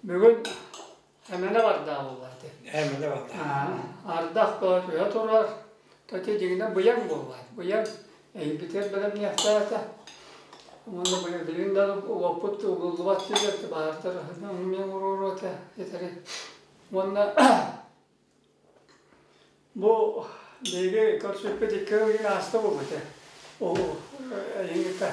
Бүгүн эмэнэ бардаа буолла ити. Эмэнэ бардаа. Ардах буола түһэ турар. Тати дьиҥинэн быйаҥ буолла. Быйаҥ эйбитигэр бэлэмниэхтээтэ. Уонна билигин да уоппут угуллубат дииллэр баартар мен урууру этэ этэри. Уонна Бу биһиги көрсүппүт икки ыйын ааста буолбута. Ол эйиҥитэ.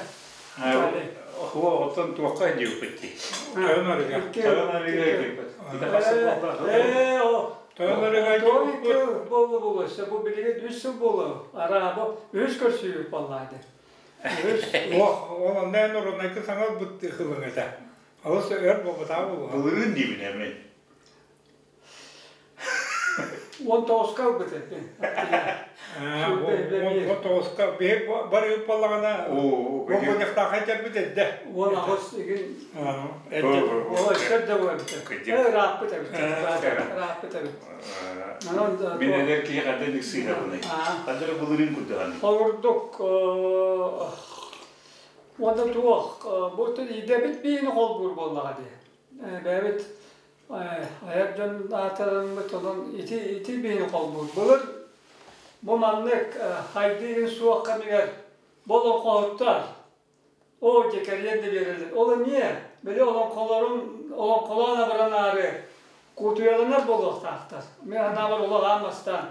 Оттон туохха диэбиппит дии? Тойон арыга. Тойон арыга диэбиппит. Ити хас сыл буолла? Ээ, о. Тойон арыга Тоон икки буолла буолуо. Бу билигин үс сыл буолла. Араа бу үс көрсүүбүт буоллаады. Үс. Ох, ол онно эн урунайгы саҥа ылбыт хылыҥ этэ. Олус өр буолбатаҕа буолуо. Былырыын диибин эмин. 19-ка ылбыт этим. 19-ка биһи барыып буоллаҕына бомбуньахтаахай кэлбит эрдэ. 18 игин Ол өссө да буолбут. Ырааппыт эбит. Ырааппыт эбит. Мин эдэр киһи ханна сыыһабыный? Ханна эрэ былырыын курдук. Холурдук уонна туох бу идэбит биини холбуур буоллаҕа дии. Бэйэбит айар дьон аатыраммыт онон ити ити биһини холбуур. Былыр бу маннык хайдыыгын суох кэмигэр бу олоҥхоһуттар оо дьэ кэрийэн да биэрэллэр. Ол эмиэ били олоҥхолорун олоҥхолоон абыранаары куутуйаланар буолуохтаахтар. Мин санаабар олох аан бастаан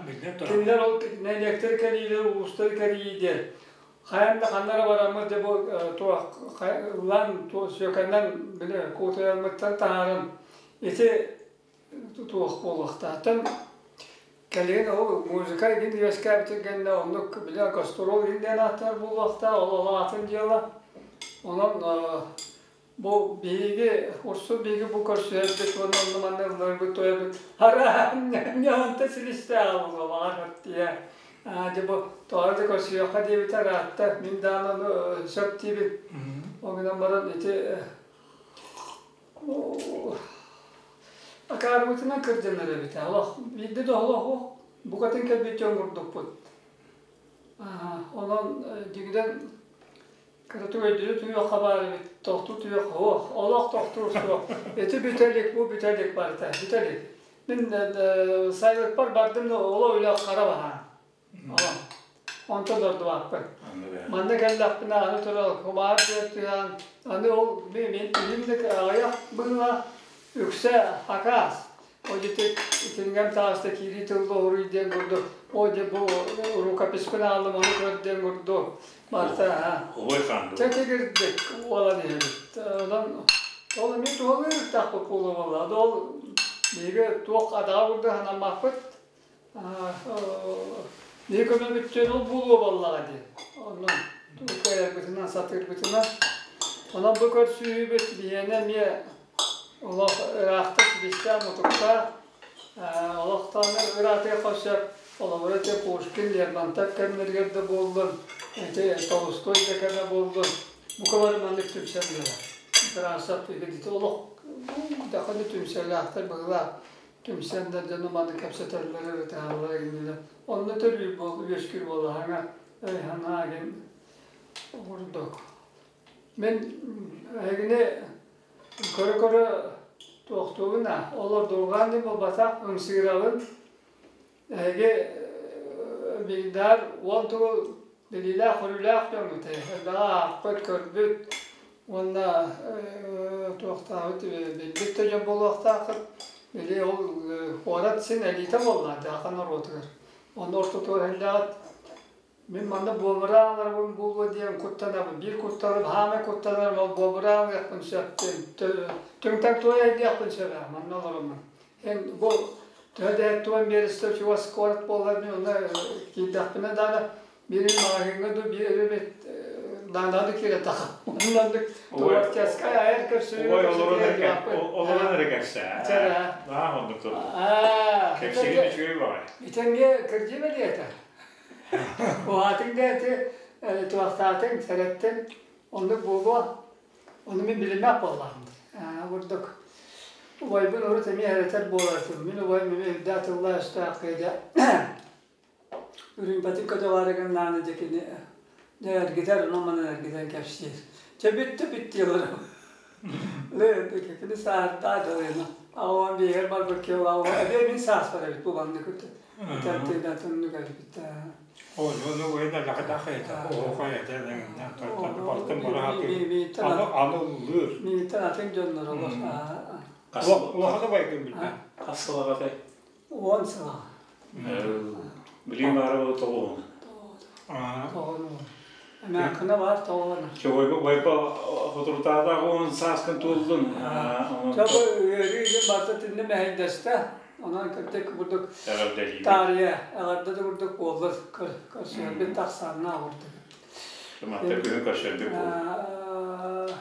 кинилэр ол нэһилиэктэри кэлиилэр, улуустары кэрийии диэн хайан да ханна эрэ бараммыт дьэ бу туох ылан сүөкэннэн били куутуйаммыттан таһааран ити туох буолуохтаахтан кэлин ол музыка игин үөскээбитин кэннэ оннук били гастрол игин диэн ааттанар буолуохтаах ол ол атын дьыала онон Бу биһиги урсун биһиги бу көрсүһэрбит уонна онно манна ылларбыт тойобут араанньаанта силистээх буолуо баҕар аттыйа дьэ бу тоҕо да көрсүөххэ диэбитэ ыраатта мин даҕаны ону сөп диибин ол гынан баран ити акаарыбытынан кырдьанар эбит олох биирдэ да олох букатын кэлбит дьон курдукпут онон дьиҥинэн Кыратык өйдүүрү түһүөххэ баар эбит, тохтуу түһүөх суох, олох тохтуур суох. Ити бүтэ илик, бу бүтэ илик барыта, бүтэ илик. Мин сайылыкпар бардым да олох үлэ хара баһаам. Онтон ордубаппын. Манна кэллэхпинэ аны турар кумаар түһэн, аны ол мин илим да аҕыйах быһыылаах үксэ акаас. О дьэ итингэн тааста киирии тылла уруй диэн курдук, о дьэ бу рукописпын аалым ону көр диэн курдук барыта Убай хаан Чэчигирдик уолан иһэбит. Онон ол эмиэ туһалыыр буола буолла. Ол биһиги туох адаҕа курдук санаммаппыт. Биһи көмөбүттэн ол буолуо буоллаҕа дии. Онон кыайарбытынан, сатыырбытынан. Онон бу көрсүһүүбүт биһиэнэ эмиэ олох ыраахта силистээх мутуктаах, олохтоону ыраатыахха сөп. Холобура ити Пушкин, Лермонтов кэмнэригэр да буоллун, ити Толстой да кэмэ буоллун, бука бары маннык түмсэн үлэлэр. Тарасов ити олох даханы түмсэлээхтэр быһыылаах түмсэн да дьону маны кэпсэтэллэр ырытыһаллар игиннилэр. Онно төрүүр буол, үөскүүр буолаһаҥа өй-санаа гин курдук. Мин эһигини көрө-көрө туохтуубун аа, олордурҕаан да буолбатах, ымсыырабын. Эһиги биирдээр уон тугу билиилээх-көрүүлээх дьоҥҥут элбэҕи аахпыт, көрбүт уонна туохтаабыт билбит да дьон буолуохтааххыт. Били ол куорат син элита буолла дьааха норуотугар. Онно ортотугар иһиллэҕит Мин манна буобурааларбын буолуо диэн куттанабын. Биир кутталым, хаамай куттанарым, ол буобураалыахпын сөп диэн. Түҥтэн туой диэхпин сөп ээ, манна олороммун. Эн бу төһө да туон биэрэстэ чугас куорат буоллар мин онно киирдэхпинэ даҕаны биир маҕаһыыҥҥа дуу биир эбит наада да киирэ таха. Оннук творческай айар көрсүһүү Ой, олорон эрэ олорон эрэ кэпсээ. Аа, оннук турду. Кэпсигин үчүгэй баҕай. Итэмиэ кырдьыы бэлиэтэ. Уһаатыҥ да ити туохтаатыҥ, сэрэттиҥ, оннук буолуо. Ону мин билиммэт буоллаҕым. Курдук убайбын урут эмиэ эрэтэр буолар этим. Мин убайым эмиэ үрдээх тыллаах-өстөөх киһи үрүҥпэтин көтөҕөөрү гыннаҕына дьэ кини дьэ эргитэр, онон-манан эргитэн кэпсиир. Чэ бүттэ бүт диэн олоробун. Кини саартаа дылына. Аҕам биһигэр барбыт киһи эбиэ мин сааспар эбит бу маннык тартыынатыннык эбит. Ону уйна лакатах это оохой это бартын барааты аны аны ыллыыр. Мииттэн атын дьоннор олох. Улахана байгын билбэ. Хас сылаҕатай? 10 сыла. Билим баара тоҕуһун. Тоҕуһун. Эмээххинэ баар тоҕуһун. Чогойбу байба хотурутаатаах уон сааскын туоллун. Чобу үөрүү илин барта түннү мэһэйдэстэ. Онон кырдык курдук таарыйа эҕэрдэ да курдук буоллар көрсүһэрбит тахсаанна курдук. Мантан күһүн көрсөрбүт буолла.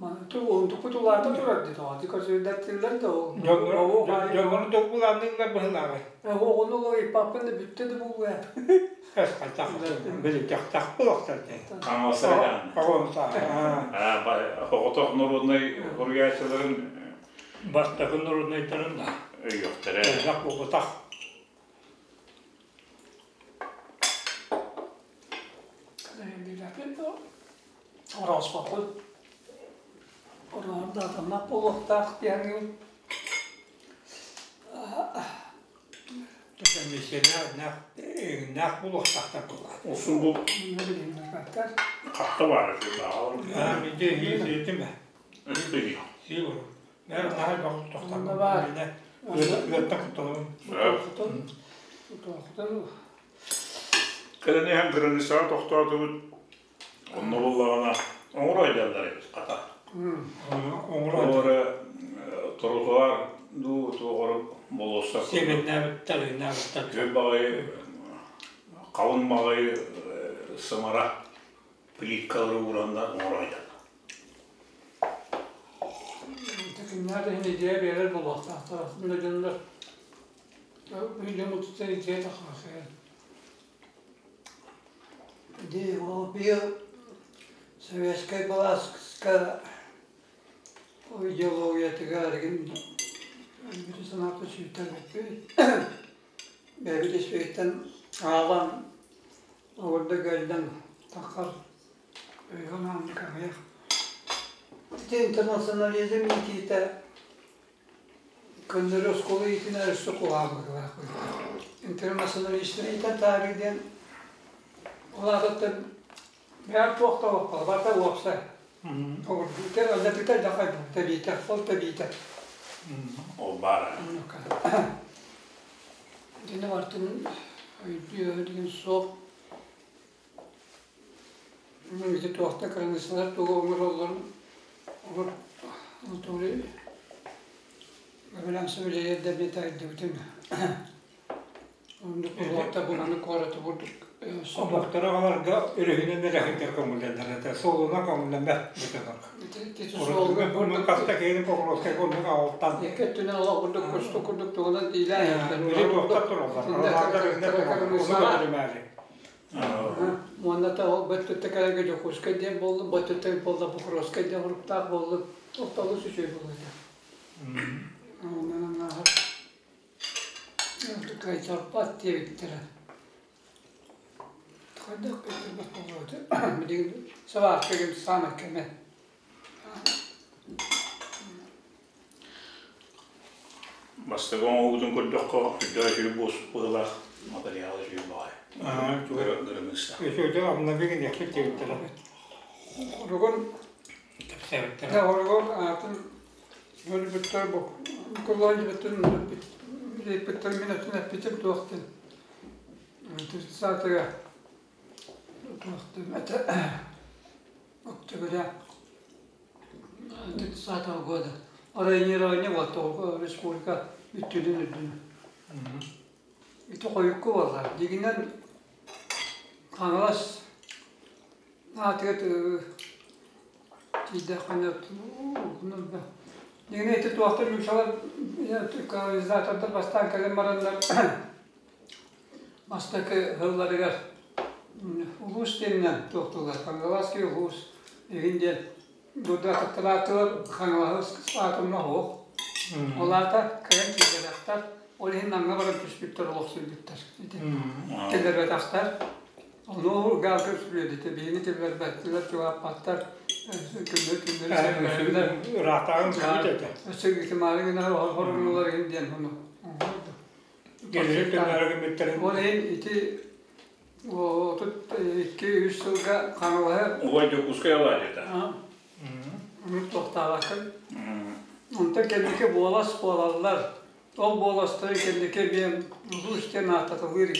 Унтукпут улаата турар дии тоҕо. Көрсүһүрдэттилэр да ол. Дьоҥҥору докулаанныыллар быһылааҕай. Оҕону иппаппын да бүттэ да буолуо. Эс хайтах били тахтах буолахтар дии. Аҥалсардаан. Оҕонса. Оҕотох народнай суруйааччыларын бастакы народнайдарын да өйүөхтэрэ. Элбэх буолбатах. Орооспоппут. Ороордаатаммат буолуохтаах диэҥҥин. Миссионер буолуохтаахтар буолла. Осун бу хатта баар этэ. Кэлэн иһэн кыраныыссаҕа тохтоотубут. Онно буллаҕына оҥоройдаллар эбит хата. Оҥоро тротуар дуу туоҕар болуоссат. Үчүгэй баҕайы халыҥ баҕайы сымара плиткалары уураннар оҥоройдаллар. Кимнээх да иһин идея биэрэр буолуохтаахтар. Мин дьоннор үйдем утутта идея тахсар. Ди ол быйыл советскай былааска идеологиятыгар өлбүтү санаата сүүйтэрбиппит. Бэйэбит испииттэн аалан олордо кэллэн таххар өйгө каҕыйах. Ити интернационализм иитиитэ көннөрү оскуола иитинэ өссө куһаҕан Интернационалистар иитэн таһаарыы диэн ол аатыттан бэйэм туох да буолбатах, барыта уопсай. Өллөтүтэ дьахай тэбиитэ, ол тэбиитэ. Ол баара. Дини бартын өйдүү деген суох. Ити туохта кыраныыссалар тугу оҥороллорун олор Анатолий Гаврилович үлэлиир да Оннук уруокта буланы куораты бурдук Омуктары аҕаларга өрүһүнэн эрэхитэр көҥүллэнэр этэ. Суолуна көҥүллэммэт бытыгар. Хаста киһини Покровскайга оннук аҕалтан. Екі өттүнэн олох курдук кустук курдук тугунан диилээн Били туохтар тураллар. Аралаатар иннэ тураллар. Ону көтүрүмээри. Уонна ол бөттүттэ кэлэргэ Дьокуускай диэн буоллум, бөттүттэ буолла Покровскай диэн уруктаах буоллум. Ортолу үчүгэй буолла. Онон кайтарбат диэбиттэрэ. Хайдах кайтарбат буолуо билигин сабаакка кэм саамай кэмэ. Бастакы оҥоһуутун көрдөххө, үрдэ үчүгэй быһыылаах материала үчүгэй баҕайы. Кырыныыста. Үчүгэй обновление диэхпит диэбиттэрэ. Хоругун Кэпсээбиттэрэ. Хоругун аатын өлбүттэр бу куллаан билбиттэр мин өттүн эппитим туохтун. 30-га туохтун это октября 30 года. Районирование вот республика бүттүнүн үрдүнү. Ити хойукку буолла. Дигинен Хаҥалас аатыгар тиийдэххинэ Дигинэ ити туохтар нуучалар колонизатордар бастаан кэлэн бараннар бастакы сылларыгар улуус диэнинэн туохтуулар Хаҥаласский улуус игин диэн дурдатыкталаатылар Хаҥалаһы аатымна оһох. Ол аата кэлэн киирбэтэхтэр, ол иһин Намҥа баран түспүттэр, олохсуйбуттар. Ити киллэрбэтэхтэр. Ону гаалка үспүөдүтэ биһини киллэрбэттилэр, чугааппаттар. Күндү күндү Ыраахтааҕын сүбүт этэ. Өссө итимаары гына хоргунулар иһин диэн ону. Geliri төмөрө гыммыттарын. Ол иһин ити 32-3 сылга Хаҥалаһы Убай Дьокуускай алаадьыта. Тохтаабаккын. Онтон кэнники буолас буолаллар. Ол буоластары кэнники эмиэ улуус диэн ааттатылыыр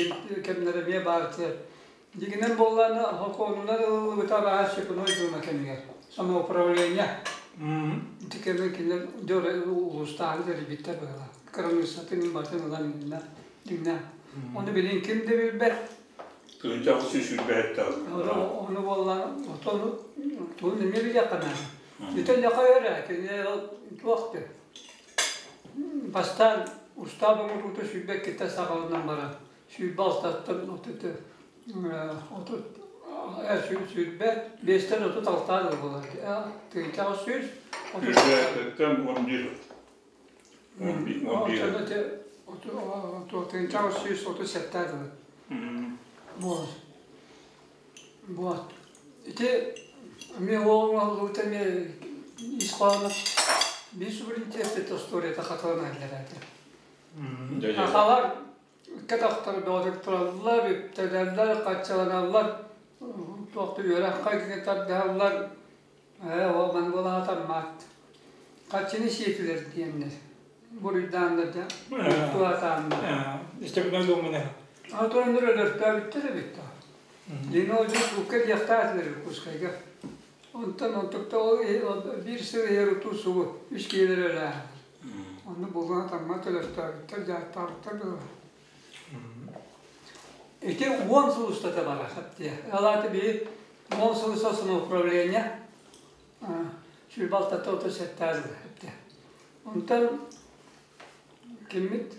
кэмнэрэ эмиэ баар этэ. Дьиҥинэн буоллаҕына, сокуонунан ылыллыбыта арааһа Степной Дума кэмигэр. Самоуправление. Ити кэмҥэ кинилэр дьэ улуустааҕы тэрийбиттэр быһыылаах. Кыраныыссатын барытын ылан иннинэ дьиҥнээх. Ону билигин ким да билбэт. 1927 Ону буоллаҕына, отон тугун эмиэ билиэххэ наада. Ити лэхэ эрэ, кини туох диэн. Бастаан устаап оҥоруута 22-ттэн саҕаланан баран, 26-ттан 35-тэн 36 дылы буолар. 1900 Сүүрбэттэн 11. 11. 1937 дылы. Вот. Вот. Ити эмиэ оҕолору эмиэ ис хоһооно биир суверенитет историята хатыланан иһэр этэ. Сахалар икки атахтар бөҕөтүк тураллар, үптэнэллэр, хаччаланаллар, туох да үөрэххэ тардыһаллар. Ээ, ол маны буолаатаммат. Хаччыны сиэтилэр диэннэр. Буруйдааннар дьэ, туһатааннар. Степной Думаны. А тураннар өлөртөөбүттэр эбит. Дина ол суукка диэхтээтилэр Иркутскайга. Онтон онтукта ол биир сыл иһэр утуу субу үс киһилэр өлөөн. Онно булган тамма төлөстөөбүттэр, дьааттаабыттар быһыылаах. Ити 10 сыл устата барар диye. Алааты биир 10 сыл устата самоуправление 26-та 37 жыл эпте. Онтон киммит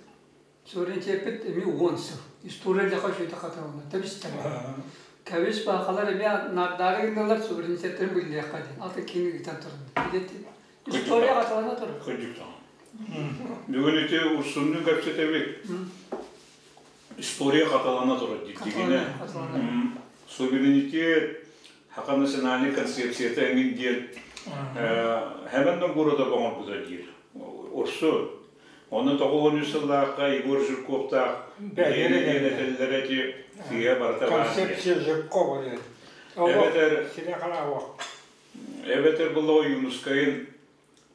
суверенитеппит эмиэ 10 сыл. История лаха сүйте хатылана. Табис Кэбис баахалар эмиэ наардары гынналар суверенитеттерин биллиэххэ диэн. Аты кини ыытан туран. История хатылана турар. Кырдьык. Бүгүн ити Урсуннун кэпсэтэбит. История хатылана турар дигине. Суверенитет, хака национальный концепцията эҥин диэн хэмэн города боҥорбута диир. Урсун. Оны 93 сыллаахха Егор Жирковтаах бэйэлэрэ этэллэр эти сыа барыта баар. Концепция Жиркова диэн. Эбэтэр Сире хараауа. Эбэтэр булла Ойуунускайын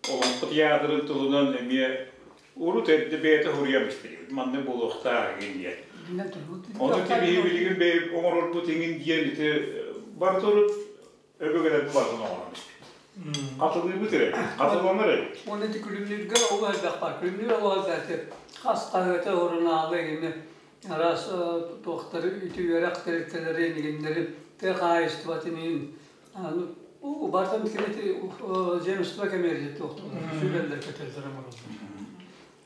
Олоҥхо театрын тылынан эмиэ урут эрдэ бэйэтэ хуруйам истэрибит. Манны буолуохтаах иҥин диэн. Ону тибиһи билигин бэйэ оҥорорбут иҥин диэн ити барыта урут өбүгэлэрбит барытын оҥорон испит. Хатылыыбыт эрэ, хатыланар эбит. Оны ити күлүмнүүргэ ол элбэх бар. Күлүмнүүр ол элбэх. Хас хаһыата сурунаалы гини араас туохтары үтү үөрэх тэрилтэлэри нигиннери тыа хаһаайыстыбатын иһин бартан кини земство кэмиэрдэ туохтуулар сүбэллэр көтөллөр оҥороллор.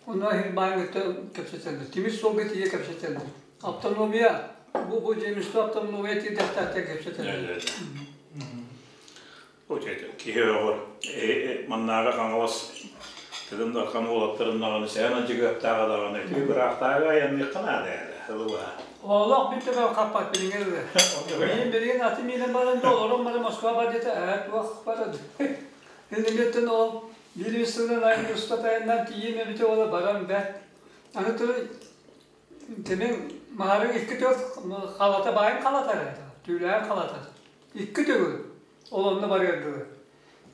Онно хирбаан кэпсэтэллэр. Тимир суолга тиийэ кэпсэтэллэр. Автономия бу земство автономия тиийдэхтээхтэр кэпсэтэллэр. Киһи оҕор маннааҕы Хаҥалас Тыгын Дархан уолаттарын сээн адьыгыаттааҕа даҕаны ити быраахтааҕы айанныахха наада ээ ылыба. Олох бүттэ хаппат билиҥҥэ дылы. Мин билигин аты миинэн баран да олорон баран Москва бар диэтэ ээ туох баран. Иннигиттэн ол биир сылынан айан устатайынан тиийиэм эбитэ ола баран бэрт. Аны туран тимин маһарың икки төрт халата баайын халатар этэ. Түүлээн халатар. Икки төгүл. Ол онно барыар дылы.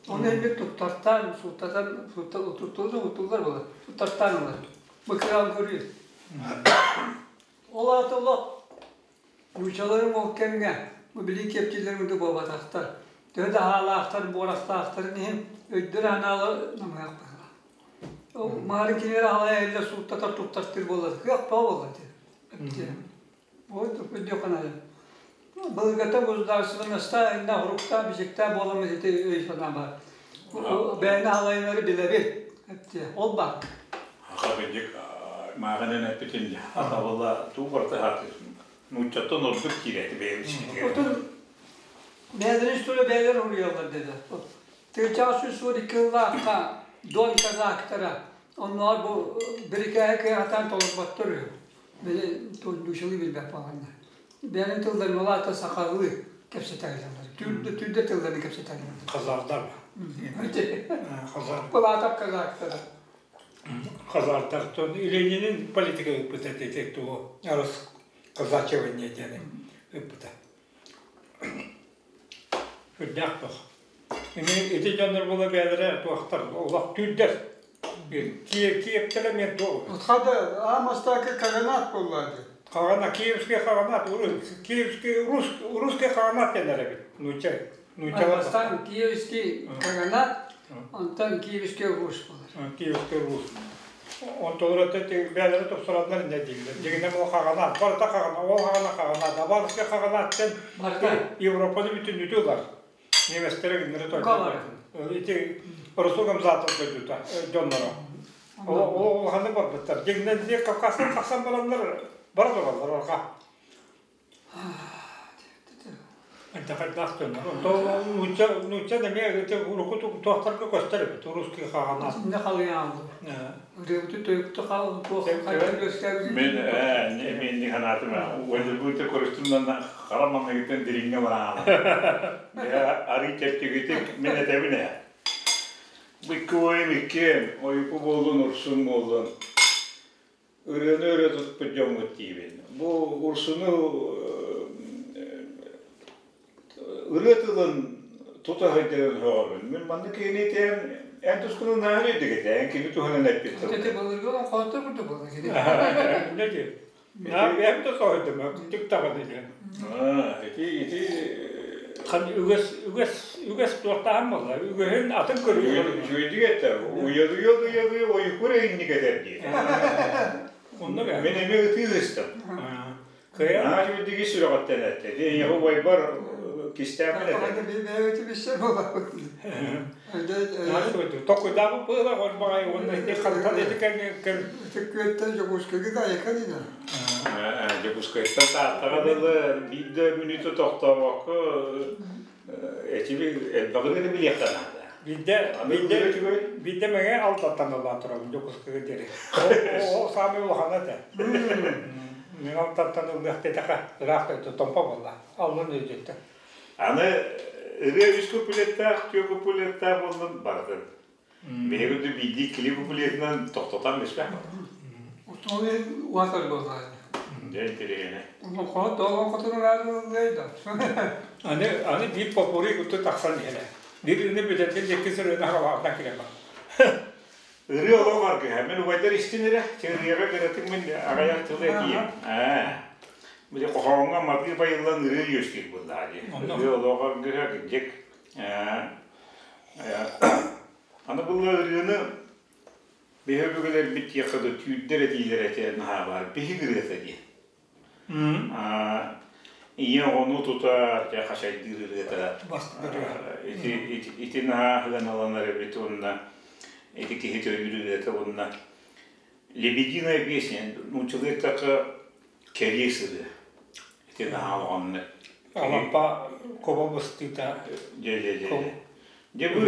Оны эмиэ туттартаан, сууттатан, туттуллар, туттуллар буолар. Туттартаан ылар. Быкыраан көрүү. Ол аата олох нуучаларым ол кэмҥэ бу билии кэптиилэрин да буолбатахтар. Төһө да хаалаахтар, буорахтаахтарын иһин өйдөр анаалы намыһах быһыылаах. Ол маары кинилэр аҕалай эллэ сууттатар туттартыыр буоллар. Кыах баа буолла этэ. Вот өйдүөххэ наада. Былыргыта государственноста инна хурукта бичикта буоламмыт ити өй санаа баар. Бэйэни халайынары билэбит. Ол баар. Хабыдык мааҕынан эппитин атабыла туу барта хаты. Нууччаттан ордук киирэти бэйэбит. Отун бэйэлэрин история бэйэлэр уруйаллар деді. 1942 ыллаахха Дон казактара онноор бу бирикээһи кыахатаан толорботтор үһү. Били душалыы билбэт буоланнар. Бэйэлэрин тылларын улаата сахалыы. кэпсэтэллэр. Түүрдэ түүрдэ тылларын кэпсэтэллэр. Хазардар. Хазар. Пылаатап казактара. Хазардар. Ленинин политика ыппыта этэ тугу расказачивание диэни ыппыта. Үрдээх туох. Ити дьоннор була бэйэлэрэ туохтар олох түүрдэр. Киевтэрэ мен туох. Утхада аамастаакы каганат буолла Каганат, Киевский каганат, Киевский русский каганат дэнэр эбит. Нууча, нуучалар. Бастаан Киевский каганат, онтон Киевский Русь буолар. Киевский Русь. Онтолор бэйэлэрэ тупсараннар инньэ дииллэр. Дьиҥинэн ол каганат, барыта каганат, ол хаҕана каганат, Абарский каганат диэн Европаны бүтүннүүтү ылар. Немецтэрэ кинилэри тойдулар. Ити Расул Гамзатов дойдута дьонноро. Ол улаханнык барбыттар. Дьиҥинэн ити Кавказтан тахсан бараннар бара тураллар орҕа. Хайдах дьоннор. Нуучча нуучча эмиэ ити урукку туохтарга көстөр эбит. Русский хаҕанат. Инне халыйааллар. Ырыабыты тойукту хал туох хайдах үөскээбит. Мен мен санаатым уоллубута көрүстүм хара маҥнайгыттан дириҥҥэ бараама. Арый чэпчэкитик мин этэбин ээ. Бу икки уойум иккиэн, ойуку буоллун, урсун буоллун. Ырыаны өрө туппут дьоҥҥут диибин. Бу урсуну ырыа тылын тута сылдьарын сөҕөбүн. Мин маннык киһини этиэм, эн тускунун наһаа өйдөк этэ, эн кини туһунан эппит тылгын. Ити былыргы олоҥхоһуттар курдук буолла кини. Не диэн? Бэйэм да соһуйдум, түк даҕаны диэн. Ити ити Хан үгэс үгэс үгэс туохтааһын буолла. Үгэһин атын көрүҥ. Үчүгэйдик этэ. Уйадыйа уйадыйа ойукур эйинник этэр диye. Онно Мен эмиэ ытыы ыстым. Кыайан Наһаа үчүгэйдик ис сүрэҕиттэн эттэ. Ити эйиэхэ убайбар кистээппин этэ. Бэйэбити билсэр буолабыт. Токуйдаабыт быһыылаах орбаҕай уонна ити хантан ити кэм Ити күөттэн Дьокуускайга да айака дина. Дьокуускайтан Тааттаҕа дылы биир да мүнүүтэ тохтообокко эчи элбэҕи да билиэххэ наада. Биирдэ биирдэ биирдэ мэҥэ алтаттан ыллаан турабын Дьокуускайга диэри. Ол саамай улахана этэ. Мэҥэ алтаттан ыллыах диэтэхэ ыраах Томпо буолла. Аллан өйдөттө. Аны ырыа үс куплеттаах, түөрт куплеттаах буоллун барытын. Биһиги да биирдии кили куплетынан тохтотон биспэх Утуой уатар буолла. Дьэ интэриэһинэй. Олоҥхоһут олоҥхотун ылаарыллай да. Аны аны биир попури куту тахсан иһэрэ. Биир ини бүтэрдин диэки сырыына халаартан киирэн бар. Ырыа олох аргыһа. Мин убайдар истин эрэ. Ырыаҕа кыратык мин аҕыйах тылы этиим. Аа. Били хоһооҥҥо матыы байыллан ырыа үөскүүр буоллаҕа дии. Ырыа олох аргыһа кырдьык. Аны булла ырыаны биһи өбүгэлэрбит диэххэ да түүрдэр этиилэрэ этэ наһаа баар. Биһиг ырыата диэн. Ийэ оҕону тутар, дьэ хачайдыыр ырыата. Ити, ити, ити наһаа ыһыаналанар эбит уонна ити киһи төрүүр ырыата уонна лебединая песня нууччалыы эттэххэ кэриэс ырыа. Ити наһаа улаханнык. Алампа куба быстыыта. Дьэ, дьэ, дьэ. Дьэ бу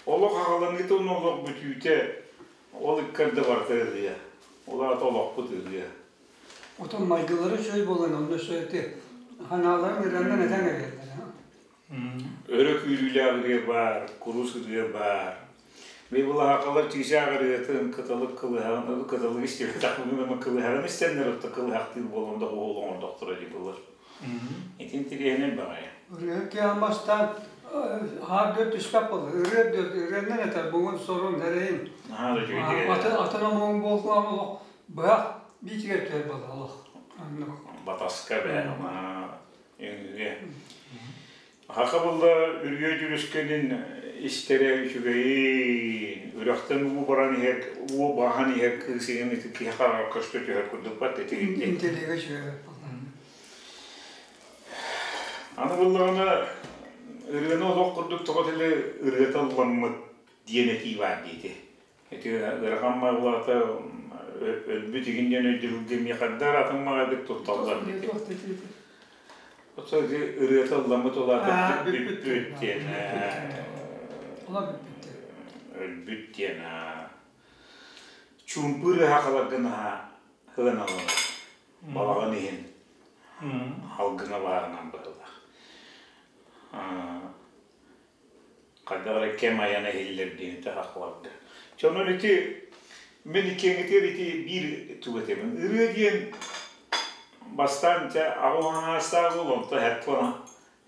олох аҕаланыыта уонна олох бүтүүтэ ол ыккарда барыта ырыа. Ол аата олохпут ырыа. Отон майгылары үчүгэй буолан онно өссө ити ханааларын ырыаннан этэн эрэллэр. Өрө күүрүүлээх ырыа баар, курус ырыа баар. Били былаһаакалар чыычаах ырыатын, кыталык кылыһаҕын, кыталык истибэтэхпин кылыһаҕын истэннэр отто кылыһахтыыр буолан да уол оҥордохторо дии былыр. Ити интириэһинэй баҕайы. Ырыа киһи хаар дүр түспэт буолла. Ырыа дүр ырыаннан этэр бугун сорун эрэйин. Наһаа да үчүгэй. Атын атын омугун буолуон олох быһах биитигэр түһэр буолла олох. Батаска бээ, үҥүүгэ. Хаха булла үрүйэ дьүрүскэнин истэрэ үчүгэйин, үрэхтэн уу баран иһэр, уу бааһан иһэр кыыс иһин ити киһи хараҕар көстө түһэр курдук бат ити Интеллигэ үчүгэй буолла. Аны буллаҕына ырыаны олох курдук тоҕо тили ырыата ылламмыт диэн этии баар диэти. Ити ыарахан майгылаата өлбүт игин диэн өйдөбүлгэ эмиэ хайдах атын маҕайдык тутталлар диэти. Оттон ити ырыата ылламмыт улаата бүппүт диэн. Ола бүппүт. Өлбүт диэн. Чуумпу ырыаха халаргын аһа ылан алалар. Балаҕан иһин халгына баарынан быһыллах. Хайдах эрэ кэм айана иһиллэр диэн сахаларга. Дьонун ити мин иккиэҥҥитигэр ити биир тугу этэбин. Ырыа диэн бастаан дьэ аҕа аҥаастаах уол, онтон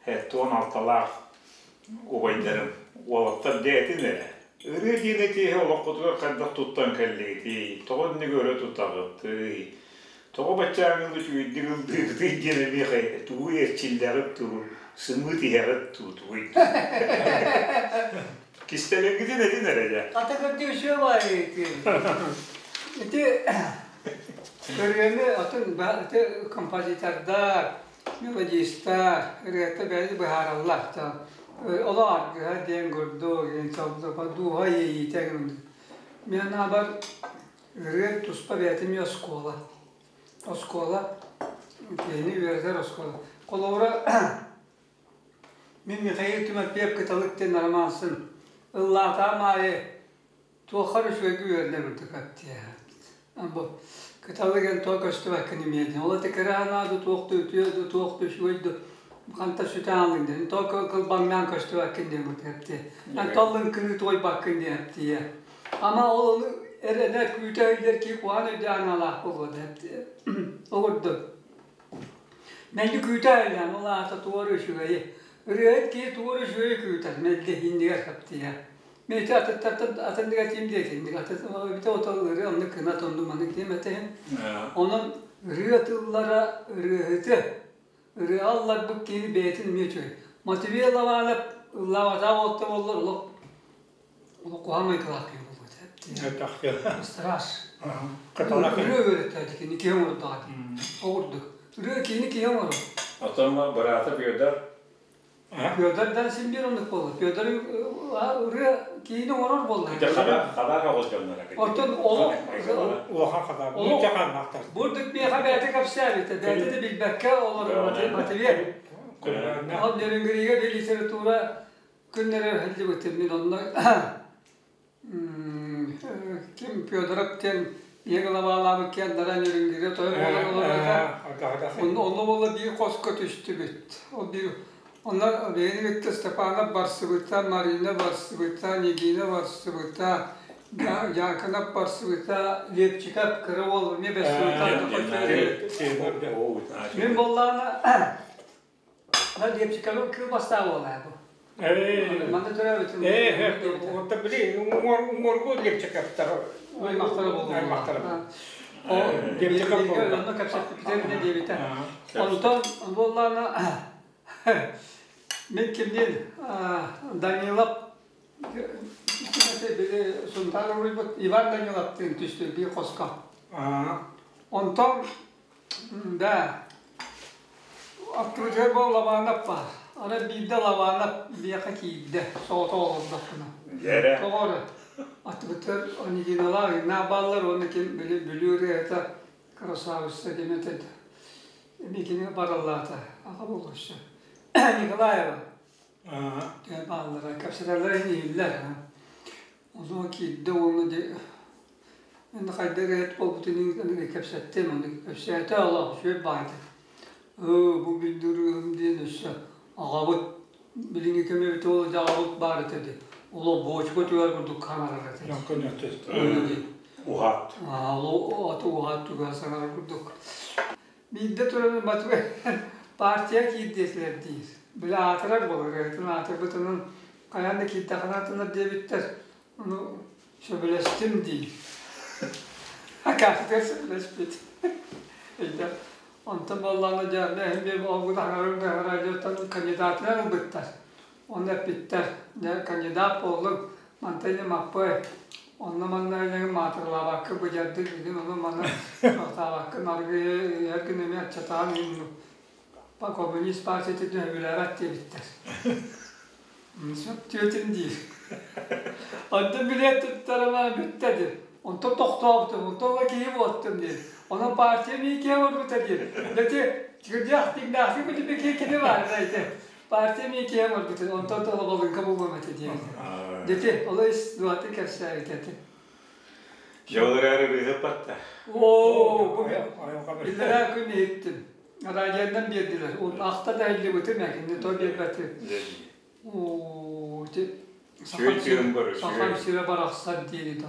хэттуон алталаах убайдарым уолаттар дээтин эрэ. Ырыа диэн этииһи олоххутугар хайдах туттан кэллигитий? Тоҕо инник өрө тутаҕытый? Тоҕо баччааҥҥы үчүгэйдик ылдыыгытый диэн эмиэхэ тугу эрчиллэҕит дуу, сымыыт иһэҕит дуу тугуй Кистэлэҥҥитин этин эрэ дьэ. Ата кырдьык үчүгэй баайы ити ырыаны атын ити композитордар, мелодистар ырыата бэйэ быһаараллар. Олох аргыһа диэн курдук, дууһа иэйиитэ Мен абар Ырыа туспа бэйэтэ эмиэ оскуола. Оскуола, киһини үөрэтэр оскуола. Холобура, мин Михаил Тимофеев Кыталык диэн романсын ыллаатаҕым аайы туохха эрэ үчүгэйгэ үөрэнэр курдук Бу Кыталык эн тоҕо көстүбэккин эмиэ диэн. Ол это кыра санаа да туох да үтүө да туох да үчүгэй да ханта сүтэн алыҥ диэн. Тоҕо кылбаҥнаан көстүбэккин диэн курдук эптиэ. Эн толлуҥ туойбаккын диэн эптиэ. Ама ол ону эрэнэ күүтэ өйдөр киһи куһаҕан өйдөөх аналаах буолуо да Ол курдук. Мэлдьи күүтэ өйдөөн, ол аата туора үчүгэйи. Ырыаһыт киһи туора үчүгэйи күүтэр, мэлдьи иннигэр хаптыйар. Мен ити атыттартан атынныга тиим диэтинник, атын эбитэ отол ырыа оннук кынат оннук маннык диэм этиһин. Онон ырыа тыллара ырыаһыты, ырыаҕа ылларбыт киһини бэйэтин эмиэ үчүгэй. Матвей Лаванов ыллаабатаҕа буолта буоллар олох Куһаҕан майгылаах киһи буолуо этэ. Страж. Ырыа үөрэттээти кини киһи оҥордоҕо дии. Ол курдук. Ырыа киһини киһи оҥорор. Оттон быраата Петр? Петр син биир оннук буолла. Петр ырыа киһини оҥорор буолла. Хадаа оҕус дьонноро. Оттон олох улахан хадаа. Олох бурдук миэхэ бэйэтэ кэпсээбитэ. Бэйэтэ да билбэккэ олорор Матвей. Ол Нерюнгрига bir литература Күннэри сылдьыбытым мин онно ким Федоров диэн ийэ главалаабыт киэн даран Нерюнгригэ тойон буолан олорбута. Онно онно буолла биир хоско түстүбүт. Ол биир онно биһигини кытта Степанов барсыбыта, Марина барсыбыта, Нигина барсыбыта, Дьаакынап барсыбыта, Лепчиков кыра уол эмиэ бэссыбыта. Мин буоллаҕына Лепчикабын кыыл бастаах уола бу. Манна төрөөбүтүм. Онто били уҥуоргу Лепчиковтар. Аймахтара буолуо. Аймахтара. Лепчиков буолла. Онно кэпсэппитим диэбитэ. Онтон буоллаана мен кимниин Данилов били Сунтаар уруйбут Иван Даниловтыын түстүм биир хоско. Онтон Да. Открытый был Лобанов баар. Аны биирдэ Лобанов биэхэ киирдэ, соҕотох олордохпуна. Дьэрэ. Тоҕо эрэ аттыбытыгар Онегиналаах Игнат бааллар уонна ким били Бүлүү ырыаһыта красавица диэн этэ. Эмиэ кини бараллаата. Аҕа буолуохса. Николаева. Диэн бааллара. Кэпсэтэллэр иһиллэр. Онуо киирдэ уонна дьэ Мин хайдах эт буолбутун кэпсэттим, ону кэпсээтэ олох үчүгэй баайда. Ыы, бу билдирыым диэн өссө аҕабыт билиҥҥи кэм эбитэ ол дьэ аҕабыт баар этэ дии. Олох буочука түгэр курдук хаҥарар этэ. Уһаат. Аты уһаат түгэр саҥарар курдук. Биирдэ туран Матвей партия киирдиэтилэр диир. Били аатырар буолар, ырыатын аатырбытынан хайаан да киирдэххинэ атынар диэбиттэр. Ону сөбүлэстим дии. Акаатыгар сөбүлэспит. Өйдөөх. Онтон буоллаҕына дьэ эһим олгу таһаарым радиоттан кандидатынан ылбыттар. Онно эппиттэр, дьэ кандидат буоллуҥ, мантан маппай, онно манна илэҥин маатыралаабакка быдьардык игин ону маны тохтообакка наргы эргин эмиэ аччатаан коммунист партиятын сөбүлээбэт диэбиттэр. Сөп түөтүн диир. Онтон билиэт туттарыма бүттэ диир. Онтон тохтообутум, онтон ыла киһи буоттум диир. Онон партия миикиэ оҥорбута диир. Ити кырдьаах тиҥнээхтик бүтүбүт киһи кини баар да ити. Партия миикиэ оҥорбутун, онтон толоболуҥка булуом этэ диир. Дити, ол ис дуоты кэпсээбит этэ. Дьэ ол эрээри ырыаһыппат да. Оо, бу иллэрээ күн иһиттим. Радионан биэрдилэр. Ол ахта да иһиллибитим ээ, кинини то биэрбэтим. Оо, ити Үчүгэй тыын бар, үчүгэй. Сахам сирэ барахсан диэни да.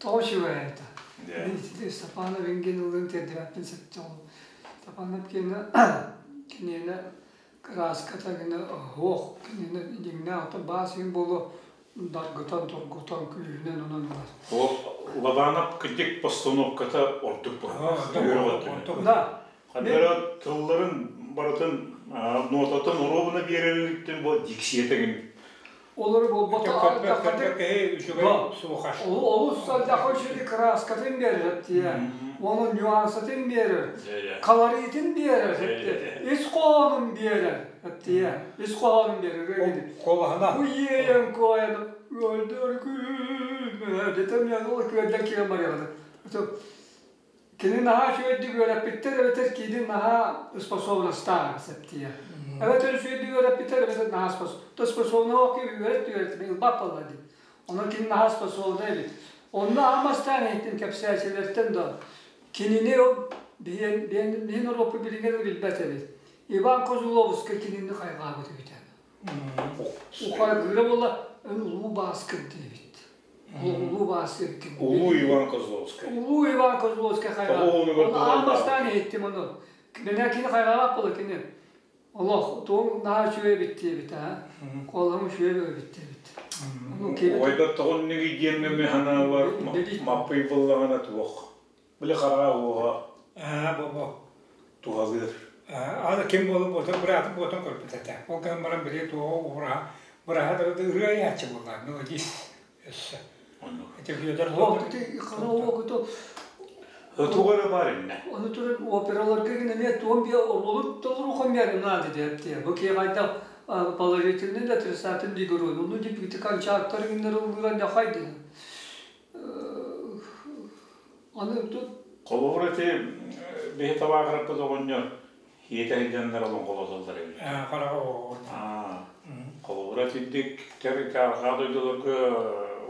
Тоҕо үчүгэй это. Дьэ. Ити Степанов ингин ылын тиэрдибэппин сөптөөх. Степанов кинини киниэнэ кырааската гына оһуох, кинини дьиҥнээх ото баас иһин буолуо даргытан, тургутан, күүһүнэн онон ылар. Ол Лобанов кырдьык постановката ордук Аа, буолар. Да. Ханнара тылларын барытын нотатын оруобуна биэрэриттэн бу диксия тэҥин. Олору буолбата Көрбөт киһи үчүгэй суохаш. Олус садьаха үчүгэй кырааскатын биэрэр тиэ. Оның нюансатын биэрэр. Колоритин биэрэр. Ис хоһоонун биэрэр. Тиэ. Ис хоһоонун биэрэр. Колаһына. Бу иэйэн куойан өлдөр күн. Детем я ол күөлден киирэн барыаҕыт. Кини наһаа үчүгэйдик үөрэппиттэр эбэтэр кини наһаа способностаах септиэ. Эбэтэр үчүгэйдик үөрэппиттэр эбэтэр наһаа способного үөрэт үөрэт ылбат буолла дии. Онон кини наһаа способна эбит. Онно аамастаан иһиттим кэпсээчилэртэн да кинини ол биһиэн биһин Европа билигин билбэт эбит. Иван Козловскай кинини хайҕаабыт эбит. Ухайгыра буола эн улуу бааскын диэбит. Улуу бааскын ким? Улуу Иван Козловскай. Улуу Иван Козловскай хайҕаабыт. Оны аан бастаан иһиттим ону. Мэнэ кини хайҕаабат буола кини. Олох туом наһаа үчүгэй эбит диэбит аа. Куолаһым үчүгэй эбит диэбит. Ону киэбит. Ойдар тоҕоннуги диэммэ ханаалар маппый буллаҕына туох. Били хараҕа уоҕа Аа, бу туһалыыр. Аа, ким буолуп буотун быраатын буотун көрбүт этэ. Ол гынан баран били туоҕа ураһа быраһа да ырыа айааччы буолла мелодист өссө. Оннук. Ити Федор Ол ити хара уоҕу Туга эрэ баар иннэ. Ону туран операларга гин эмиэ туом биэ оруолун толору хоммиар наада диэп Бу киһи хайдах положительный да отрицательный герой. Ону дип ити кончаактар гиннер ыллыган яхай диэн. Аны тут Холобур ити биһи табаагыраппыт оҕонньор иэтэ сылдьаннар олоҥхолотоллор эбит. Хараҕа оҕо. Холобура итинник арҕаа дойдуларга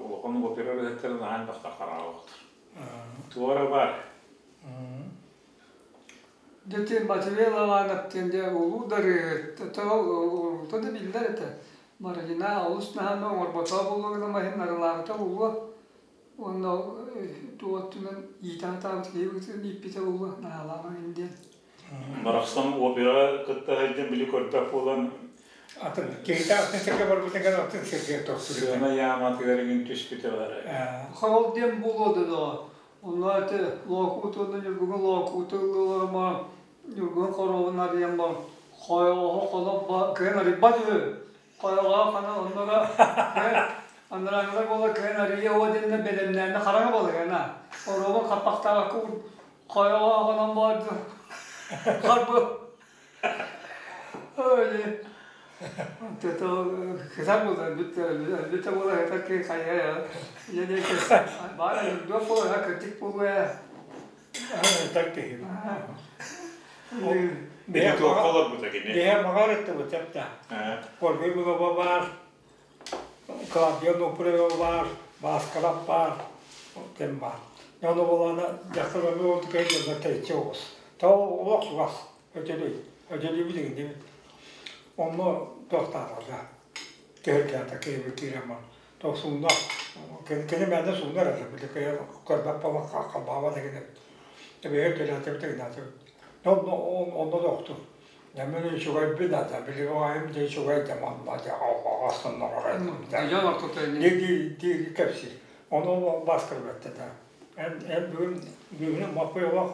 улахан опера ырыаһыттарын аһаан бахта хараҕа оҕотор. Туора баар. Дети Матвей Лаванов диэн дьэ улуу дарыыһыт уруута да биллэр этэ. Марина олус наһааны оҥорботоо буолуо маһын арылаабыта буолуо. Уонна туох өттүнэн иитэ сатаабыт киһи быһыытынан ииппитэ буолуо наһаалаама диэн. Барахсан опера кытта сылдьан били көрбөх буолан Атын киһитэ атын сиргэ барбытын кэннэ атын сиргэ тохтуур. сыана яаматыгар иҥин түспүтэ баара. Харал диэн буолуо да Онно ити лоокуут уонна Ньургуһун лоокууту ыллыылар ма Ньургуһун хоруобун арыйан бар хойоҕоһо хонох ба кыайан арыйбат үһү. Хойоҕоһо хана оннура анарааҥҥылар буола кыайан арыйа уо диэннэ бэлэмнээннэ хараҥа буола гына. Хоруобун хаппахтаабакка хойоҕоһо хонон барды харбы Ой, Кытар буолар, бүттэ буолар, кытар киһи хайа баар үрдүөх буолар, кырдьык буолуо. Так киһи. Били туохха олорбута кини? Биһэ маҕар ыттыбыт эптэ. Коргуй Булаба баар, Клавдия Нупрева баар, Бааскалап баар, ким баар. Ону булана дьахтар өмү олду кэйдербе тэйчи оҕус. Тау олох сугас, өтөлүй, өтөлүй билигин дебит. Онно туохтааталга төһөргөтө киһи киирэн бар. Тох сууна, кини мэнде суунар этэ, били кыйа көрбөт буолан халбаабат деген эбит. Эбэйэ төлөөтөбүт игнатыбыт. Онно доктор. Нэмэн үчүгэй ата, били оҕайым дьэ үчүгэй да манна дьэ астыннарар. Дьон ортото Ди ди кэпсир. Ону баскырбатта да. Эн эн бүгүн бүгүн маппый олох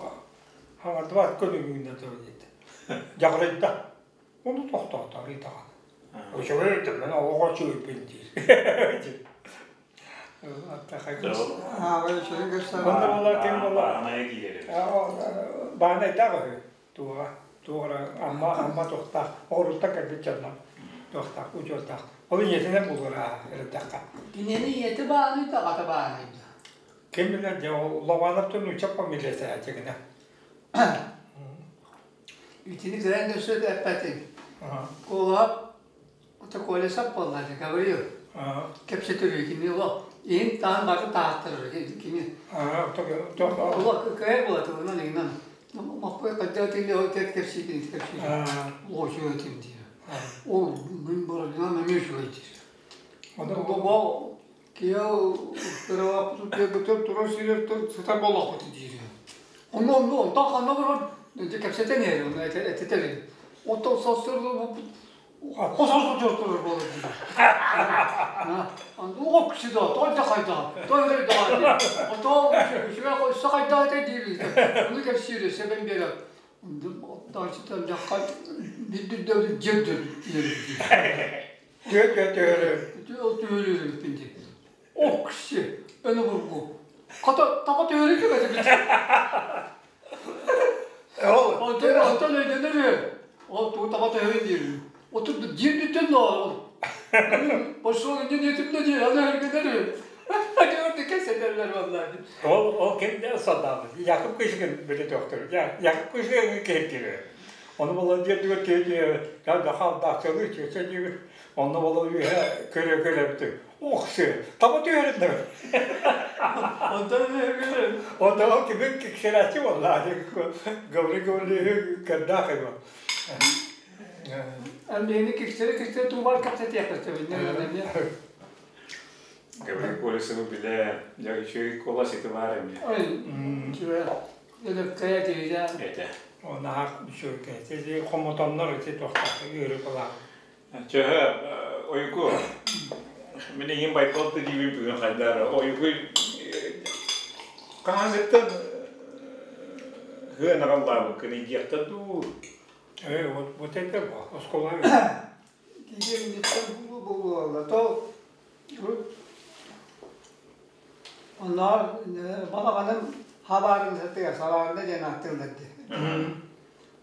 хаҥардыбат көнүгүнэ диэт. Дьаҕарыйда. Ону тохтоото арыйтаҕан. Үчүгэй да мен оҕо үчүгэйбин диир. Аа, үчүгэй көрсө. Онно буолар ким буолар? Баанайа киирэр. Баанайдаах үһү. Туоҕа, туоҕа амма амма туохтаах, оҕуруттан кэлбит дьоннор туохтаах, учуоттаах. Ол ийэтинэн булуор аа эрдэххэ. Кинини ийэти бааныйда, аҕата бааныйда. Ким билэр дьэ ол Лобановтан нуучча фамилията этигинэ. Итини кыран өссө эппэтиҥ. Куолаһап, ото Колесов буолла Гаврил. Кэпсэтэр кини олох иһин таһын бары таһаттарар кини. Олох кыайар буола тылынан иҥнэн. Маппай хайдах этиҥ ол тет кэпсиигин кэпсиигин. Ол үчүгэй этим диир. Ол мин барарынан эмиэ үчүгэй диир. Бу киһи кыраҕааппытын турар сирэр сытар буоллахпыт диир. Онно онно онтон ханна барар кэпсэтэн иһэр онно этитэр. Оттон сарсыарда Хос-хос турар буолар диир. Оҕо киши да, той да хайда, той да да Ото үчүгэй өссө хайда этэ диир. Ону кэпсиир, сэбэн биэрэр. Дальше дьахха биддүддө дьирдир диир. Түө-түө-түө. Ол түөрү дии. Ох киши, өне бургу. Хата таба түөрү кебе. Онтон онтон өйдөнөр. Ол туу таба төһөн диир. Отур диир дүттэн ол. Пошел не ниетимде диир, аны өргөнөр. Gördü keseterler vallahi. Ол ол ким де садамы. Якып Кышкин биле доктор. Якып Кышкин киртире. Оны бола диир кеди, я даха дахчылы чече диир. Оны бола үйе көрө көрө битти. Ох се, таба түөрүндө. Онтон өргөнөр. Онда ол кимин киксерачы болла. Гаври гаври кадахы. Эмбени киксери киксери тубар капсет yaklaştı. Ne ne. Гаврил Колесову биле, я еще и колас это бар эми. Ой, чүө. Элек кая дейя. Это. Она үшөкө. Теди хомотоннор эти тохтаты өрү кыла. Чөһө ойку. Мени им байколты дибин бүгүн хайдар. Ойку каһаңыттан хыанагаллаабы кыны диэхтэ дуу. Э, вот вот это бу. Оскола. Дигем диттен бу бу алла. То Onlar балаганын хабарын сатыга сабарында диэн аттылар ди.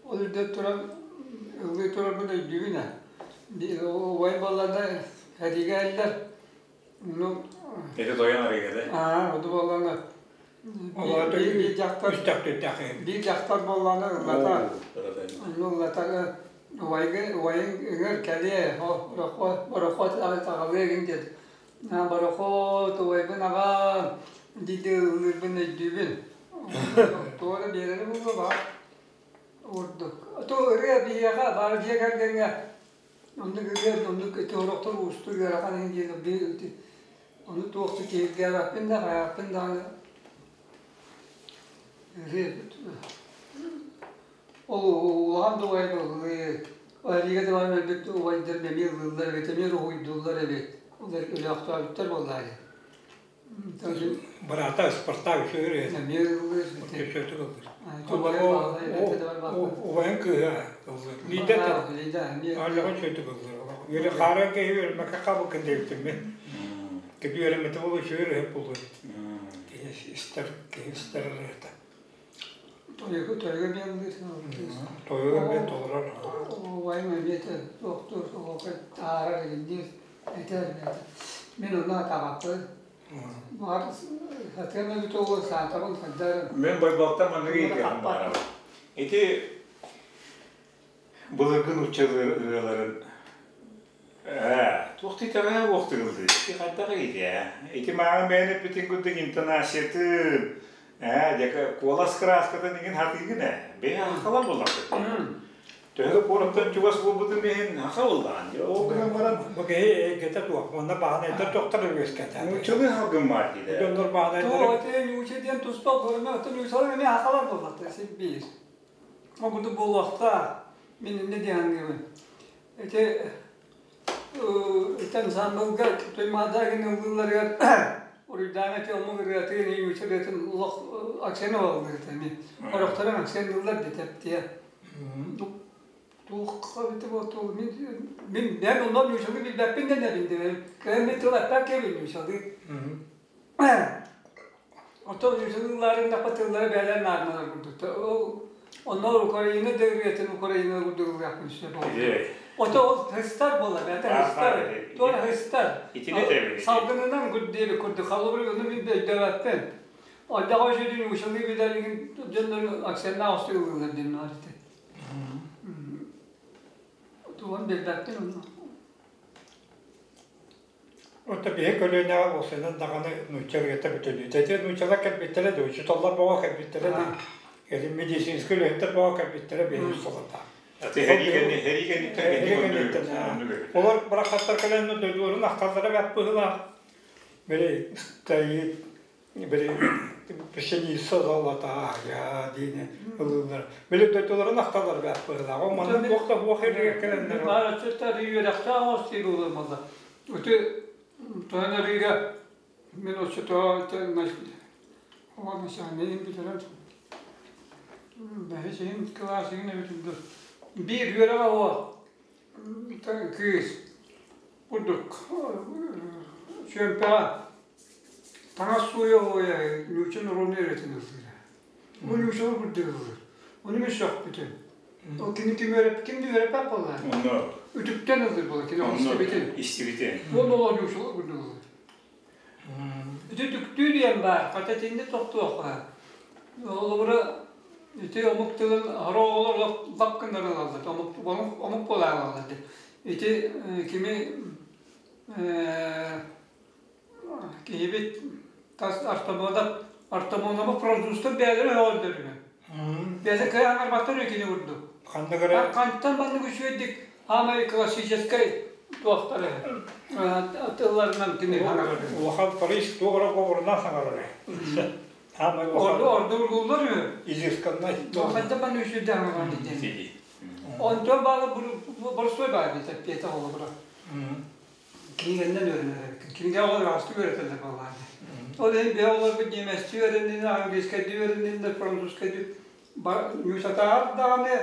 Ол үрдө туран ылгый турар бу өйдүүнэ. Ой балларда хәдигәлләр. Ну, Это тоян арыгада. а, оду балларны Олар бир жактар үстәк төтәхи. бир жактар балларны ыллата. Ну, ыллата уайгы уайын ыңыр кәле, о, барахо тагылы дед. На барахо туайбын ага диди ылырбын өйдүүбүн. Туора берери булду ба. Урдук. То ырыа бияга бар жегергенге. Онду гыгер, онду көтөрөктөр усту яракан инги би Оны туохту кииргәбәппин да, каяппин да. Ырыа Ол улахан дугай был. Арига да бар бит уайдыр бемир ыллар бит эмир уйдулар бит. Олар өлөктөбүттер боллар. Тоже Брата Спартак үшөрү. эмир ыллар. Өшөтү кылдыр. Тубай балай бит бар бар. Уайын кыһа. Лида Лида эмир. Аллаға чөтү кылдыр. Йөрі қаран кей мәкә кабы кендебитим мен. Кеби өрөмөтө болу шөөрү хеп болу. Кей истер, кей истер это. Тойгу тойгу бемир. Тойга мен толорар. Уай мен доктор ока таарар индир этер. Мен онна табапты. Бар хатыма бит ол саатабын хаддар. Мен байбалта манныгы икерим бар. Ити былыргын уччаларын туох титэҕэ уохтыгылды. Ити хайдах ити Ити мага мени бүтүн күндүк интонациятын дьэкэ куолас кырааскатын игин хатыгын э. Бэйэ хахала буллахпыт. Төһө куораттан чугас буолбутун иһин хаха буллаан. Ол гынан баран Бу кей кете туох. Онна баһана этер доктор өскәтә. нуччалыы халгын диде. Донор баһана То этер. эте нүүчеден туспа көрмө, то нүүсалар эми хахалар боллахта сен бир. О буду боллахта мен эмне диһангыбын. Эте итен самбылга тоймада гин ылларгар уруйдаана те омуг ырыаты нүүчеден улах аксени болдыр эми. Орохторон аксен ыллар детеп тие. Туох бите болту мен мен мен ондан нүүчелди билбеппин да не билдим. Кэми тылаппа кебин нүүчелди. Ото нүүчелдиларын да патылары бәлер нарналар курдук. Оннор Украина дэгриэтин Украина курдук япмыш бу. Ото ол хыстар бола, бәтер хыстар. Тор хыстар. Итини тебили. Салгынынан гүддеби курдук. Халыбыр оны мен бөйдөбәппен. Айдага жөдүн ушылы билерин жөндөр аксенна осты ылылар дем нарты. Туган билбәппен оны. Ота бие көлөнә осынан даганы нучар гета бүтүнү. Тете нучала кәл биттеле дә, учуталлар бага кәл биттеле дә. Кэлин медицинскэй үлэһиттэр бөҕө кэлбиттэрэ биһиги сылата. Аты һэрии кэнни һэрии кэнниттэн кэнниттэн Олор барахсаттар кэлэн дойдуларын ахталлара бэрт быһыылаах. Били стоит били пшеница золотая диини ылыыллар. Били дойдуларын ахталлара бэрт быһыылаах. Ол манна туох да суох иргэ кэлэннэр. Баар өттүттэр үөрэхтээх оҕус диир буолуомалла. Ити тойон арыыга мин оччотоо оҕо начальнайын бүтэрэн бэһис иһин кылаас иһин эбитин дуу биир үөрэҕэ оҕо кыыс курдук чүөмпэҕэ таҥас сууйа уойа ньуучун уруну үөрэтин ыллыыра. Бу ньуучалар курдук ыллыыр. Ону мин сөхпүтүм. Ол кини ким үөрэп ким да үөрэппэт буоллаҕа. Онно Үтүктэн ыллыр буолла кини истибитин. Истибитин. Уонна ол ньуучалар курдук ыллыыр. Ити түктүү диэн баар, хата итиннэ тохтуохха. Холобура, ити омук тылын хара оҕолор лап гыннар ылаллар, омук, омук, омук буолаан ылаллар диэн. Ити кими киһибит тас Артамонов, Артамоновы французтар бэйэлэрэ өҕөллөр үһү. Бэйэтэ кыайан аҥарбаттар үһү кини курдук. Ханнык эрэ Хантан маннык үчүгэйдик Аамай классическай туохтары тылларынан кини саҥарар. Улахан Париж туох эрэ говорунан саҥарар. Аамай улахан Ордугуллар үһү. Изысканнай. Хантан маннык үчүгэйдик саҥарар диэн. Онтон баалы боростуой баар диэтэ пиэтэ холобура. Кинигэннэн үөрэнэр эбиккин. Кинигэ оҕолор аҕыстык үөрэтэллэр буоллаҕа дии. Ол иһин бэйэ оҕолорбут немецтии үөрэнниннэр, английскайдыы үөрэнниннэр, французскайдыы ньуусатааҕар даҕаны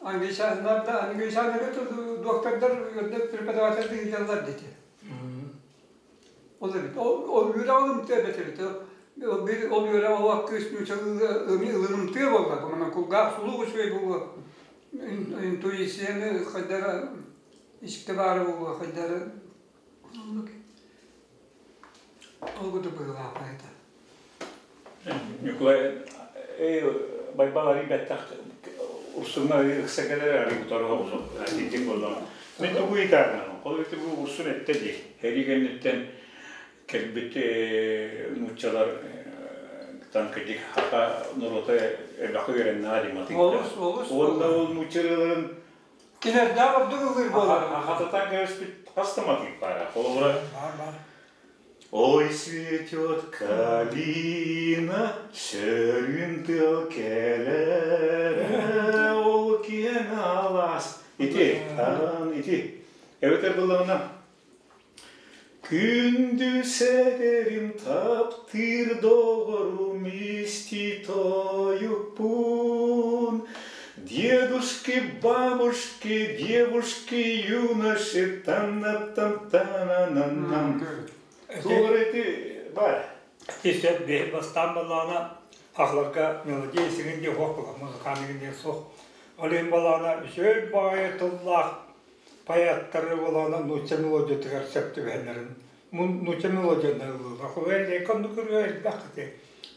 англичаннар да англичаннарга доктордар преподавателлэр ыыталлар диэтэ. Ол эбит. Ол үөрэх ылымтыа эбит эбит. Ол үөрэх ол кыыс нуучалыы ылынымтыа буолла. Манан кулгаах сулуук үчүгэй буолуо. Интуицияны хайдара искэ баара буолуо хайдара ол курдук быһыылаах это. Ньукулай Байбал арый бэттэх урсуҥҥа ыкса кэлэр арый утары оҕусун итинник буоллаҕа. Мин тугу ыйытаарынан, ол ити бу урсун эттэ дии. Һэрии кэнниттэн кэлбит нууччалар танкадик хаха норуота элбэххэ үөрэннэҕэ дии матыыта. Олус, олус. Уонна ол нуучча ырыаларын Кинердээх ордук ыллыыр буолар. Хататан кэбиспит хас да матыып баара. Холобура Ой, цветет калина, сөрүүн тыал кэлэрэ, ол киэҥ алаас. Ити, аан ити. Эбэтэр былаҕына Күндү сэгэрим таптыыр доҕорум исти тойукпун Дедушки, бабушки, девушки, юноши, тан-на-тан-та-на-на-нам. Туох ити бар? Ити сөп биһи бастаан баллаана ахларга мелодия сигин диэ суох була, музыкальный диэ суох. Ол иһин балаана үчүгэй баҕайы тыллаах поэттары балаана нуучча мелодиятыгар сөп түбэһэллэрин нуучча мелодияны ыллыыллар. Элбэх ырыа элбэх ити.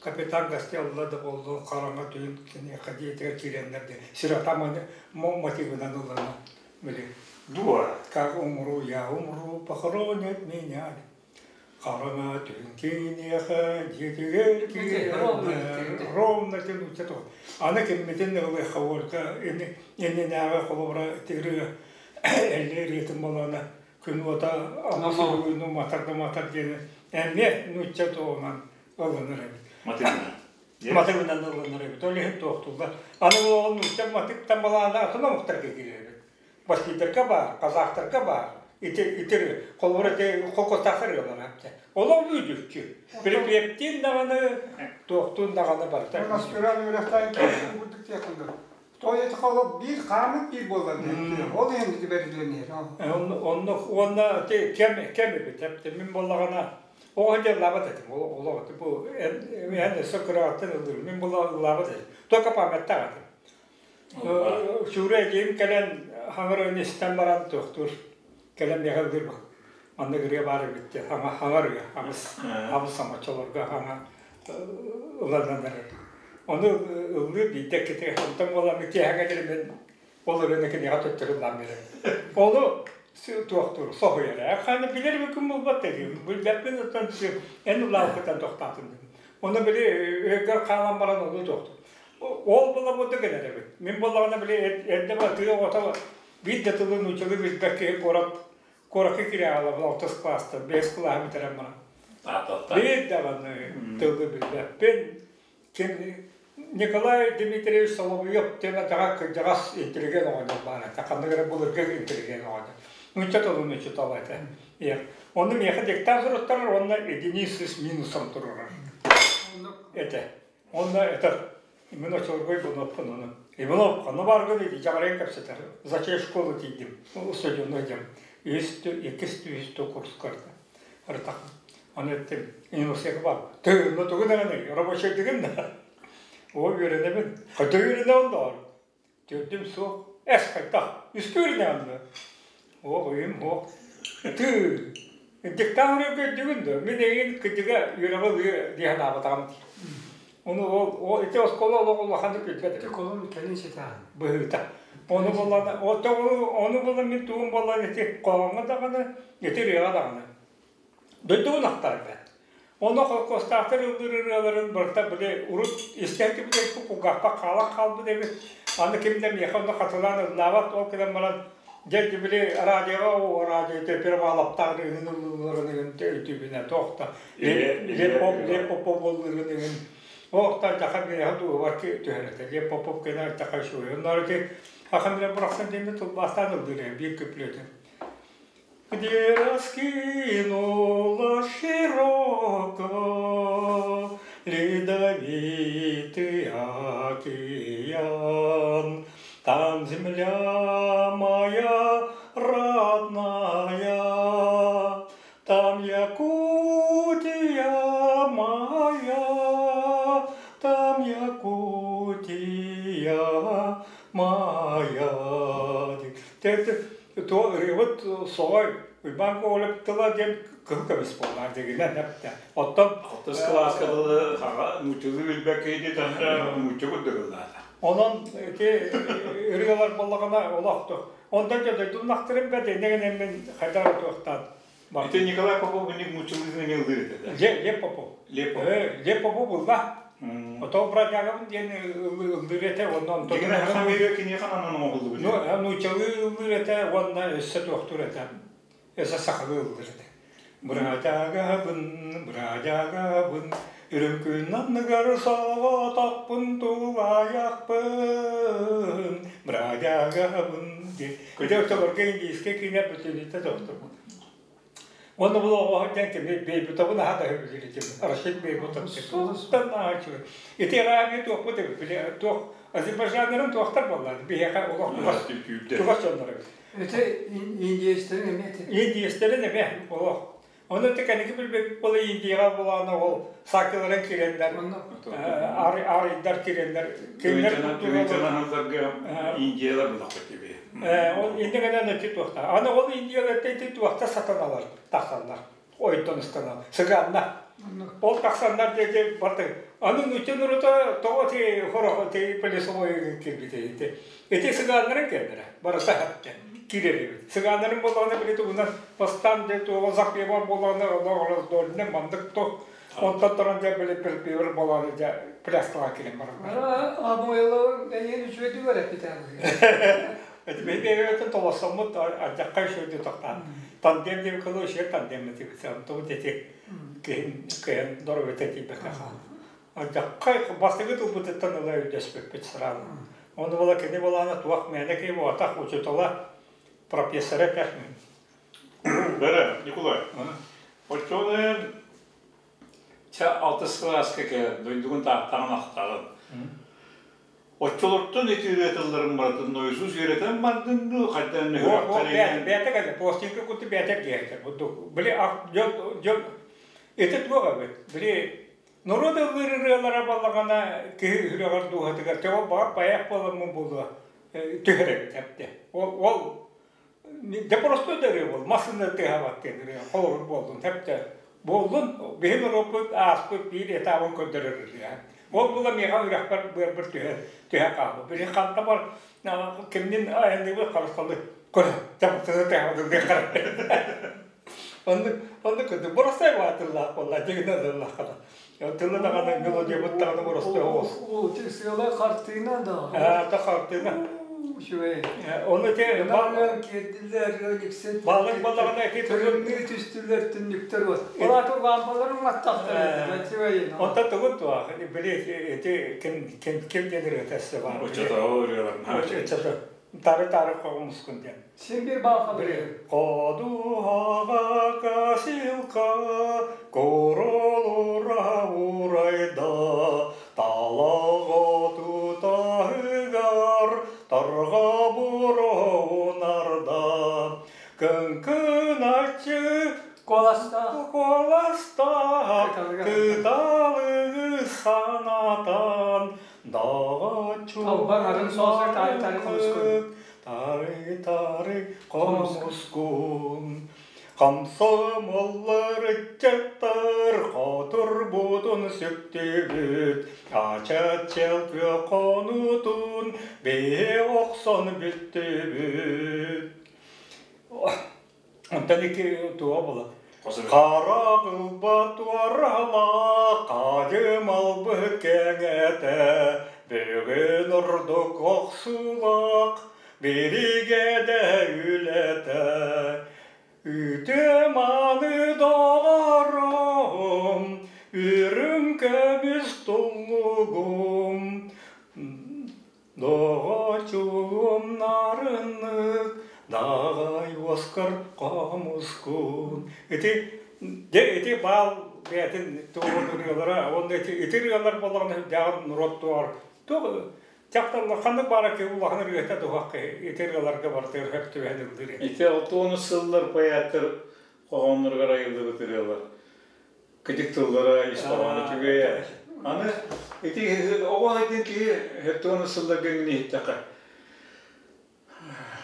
Капитан Гастелло да буоллун, хараҥа түүн киниэхэ дьиэтигэр киирэннэр де сирота мотивынан ыллана били Дуо? Как умру, я умру, похоронят меня. Хараҥа түүн киниэхэ дьиэтигэр киирэннэр ровно тянуть то. Аны киммитин ылыахха уолка иннинээҕи холобура тигры элли ырыатын болоона күн уота амасыгыну матар да матар диэни эмиэ нуучча туһунан ылынар эбит. Матыгынан. Матыгынан ылынар эбит. Ол иһин туохтуллар. Аны ол нуучча матыктан балаана атын омуктарга киирэр эбит. Башкирдарга баар, казахтарга баар. Ити ити холобура ити холкуостаахтар ылалар эбит. Олох үүдүкчү. Припептин даҕаны, туохтуун даҕаны барыта. Аспиран үөрэхтээн киирбит курдук диэххин То это холоп биир хаамыт биир буоллар ол иһин ити бэриллэн Онно уонна кэм кэм эбит. Мин буоллаҕына оҕо дьаллаабат этим. Олох бу эн өссө кыраҕаттан ыллыыр. Мин буоллаабат этим. Только памяттаах этим. Сүүрэ эдьиийим кэлэн хаҥыр истэн баран туохтуур кэлэн миэхэ ыллыыр маннык ырыа баар эбит диэн хаҥа хаҥар ырыа абыс абыс самочолорго хаҥа ылланан эрэр. Ону ыллыыр биирдэ иккитэ онтон буолан киэһэҥэ диэри мин ол ырыаны киниэхэ төттөрү ыллаан биэрэбин. Ону туохтуур соһуйар ээ. Ханна билэр күн булбат дии. Билбэппин оттон эн ыллаабыккыттан тохтоотум. Ону били өйгөр хаалан баран ону туохтуур. Ол була бу гынар эбит. Мин буоллаҕына били эрдэ тыа оҕото биир да тылы нууччалыы билбэт киһи куорат куоракка киирэ хаалабын алтыс кылаастан бэс кылааһы бүтэрэн баран. Биир даҕаны тылы билбэппин. Ким Николай Дмитриевич Соловьев диэн адаҕа кырдьаҕас интеллигент оҕонньор баар этэ. Ханнык эрэ былыргы интеллигент оҕонньор. Нуучча тылын учуутала этэ. Онно миэхэ диктант суруттарар уонна единицы с минусом турарар этэ. Онно этэр мин оччолорго Ивановпун ону. Иванов ханна бааргын дии дьаҕарыйан кэпсэтэр. Зачем школу тиийдим. Устудьуоннуй диэн. Үһүс иккис үһүс курска ырытах. Аны эттим, университекка бар. Тыынна тугу даҕаны рабочайдыгын да. О үөрэнэбин. Хайда үөрэнэҕин доҕор? Төрдүм суох. Эс хайдах? Үскэ үөрэнэҕин да? О ыйым суох. Тыы. Диктант көрдүгүн да? Мин эйигин кырдьыга үөрэҕи ылыы дии санаабатаҕым дии. Ону ол ити оскуола олох улаханнык билбэт Ити колон кэлин ситаан. Быһыыта. Ону булан, ону булан мин тугум буолан ити хоһооҥҥо даҕаны, ити ырыаҕа даҕаны. Дойдубун ахтарбат. Онно холкуостаахтар ыллыыр ырыаларын барыта били урут истэн кибит кулгаахпар хаалан хаалбыт эбит. Аны ким да миэхэ онно хатылаан ыллаабат, ол кэлэн баран дьэ били радиоҕа о радио первалаптаах ыһын ыллыылларын ыһын өйдүүбүнэ туох да Лев Лев Попов ыллыырын ыһын оохтон таха миэхэ дууһабар түһэр этэ. Лев Попов кэнэ таха үчүгэй. Онноор ити Хахам Лев Бурахсан диэн тылбаастаан ыллыыр биир күплүөтүн. Где раскинула широко ледовитый океан, Там земля моя родная, там Якутия моя, там Якутия моя. Вот соҕой Уйбаан Коголев тыла диэн кыһыл көмүс буоллар дегинэн эптэ. Оттон алтыс кылааска дылы нууччалыы билбэккэ диэтэ нуучча курдук ыллаата. Онон ити ырыалар буоллаҕына олохту. Онтон дьэ дойдум нахтырым бэрт иннигин мин хайдах туохтаан Ити Николай Попов инник нууччалыытын эмиэ ыллыыр этэ да? Лев Попов. Лев Попов. Лев Попов ылла. Ото бродягабын диэн ыллыыр этэ уонна онтон Дигинэ хамыыга киниэхэ анан оҥоһуллубут. Ну, нууччалыы ыллыыр этэ уонна өссө туохтуур этэ. Өссө сахалыы ыллыыр этэ. Бродягабын, бродягабын, үрүҥ күн анныгар соҕотохпун тулаайахпын, бродягабын диэн. Ити оччолорго индийскэй киинэ бүтүннүүтэ тохтубут. Уонна бұл оҕоһо диэн кими Бейбутовын аһа да сөбүлүүр Рашид Бейбутов тустан аһачы. Ити араабия туохпут эбит били туох Азербайджаннарын туохтар буоллар биһиэхэ олох чугас чугас дьоннор эбит. Ити индиецтерин эмиэ ити. Индиецтерин эмиэ олох. Ону ити кэнники билбит буола Индияҕа булаана ол сакиларын киреннер арыйдар киреннер кинилэр Индиялар булахпыт диби. Ол иннигэнэн ити туохта. Аны ол Индиялар ити туохта сатаналар тахсаллар. Ойдон ыстанал. Сыганна. Ол тахсаннар диэки барды. Аны нуучча норуота тоҕо ти хорохо ти полисовой кирбите ити. Ити сыгааннарын кэллэрэ. Барыта киирэр эбит. Сыгааннарын буоллаҕына били тугунан бастаан дьэ туоҕа запьебар буоллаҕына олох дольне мандык то онтон туран дьэ били перпевер буолааны дьэ пляскалаан киирэн бараллар. Абойловын эйиэн үчүгэйдик үөрэппит Эти бэйбэйбэтин толоссоммут ардьакка үчүгэйдик тохтаан. Тандем диэн кылы үчүгэй тандем этибит. Онтубут эти киһин кыйан доруобуйата тиийбэккэ хаалла. Ардьакка бастакы тылбытыттан ыла өйдөспүппүт сыраан. Ону була кини булаана туох мээнэ киһи буолбатах учуутала профессора этэх. Бэрэ, Николай. Оччоҕуна чэ алтыс кылааска кэлэн дойдугун тааттаҕын ахтаҕын. Оччолортон ити ырыатылларын барытын нойсус үөрэтэн бардын дуу, хайдан нөһүрөхтөр Бэйэтэ кэлэ, пластинка куту бэйэтэ киһэтэ. Били дьон дьон ити туох эбит. Били норуот ыллыыр ырыалара баллаҕана киһи үрэҕэр дууһатыгар төҕө баҕар байах буоламмын буолуо түһэр эбит эптэ. Ол ол дьэ простой да ырыа буол, массыына тыаһабат диэн ырыа холобур буоллун эптэ. Буоллун, биһи норуоппут ааспыт биир этабын көрдөрөр ырыа. Ол була миэхэ үрэхпэр быарбар түһэ түһэ хаалбыт. Били ханта бар кимнин айанныыбыт харысхалы көрө тахсыны тыаһабатын диэн Оннук оннук курдук боростой баатыллаах буолла дьигинэ тыллаах хата. Тылы даҕаны мелодиябыт даҕаны боростуой оҕус. Сыала хартыына да. Та хартыына. Үчүгэй. Оны те Балык киирдилэр, өлүксэт. Балык балаҕана ити Тырымныы түстүлэр түннүктэр вот. Олар лампаларын маттахтар. Үчүгэй. Онта тугун туах, били ити ким ким ким диэн ырыата бар. Оччотооҕу ырыалар. Оччото. Тары-тары қоғымыскын диэн. Син бир балқалы. Кодуһаҕа косилка, королура урайда, талаҕа тутаһыгар, тарҕа буруунарда, кыҥкыначчы Коласта. Коласта, кыталыгы санатан, даҕаччу Талбан арын соосой тары-тары хомускун. Тары-тары хомускун. Комсомоллар ыччаттар хотурбутун сүктүбүт, ача челкө конутун бэйэ охсон бүттүбүт. Онтон ики туа була. Карагылба туарала, кажым албы кеңете, бүгүн ордук охсулак, биригеде үлете. Үтө-маны доҕорум, үрүҥ көмүс туллугум, доҕочугум нарыннык, даҕай уоскар хомускун. Ити дьэ ити баал бэйэтин туһун ырыалара уонна ити ити ырыалар буоллаҕына сүрдээҕин норуот туһар туох дьахталлар ханнык баара киһи улахан ырыата туһах киһи ити ырыаларга барытыгар сөп түбэһэн ыллыыр Ити 60 сыллар поэттар хоһоонноругар айыллыбыт ырыалар. Кытык тыллара ис хоһооно үчүгэй. Аны ити оҕо айдын киһи 60 сылларга иһиттэххэ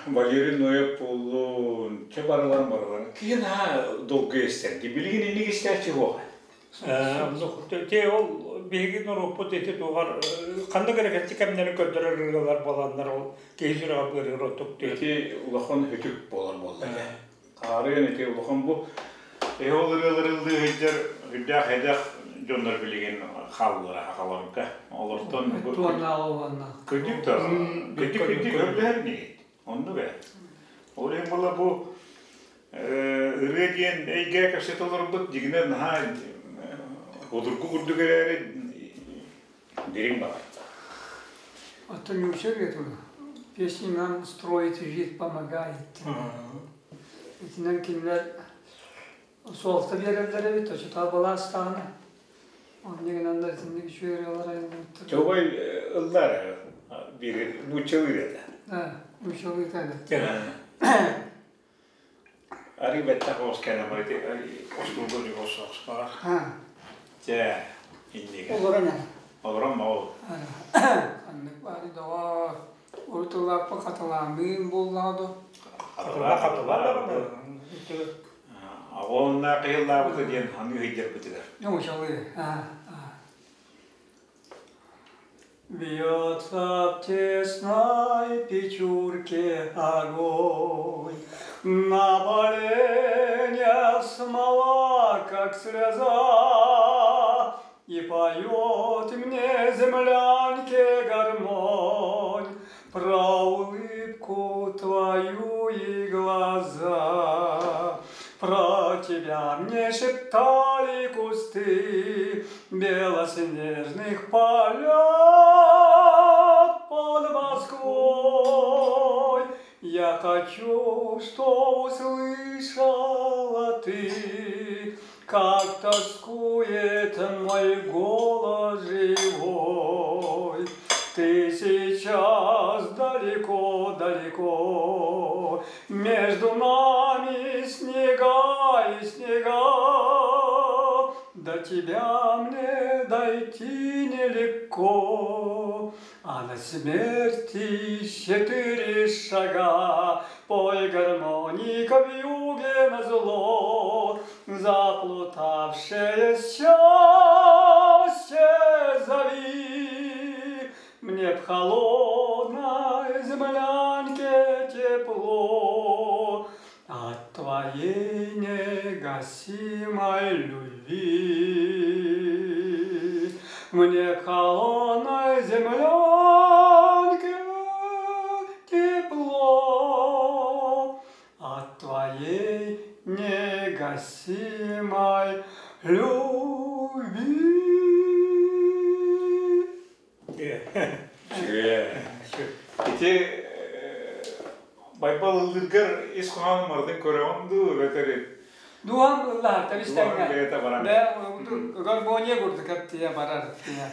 Валерий Ноев буоллун, чэ барылан барылан. Киһи наһаа долгуйа истэр. Билигин инник истээччи суох. Те ол биһиги норуоппут ити туһар ханнык эрэ кэрчик кэмнэри көрдөрөр ырыалар буоланнар ол киһи сүрэҕэ быарыыр оттук Ити улахан үтүк буолар буолла. Хаарыан ити улахан бу эһи ол ырыалары ыллыы сылдьар үрдээх эдэх дьоннор билигин хааллара хахаларга. Олортон бу Туоннааҕы уонна. Кырдьык да, кырдьык кырдьык өрлөһөр инигит. Оннук ээ. Ол иһин була бу ырыа диэн эйгэ кэпсэтэ олорбут дьигинэ наһаа удургу курдук эрээри дириҥ баҕар. Оттон Нюша говорит, песни нам строить жизнь помогает. Итинэн кинилэр суолта биэрэллэр эбит, очутаа балаастаҕына. Онно гынан итинник үчүгэй ырыалар айыллыбыттар. Чобой ыллар биир нууччалыы этэ. Да, нууччалыы этэ. Ари бэттэх оҕус кэлэн бар ити остуолга ньугос соҕус Чэ, иннигэ. Олорон Олорон ол. Ханнык баары доҕоор. Урут ыллааппа хатылаамыын буоллаҕа до. Хатылаа хатылаа Оҕонна кыйыллаабыта диэн ханыы ыйдырбытыгар. Нууччалыы. Бьется в тесной печурке огонь, На поленьях смола, как слеза, И поет мне землянке гармонь Про улыбку твою и глаза. Про тебя мне шептали кусты Белоснежных полях под Москвой. Я хочу, чтоб услышала ты, Как тоскует мой голос живой. Ты сейчас далеко-далеко, Между нами снега и снега. До тебя мне дойти нелегко, А на смерти четыре шага. Пой, гармоника вьюге назло, Заплутавшее счастье зови. Мне в холодной землянке тепло От твоей негасимой любви. Мне в холодной землянке тепло от твоей негасимой любви. Ити Байбал ыллыыргар ис хоһоонун барытын көрөҕүн дуу эбэтэр Дуһам ыллаһар Дуһам бэйэтэ баран. Бэ гармония курдук эптиэ барар тиэ.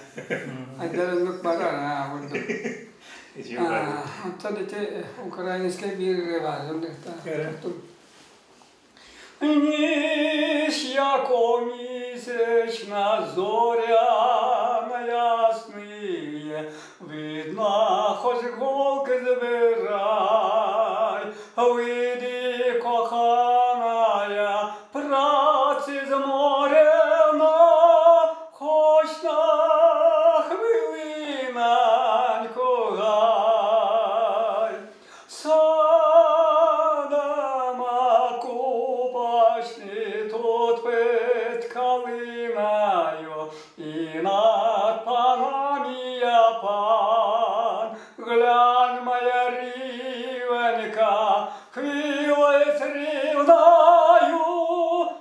Айдарыннык барар аа курдук. Оттон ити украинскай биир бар. Ніч, яко місячна зоря ясніє, видно, хоч голки збирай, вийди, коханая, праці зморена, хоч на хвилиноньку гай. Садама купачні тут під калиною, і над панами я пан. Глянь, моя рівенька, хвилець рівною,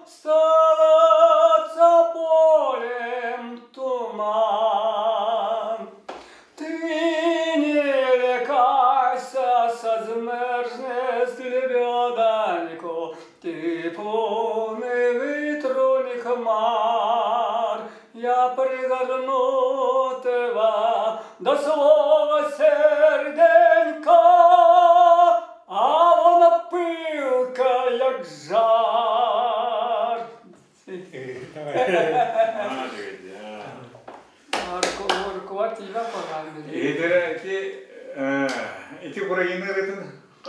стелиться полем туман. Ти не лякайся, змерзнеш лебедонько, ти повний вітру ні хмар. Я пригорну тебе до свого серденька, а вона пилка, як жар. Ити Украина ырытын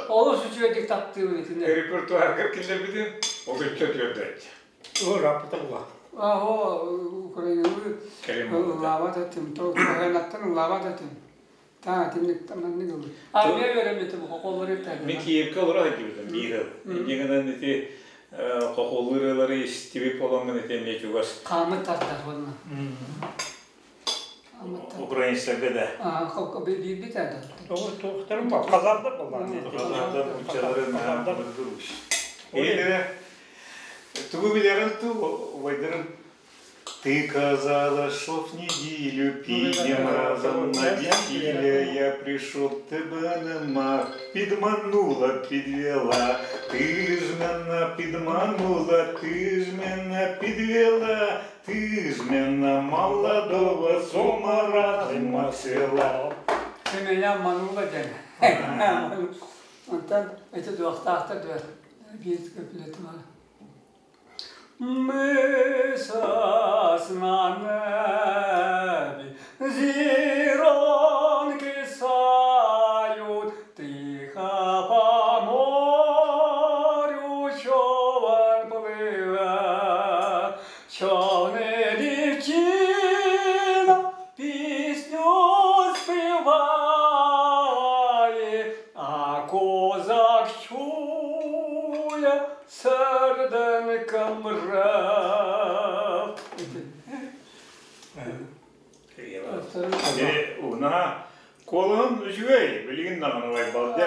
Олус үчүгэйдик таптыыбын итини. Репертуарга киллэрбитин отучча түөрдэт. Раппыта була. Аһо Украинаны ыллаабат этим, Украинаттан ыллаабат этим. Та тинник маннык ыллы. Армия үөрэммитим хохоллар иртээдим. Мин Киевке олоро сылдьыбытым биир ыл. Инньэ гынан ити хохоллуур ырыалары истибит буоламмын ити эмиэ чугас. Хаамыт тардар уонна. Украинецтэргэ да. Биирбит ээ Туохтарым бар. Хазардар боллар. Хазардар мунчаларын Иһитэрэ тугу билэҕин ту убайдарым Ты казала, что в неделю підем разом на весілля, я прийшов, тебе нема, підманула, підвела, ти ж мене підманула, ти ж мене підвела, ти ж мене молодого с ума разума свела. Ты меня обманула диэн. Онтон ити туохтаахтар дуо биир көпүлэтим бар. Мы сосна небі зіроньки сають, тихо по морю човен пливе, човни дівчина пісню співає, а козак чує, серденька мре. Уна колон үчүгэй, билигин даҕаны байбал дьэ.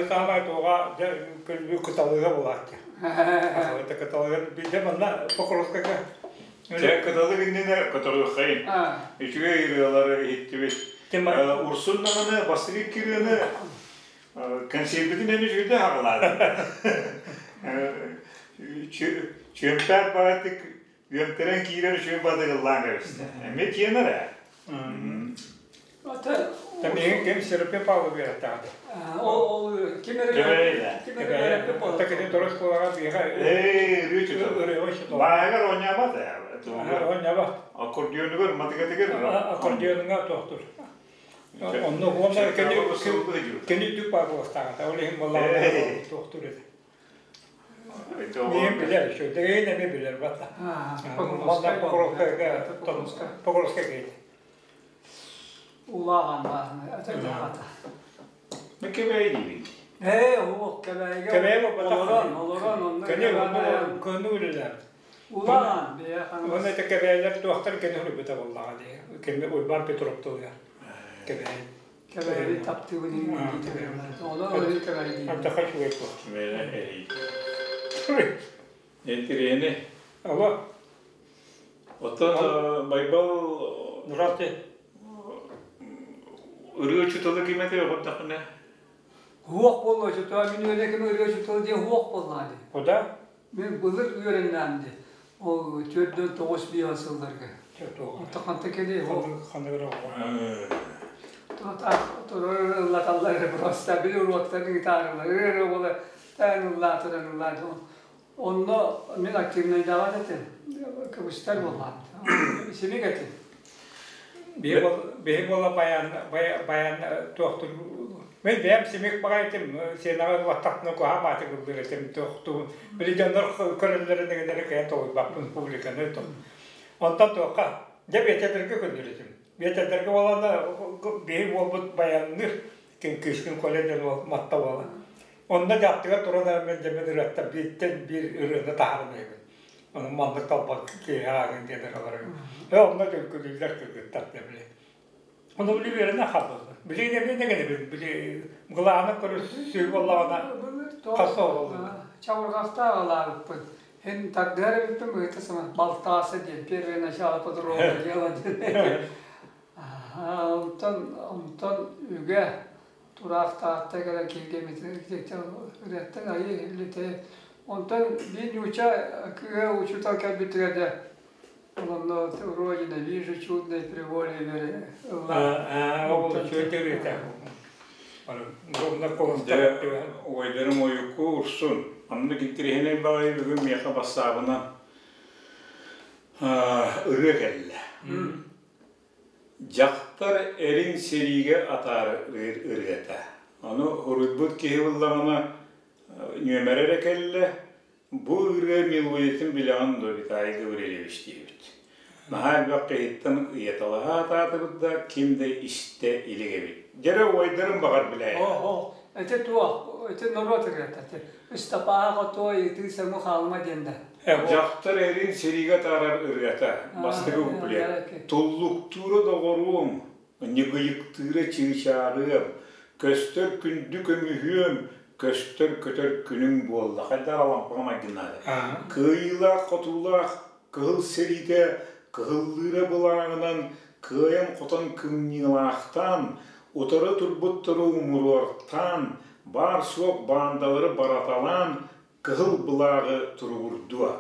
Саамай туоҕа дьэ кыталыга буолааччы. Кыталыга дьэ манна Покровскайга. Дьэ кыталык иннинэ көтөҕүөххэйин. Үчүгэй ырыалары иһиттибит. Урсун даҕаны бастакы ырыаны кэнсиэрбитин эн үчүгэйдик аҕалаатыҥ. Чүөмпээх баҕайытык үөмтэрэн киирэр үчүгэй бадыгыллаан кэбистэ. Эмиэ тиэнэр ээ. Миигин ким Серафим Павлов үөрэхтээҕэ. Ол ким эрэ ким эрэ Ота кини торос кулаҕа биэхэ Ээ, Бааһыгар оонньообот ээ. Оонньообот. Аккордеонугар, матыгатыгар. Аккордеонуга туохтур. Онно уонна кини кини үрдүк баар буолуохтааҕа. Ол иһин буоллаҕына туохтур этэ. Миигин билэр, үчүгэйин эмиэ билэр батта. Манна Покровскайга Покровскай киһитэ. Улааҕан бааһынай, ата Миккебэй диибин. Ээ, уох Кэбээйигэ Кэбээйи буолбатах. олорон, олорон, онно Кини үлэлээн. онно үлэлээбит. Улаан, бэйэ хаҥас. Уонна это Кэбээйилэр туохтар кини суруйбута буоллаҕа дии. Кини Уйбаан Петров тылыгар. Кэбээйи. Кэбээйи таптыыбын иҥин диэтэ. Онон ол иһин Кэбээйи дииллэр. Ардахха үчүгэй буол. Мэлэ эрий. Интириэни. Алло. Оттон Байбал Здравствуйте. Ырыа учуутала ким этэ оҕордоххуна? Хуох буолла учуутала, мин үөрэ ким ырыа учуутала диэн хуох буоллаҕа дии. Куда? Мин былыр үөрэннэм дии. Ол 49 5 сылларга. Онто ханта кэлиэй хуох. Ханныгыр оҕо. Турар ыллаталлар просто били уруоктарын гитаралар ырыа буола таан ыллаатыран ыллааты. Онно мин активнайдаабат этим. Кыбыстар буоллаам. Симик этим. Биһи буола баян баян туохтур мен бэйэм симик баҕай этим сиэнэҕэ ыллаттахпына куһаҕан баатык ыллыыр этим туохтуу били дьоннор көрөллөрүн дэгэннэри кыайан толуйбаппын публиканы онтон туохха дьэ биэтэлэргэ көннөр этим биэтэлэргэ буолана биһи буолбут баянныыр кыыскын Коля диэн уол матта уола онно дьааттыгар туран эрэн дьэ мин ырыаттан бииртэн биир ырыаны таһааран иһэбин ону маннык талбат киһи ааҕын диэн ыралары э онно дьөҥкүлүүллэр кыргыттар дэ били ону били үөрэнэ хаалбыт били эмиэ дэгэнэбин били глаана көрөр сүһү буоллаҕына хас оҕоллун Чабырҕахтаах алаабыппын. Эн тардыһар эбиппин быһыта сама балтааса диэн первое начало по-другому дело диэн. Онтон онтон үгэ тураахтаахта кэлэн кииргэммитин ырыаттан айыы үлэтэ. Онтон биир нууча кыыһа учуутал кэлбитигэр дэ онно Родина вижу чудное приволье ылла. Ол үчүгэй ырыата. Дьэ, убайдарым ойукку урсун. Оннук интириэһинэй баҕайы бүгүн миэхэ бассаабынан ырыа кэллэ. Дьахтар эрин сэриигэ атаарыыр ырыата. Ону уруйбут киһи ыллаҕына нүөмэрэ эрэ кэллэ. Бу ырыа мелодиятын билэҕин дуо, Виталий Гаврильевич диэбит. Наһаа элбэх киһиттэн ыйыталаһа сатаатыбыт да, ким да истэ илик эбит. Дьэрэ убайдарым баҕар билээйэ. Оо, ити туох, ити норуот ырыата. Ыстапааһа хотуой, ытыы сэму хаалма диэн да. Дьахтар эрин сэриигэ атаарар ырыата, бастакы куплет. Туллуктуура доҕоруом, ньыгыйыктыыра чыычаарыам, көстөр күндү көмүһүөм, көстөр көтөр күнүҥ буолла. Хайдах алампаҕа майгыннаата. Кыайыылаах-хотуулаах кыһыл сэриитэ кыһыллыыра былааҕынан кыайан-хотон кымньыылаахтаан, утары турбуттары умуруортаан, баар-суох баандалары бараталаан, кыһыл былааҕы туругурдуо.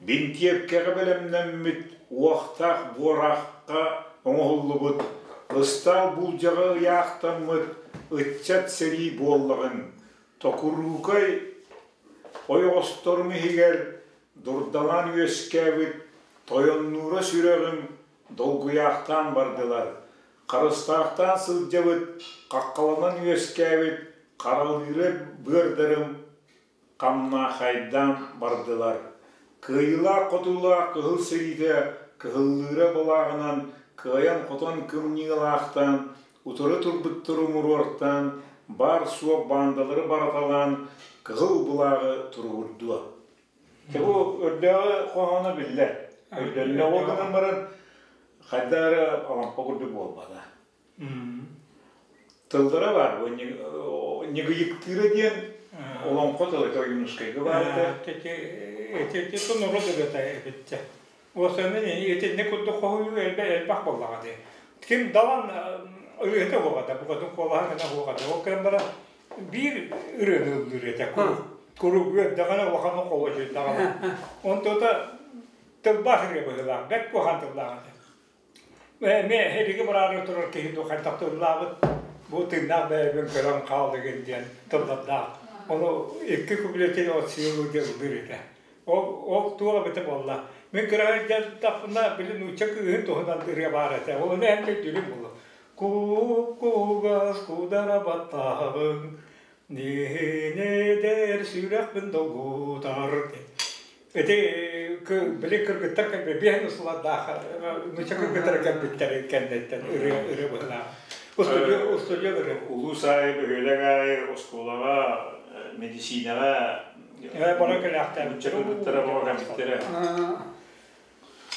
Бинтиэпкэҕэ бэлэмнэммит уохтаах буораахха оҥоһуллубут ыстаал булдьаҕа ыйаахтаммыт ыччат сэрии буоллаҕыҥ, токуруукай ойоҕосторум иһигэр дурдалаан үөскээбит тойоннуура сүрэҕим долгуйаахтаан бардылар, харыстаахтаан сылдьабыт, хаххаланан үөскээбит харалыыра быардарым хамнаахайдаан бардылар. Кыайыылаах-хотуулаах кыһыл сэриитэ кыһыллыыра былааҕынан кыайан-хотон кымньыылаахтаан, утары турбуттары умуруортаан, баар-суох баандалары бараталаан кыһыл былааҕы туругурдуо. Дьэ бу өрдөөҕү хоһооно биллэр. Өйдөннө ол гынан баран хайдах эрэ олоҥхо курдук буолбата. Тыллара баар бу ньыгыйыктыыра диэн олоҥхо тыла Ойуунускайга баар этэ. Ити норуот ырыата эбит. Уосанын итинник курдук хоһуйуу элбэх буоллаҕа дии. Ким далан ырыата буоҕата, букатын куолаһа гына буоҕата. Ол кэлэн баран биир ырыаны ыллыыр этэ. Куруук үөрдэҕинэ улахан холочуйдаҕына. Онтута тылбаас ырыа быһыылаах, бэрт куһаҕан тыллаах этэ. Эмиэ эһиги бараары турар киһи дуу хайдах тыллаабыт бу тыыннаах бэйэбин көрөн хаал дигин диэн тыллардаах. Ону икки куплетин от сыылы диэн ыллыыр этэ. Ол, ол туох эбитэ буолла. Мин кыра сылдьардахпына били нуучча кыыһын туһунан ырыа баар этэ. Ол ону эн өйдүүрүм буолуо. Куп-кугас кудара баттаабын, Нинедер сүрэхпин долгутар. Ити били кыргыттар кэлбит биэһин усулардаах нуча кыргыттар кэлбиттэр кэнниттэн ырыа ырыа быһылаах. Устудьуон ырыа. Улуус аайы, бөһүөлэк аайы, оскуолаҕа, медицинэҕэ бара кэлээхтээбиттэрэ. Ыччаттара бөҕө кэлбиттэрэ.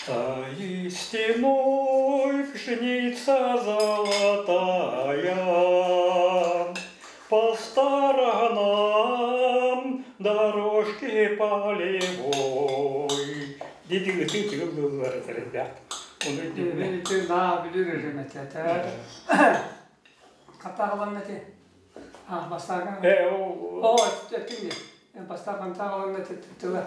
Стоит стеной пшеница золотая, по сторонам дорожки полевой. Диди ытыы тыыллыыллар этэрдээх. Ону Ити наа билир этэ. Хатаҕаланна ти. А, бастаан. О, этиң Бастаан хатаҕаланна тыла.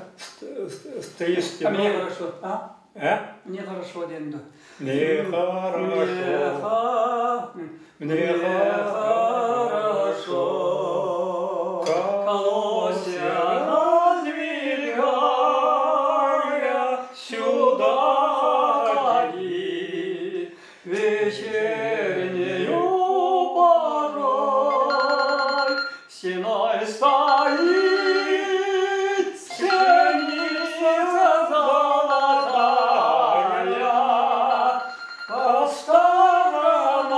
Стоит стеной. Мне хорошо. А? А? Мне хорошо диэн ду. Мне хорошо. Мне хорошо. Колосья раздвигая, сюда ходи вечернею порой. Стеной стоит пшеница золотая, по сторонам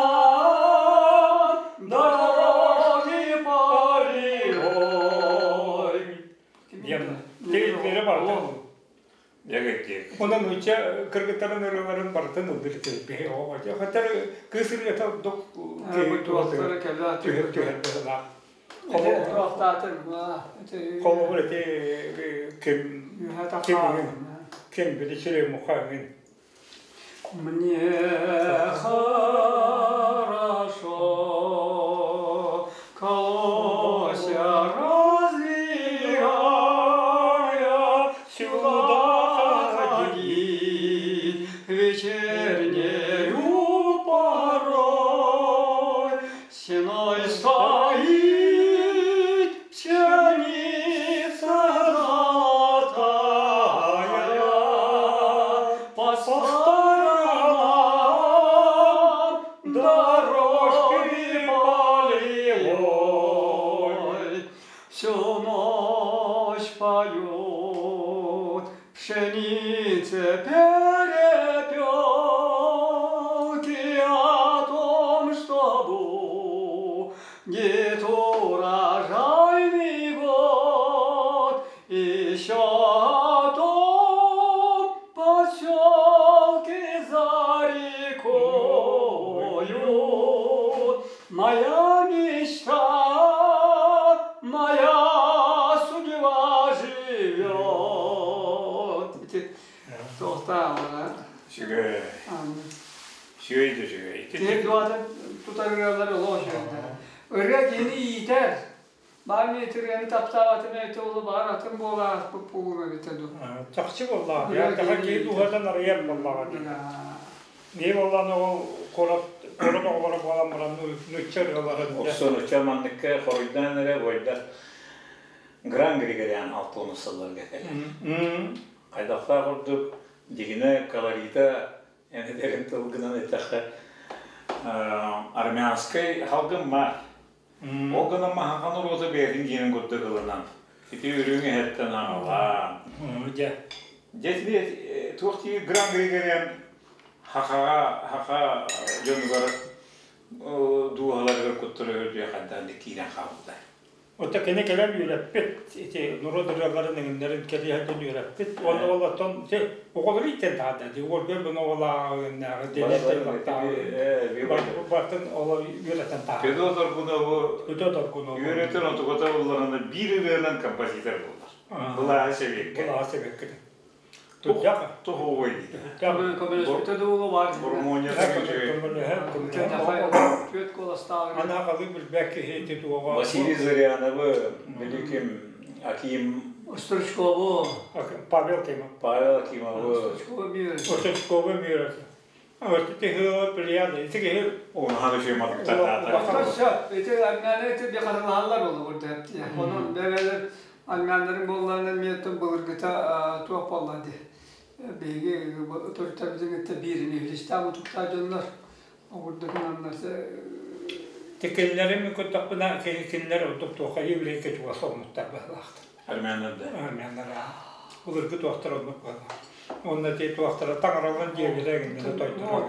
дорожки полевой. Тиритлери бартын. Ягаттиек. Онон нуучча кыргыттарын ырыаларын барытын ылдыр кэлбиһи оҕо. Хотар кыыс ырыата док түһэр түһэр быһылаах. Холобур ити ким ким ким били Черемуха мин. Мне хорошо, колосья раздвигая, сюда ходить вечернею порой. Стеной стоит пшеница золотая, по сторонам дорожки полевой. Всю ночь поют пшенице перепелки о том, что будет урожайный год, еще о том поселке за рекою. Моя мечта, моя судьба живет. Ити туохтаа Үчүгэй. Үчүгэй да үчүгэй. Тиһик дуатын тутар ырыалары олох үчүгэйдэр. Ырыа киһини иитэр. Баар ырыаны таптаабатын эбитэ буолуо, баар атын буолаах буолуо эбитэ дуу. Чахчы буоллаҕа. Яа киһи дууһатын арыйар буоллаҕа дии. Не буоллаҕына ол куорат куорат оҕолоро буолан баран нуучча ырыаларын Охсон уча манныкка хоруйдаан эрэ бойда Гран Григориан алтыаны сылларга кэлэр. Хайдахтаах курдук дьигинэ колорита энэтэрин тылгынан эттэххэ армянскай халгын маар. Ол гынан маһахан уруота бэйэтин гиэнин курдук ылынан ити үрүҥ эһэттэн аҕалаан. Дьэ. Дьэ туох тиий Гран Григориан хахаҕа хаха дьонугар дууһаларыгар куттара үрдүө хайдаан киирэн хаалбыта. Оттон кини кэлэн үөрэппит, ити норуот ырыаларын эҥиннэрин кэлиэһэрдэн үөрэппит. Уонна ол оттон оҕолору иитэн таһаарда. Уолгар буну оҕолааҕыннааҕы дэнэтэн баттааҕы бартын ол үөрэтэн таһаарда. Федот Аргунову Федот Аргунову үөрэтэн отугата булларына биир ырыанан композитор буолар. Былааһы сэбиэккэ. Былааһы сэбиэккэ. Туһ туһуой дейді. Көмөлөспүтэ дуулу бар. Гармонията үчүгэй. Түөт куоластааҕы. Ана халы билбэк киһи ити туоҕа. Василий Зыряновы, великим Аким Стручкову. Павел Акимов. Павел Акимовы. Стручкову мир. Стручкову мир. Ити плеяда. Ити киһи Ону ханы şey матыктар. Ити армяны ити bir kadınlar oldu burada. Onun bebeler армяннарын болларынан миеттен былыргыта туох боллады. Биһиги төрүттэрбитин кытта биирини Христиан утуктаа дьоннор огурдукунаннар Тикиннери мен көттөкпүнэ кинилер ордук туоха еврейке чугас омуттар баһылаахтар. Армяннар да. Армяннар. Былыргы туохтар оннук баһылаах. Онно ти туохтара таҥаралар диэбилэ гиннere тойдура.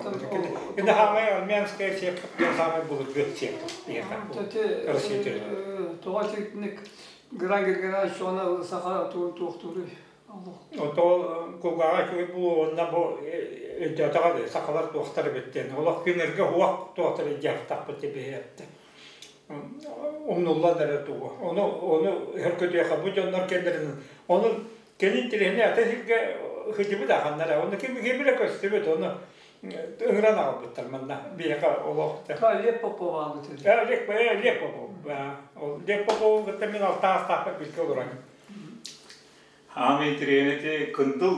Кини хаамай армянская церковь диэн хаамай былыргы церковь диэхэ. Россия территория. Тоҕо итинник гран гран шона саха туохтууруй? Ото кулгааҕа үчүгэй буолуо уонна бу өйдөөтөҕө дии сахалар туохтар эбит диэн. Олох кинилэргэ уох туохтар илдьиэхтахпыт биһиэттэ. Умнуллан эрэ тугу. Ону ону хөркөтүөхэ бу дьоннор кэллэрин ону кэлин тириһини ата сиргэ сылдьыбыт аханнара. Ону ким ким эрэ көстүбүт ону ыҥыран аҕалбыттар манна биһиэхэ олох Лев Попов аалбыт Лев Лев Попов. Лев Попову кытта мин алтаастаахпар билгэ олорон. Аан интириэнити Кындыл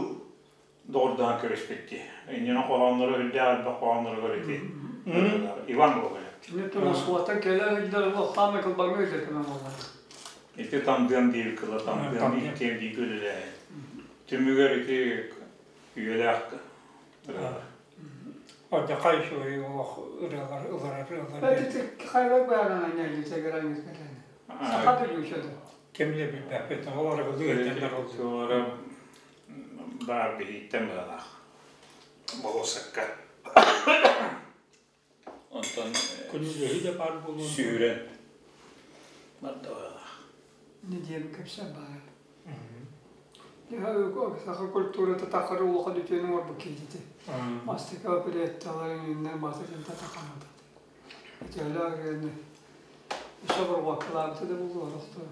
доҕордоһон көрүспүттии. Инньэнэ хоһооннору үрдээх элбэх хоһоонноругар ити Иван Гоголев. Кини Москваттан кэлэ сылдьар хаамай кылбаҥҥа ыытар кэмэ буолла. Ити тандыам диир кыла тандыам иккиэн бииргэ үлэлээһин. Түмүгэр ити үйэлээх ырыалар. Одьакай үчүгэй олох ырыалар ыларар ырыалар. Ити хайалар быһааран анньа гранит кэлэн. Саха бүлүүчөдө. Ким да билбэппит, ол арыгылыы иһитэннэр ол. Туора баар биһииттэн быһалаах. Болуоссакка. Онтон Күнү да баар буолуон. Сүүрэн барда быһалаах. Не диэн кэпсээн баар. Саха культурата тахары улахан үтүөнү оҥорбут киһити. Мастика оперетталарын иннэр масатын татахамата. Үтүөлээх соборҕоккалаабыта да буолуо олохторо.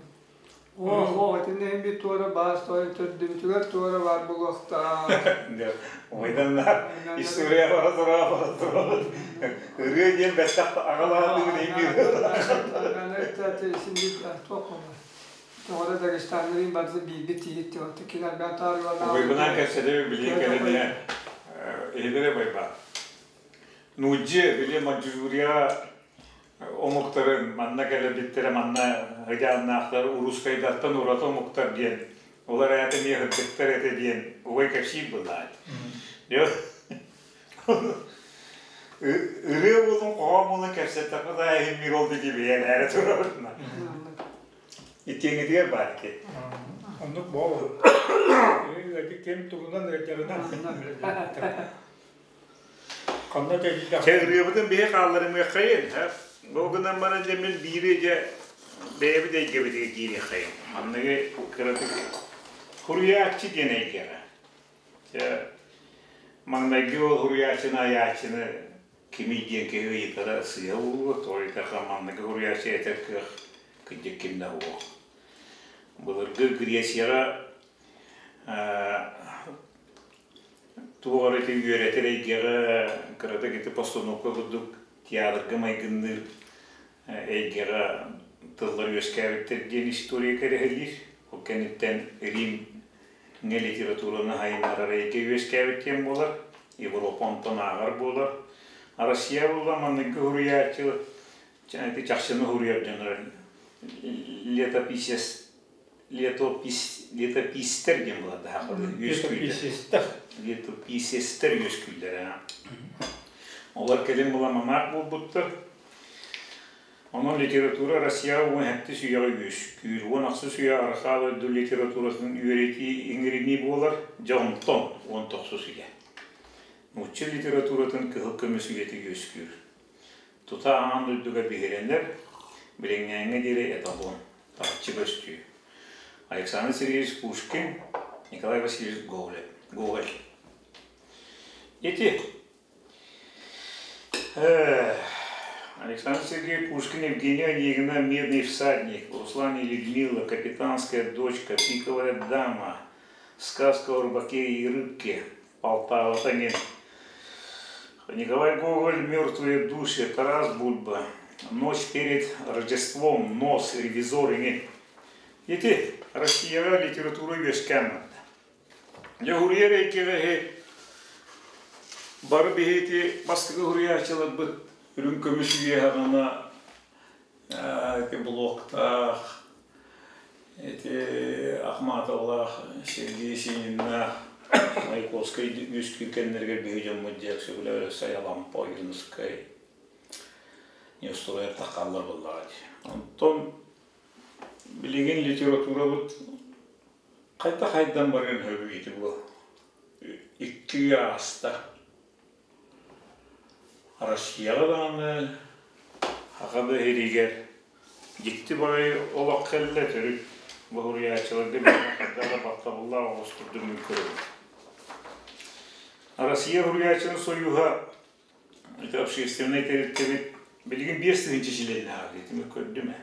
Оо, итиннэ иһин бит туора баар төрдүбүтүгэр туора баар буолуохтаах. Ойданнар история бара тура бара тура. Ырыа диэн бэттэх аҕалаатыгын иҥир. Тоҕо Дагестаннарын барыта биирбит тиийит кинилэр таарыларнаах. Убайбынаан кэпсэтэбин билии кэлин иһилэрэ байбаат. Нуучча били Манчжурия омуктарын манна кэлэбиттэрэ манна ыдьааннаахтар урусскайдартан ураты омуктар диэн олор аата эмиэ ырдыктар этэ диэн убай кэпсиир былаат. Ырыа буолун, хоһоон буолун кэпсэттэххэ да иһин мир ол диэки бэйэлээрэ турабытына. Итиэҥитигэр баар ки. Оннук буол. Ким тугунан ыалдьарынан. Ханна тэйдэх. Чэ ырыабытын биһи хаалларымыаххайын. Ол гынан баран дьэ мин биири дьэ бэйэбит эйгэбитигэр киириэххэйин. Манныгы кыратык хуруйааччы диэн эйгэҕэ. Чэ маҥнайгы ол хуруйааччыны айааччыны кимий диэн киһи ыйытара сыыһа буолуо. Тоҕо диэтэххэ манныгы хуруйааччы этэр кыах кырдьык ким да суох. Былыргы Грецияҕа туох эрэ ити үөрэтэр эйгэҕэ кыратык ити постановка курдук театрга майгынныыр эйгэҕэ тыллар үөскээбиттэр диэн история кэрэһэлиир. Ол кэнниттэн Римҥэ литератураны сайыннарар эйгэ үөскээбит диэн буолар. Европа онтон ааҕар буолар. Россия буолла манныгы суруйааччы ити чахчыны суруйар дьоннор летописец летопись летописцтэр диэн буолар да сахалыы үөскүүллэр летописецтэр үөскүүллэр олор кэлин була мамаах буолбуттар онон литература Россияҕа уон сэттис үйэҕэ үөскүүр уон ахсыс үйэ арҕаа дойду литературатын үөрэтии иҥэринии буолар дьэ онтон уон тохсус үйэ нуучча литературатын кыһыл көмүс үйэтэ үөскүүр тута аан дойдуга биһирэнэр билиҥҥээҥҥэ диэри эталон Таһыччы көстүү. Александр Сергеевич Пушкин, Николай Васильевич Гоголь. Гоголь. Ити Александр Сергеевич Пушкин, Евгения Онегина, Медный всадник, Руслан и Людмила, Капитанская дочка, Пиковая дама, Сказка о рыбаке и рыбке, Полтава Танин, Николай Гоголь, Мертвые души, Тарас Бульба, Ночь перед Рождеством, Нос, Ревизор иҥин. Ити Россияҕа литература үөскээн барда. Дьэ, уруйар эйгэҕэ бары биһиги бастакы уруйааччыларбыт үрүҥ көмүс үйэ саҕана ити блоктаах, ити Ахматовлаах, Сергей Сининнаах, Маяковскай үөскүүр кэмнэригэр биһи дьоммут дьэ сөбүлэбэр Сайалампа Ойуунускай Неустроев таххаллар буоллаҕа дии. Онтон билигин литературабыт хайдах хайдан барыан сөбүй ити бу? Икки үйэ ааста. Россияҕа даҕаны Саха да иһиригэр дьикти баҕайы олох кэллэ төрүт боһуруйааччыларга биһиэхэ хайдах да баттабыллаах оҕус курдук мин көрөбүн. Россия суруйааччытын союһа ити общественнай тэрилтэбит билигин 5000 чилиэннээх ити мен көрдүм ээ.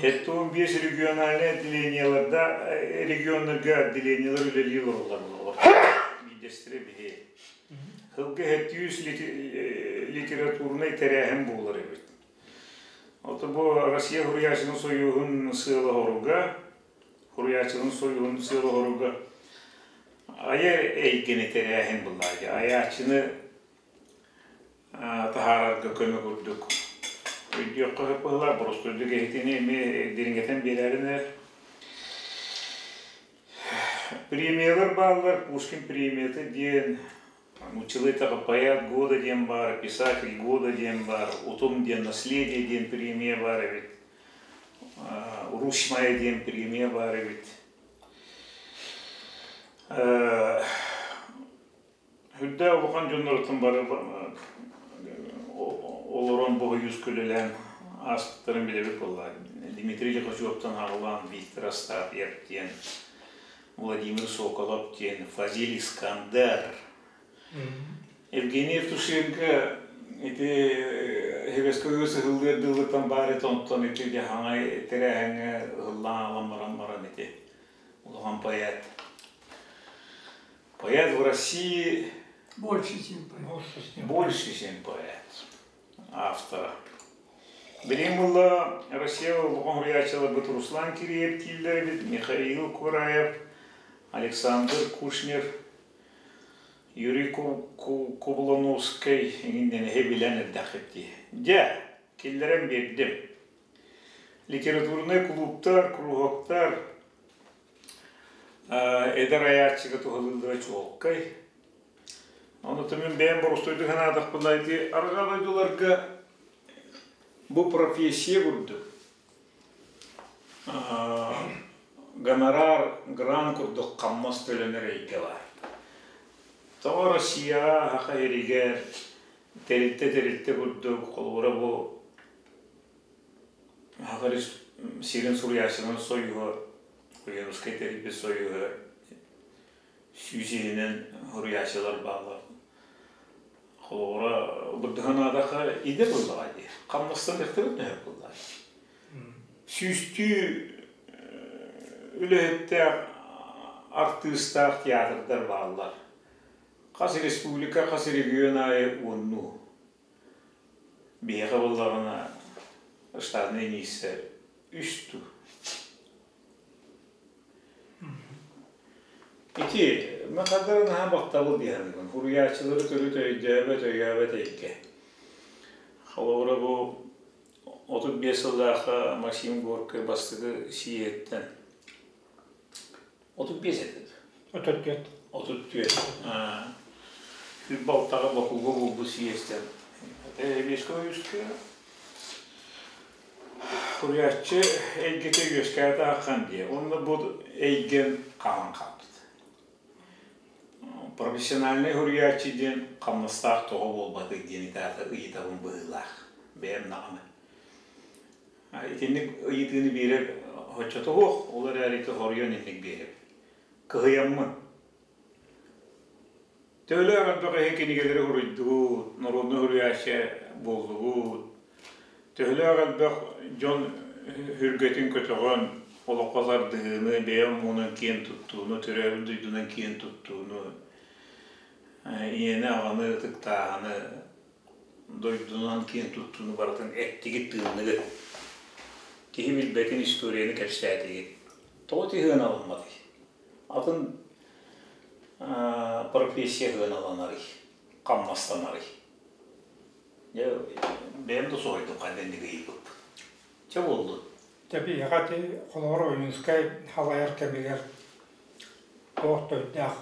75 региональнай отделениеларда регионнарга отделениелар үлэлии олороллор буолалар. Биирдэстэрэ биһи. Сылга 700 литературнай тэрээһин буолар эбит. Ото бу Россия Суруйааччытын союһун сыала-соруга, Суруйааччытын союһун сыала-соруга айар эйгэни тэрээһин буллаачы. Айааччыны таһаарарга көмө курдук. Өйдүөххэ сөп быһыылаах, боростуойдук эһитини эмиэ дириҥэтэн биэрээрин эрэр. Премиялар бааллар, Пушкин премията диэн, нууччалыы эттэххэ «Поэт года» диэн баар, «Писатель года» диэн баар, «Утум» диэн «Наследие» диэн премия баар эбит, «Русь моя» диэн премия баар эбит. Үрдээх улахан дьонноруттан бары олорон боһуйус көлөлөөн ааспыттарын билэбит буоллаа. Дмитрий Лихачевтан аҕалаан Виктор Астапьев диэн, Владимир Соколов диэн, Фазиль Искандер. Евгений Евтушенко ити Хевеско ыһыллыар дылыттан баар ити онтон ити дьаһаҥай тэрээһиҥҥэ ыһыллаан аҕалан баран баран ити улахан поэт. Поэт в России больше, чем поэт. Больше, чем поэт. Автора. Билигин булла Россия улахан суруйааччыларбыт Руслан Киреев дииллэр эбит, Михаил Кураев, Александр Кушнер, Юрий Кублановскай иҥиннэниһи билэн эрдэххит дии. Дьэ, киллэрэн биэрдим. Литературнай клубтар, кругоктар, Эдэр айааччыга туһалыыллара чуолкай. Ону мин бэйэм боростуойдук санаатахпына ити арҕаа дойдуларга бу профессия курдук гонорар, грант курдук хамнас төлөнөр эйгэ баар. Тоҕо Россияҕа, Саха сиригэр тэрилтэ-тэрилтэ курдук, холобура бу Саха сирин суруйааччыларын союһа Ойуунускай тэрийбит союһа сүүс иһинэн суруйааччылар бааллар. Холобура, бырдыһан аатахха идэ буоллаҕа дии. Хамнастан эхтибит төһө буоллаҕа. Сүүстүү үлэһиттээх артыыстаах театрдар бааллар. Хас республика, хас регион аайы уоннуу. Биһиэхэ буоллаҕына штатнай миссия үс туу. Ити махадара наһаа баттабыл диэхин суруйааччылары төрүт өйдөөбөт, өйөөбөт эйгэ. Холобура бу 35 сыллаахха Максим Горький бастакы сийиэттэн 35 этэ. 34. 34. Үп балтаҕа Бакуга буолбут сийиэстэн. Эбиэскэ үскэ Суруйааччы эйгэтэ үөскээтэ ахан диye. Онно бу эйгэн хаһан хаалбыт. Профессиональнай суруйааччы диэн хамнастаах тоҕо буолбатый диэн итаата ыйытабын быһыылаах. Бэйэм даҕаны. Итинник ыйытыыны биэрэр оччото суох, ол эрээри ити хоруйан инник биэрэбин. Кыһыйаммын. Төһөлөөх элбэх иһи кинигэлэри суруйдугут, народнай суруйааччы буоллугут, төһөлөөх элбэх дьон сүргэтин көтөҕөн, олоххо тардыһыыны, бэйэ омугунан киэн туттууну, төрөөбүт дойдунан киэн туттууну, ийэни-аҕаны ытыктааһыны, дойдунан киэн туттууну барытын эттигит-тыынныгыт. Киһи билбэтин историяны кэпсээтигит. Тоҕо тыһыаналамматый? Атын профессия сыаналанарый, хамнастанарый? Дьэ, бэйэм да соһуйдум ханна инник ыйыппыт. Чэ буоллун. Дьэ биһиэхэ ити холобур Ойуунускай халайар кэмигэр туох төрүттээх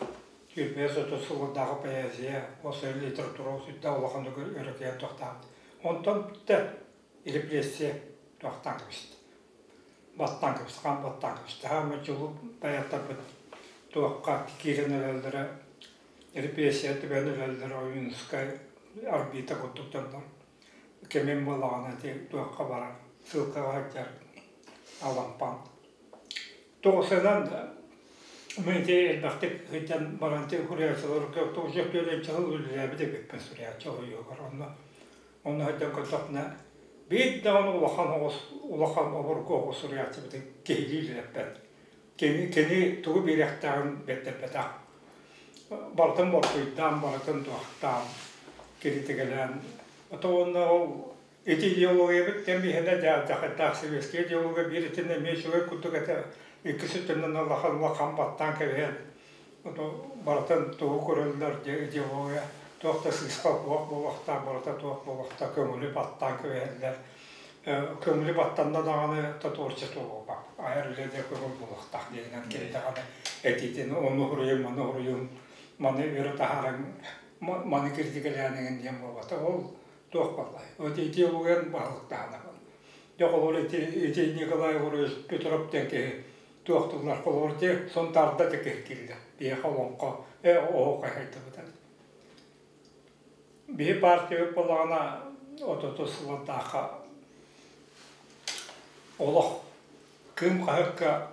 25 сыллардааҕы поэзия, уопсай литература сүрдээх улаханнык өрөкүйэн туохтаах. Онтон бүттэ репрессия туохтаан кэбистэ. Баттаан кэбистэ, хаан баттаан кэбистэ. Хааммыт чулуу поэттарбыт. Туохха киирэн эрэллэрэ, репрессия түбэһэн эрэллэрэ Ойуунускай орбита курдук дьоннор. Кэмин буоллаҕына ити туохха барар, ссылкаҕа сылдьар Алампан. Тоҕусунан мин ити элбэхтик сылдьан баран ити суруйааччыларга тоҕус түөртүнчү сыл үлэлээбит эбиппин суруйааччы ойугар онно онно сылдьан көрдөхпүнэ биир даҕаны улахан оҕус улахан обургу оҕус суруйааччыбытын киһилии үлэлэппэт. Кини, кини тугу биэриэхтээҕин бэрдэрбэтэх. Барытын боркуйдаан, барытын туохтаан, киритигэлээн. Ото уонна ол ити идеологиябыт кэм иһинэ дьахардаах советскай идеология биир итиннэ эмиэ үчүгэй курдук этэ. Иккис өттүнэн улахан улахан баттаан кэбиһэн ото барытын тугу көрөллөр идеология туох да сыысха суох буолуохтаах, барыта туох буолуохтаах көҥүлү баттаан кэбиһэллэр. Көҥүлү баттанна даҕаны творчество буолбат. Айар үлэ да көҥүл буолуохтаах диэнинэн кини даҕаны этиитин ону суруйуҥ, маны суруйуҥ, маны өрө таһаарыҥ, маны кирдигэлээниҥин диэн буолбата. Ол туох буоллай? Вот идеологиян баһылыктаһана. Дьэ холобур ити, ити Николай Егорович Петров диэн киһи туох тыллар холобур ити Сунтаарда да киһи киирдэ. Биһиэхэ олоҥхо, оһуохай хайдыбыта. Биһи партиябыт буоллаҕына отутус сыллардаахха олох Кыым хаһыакка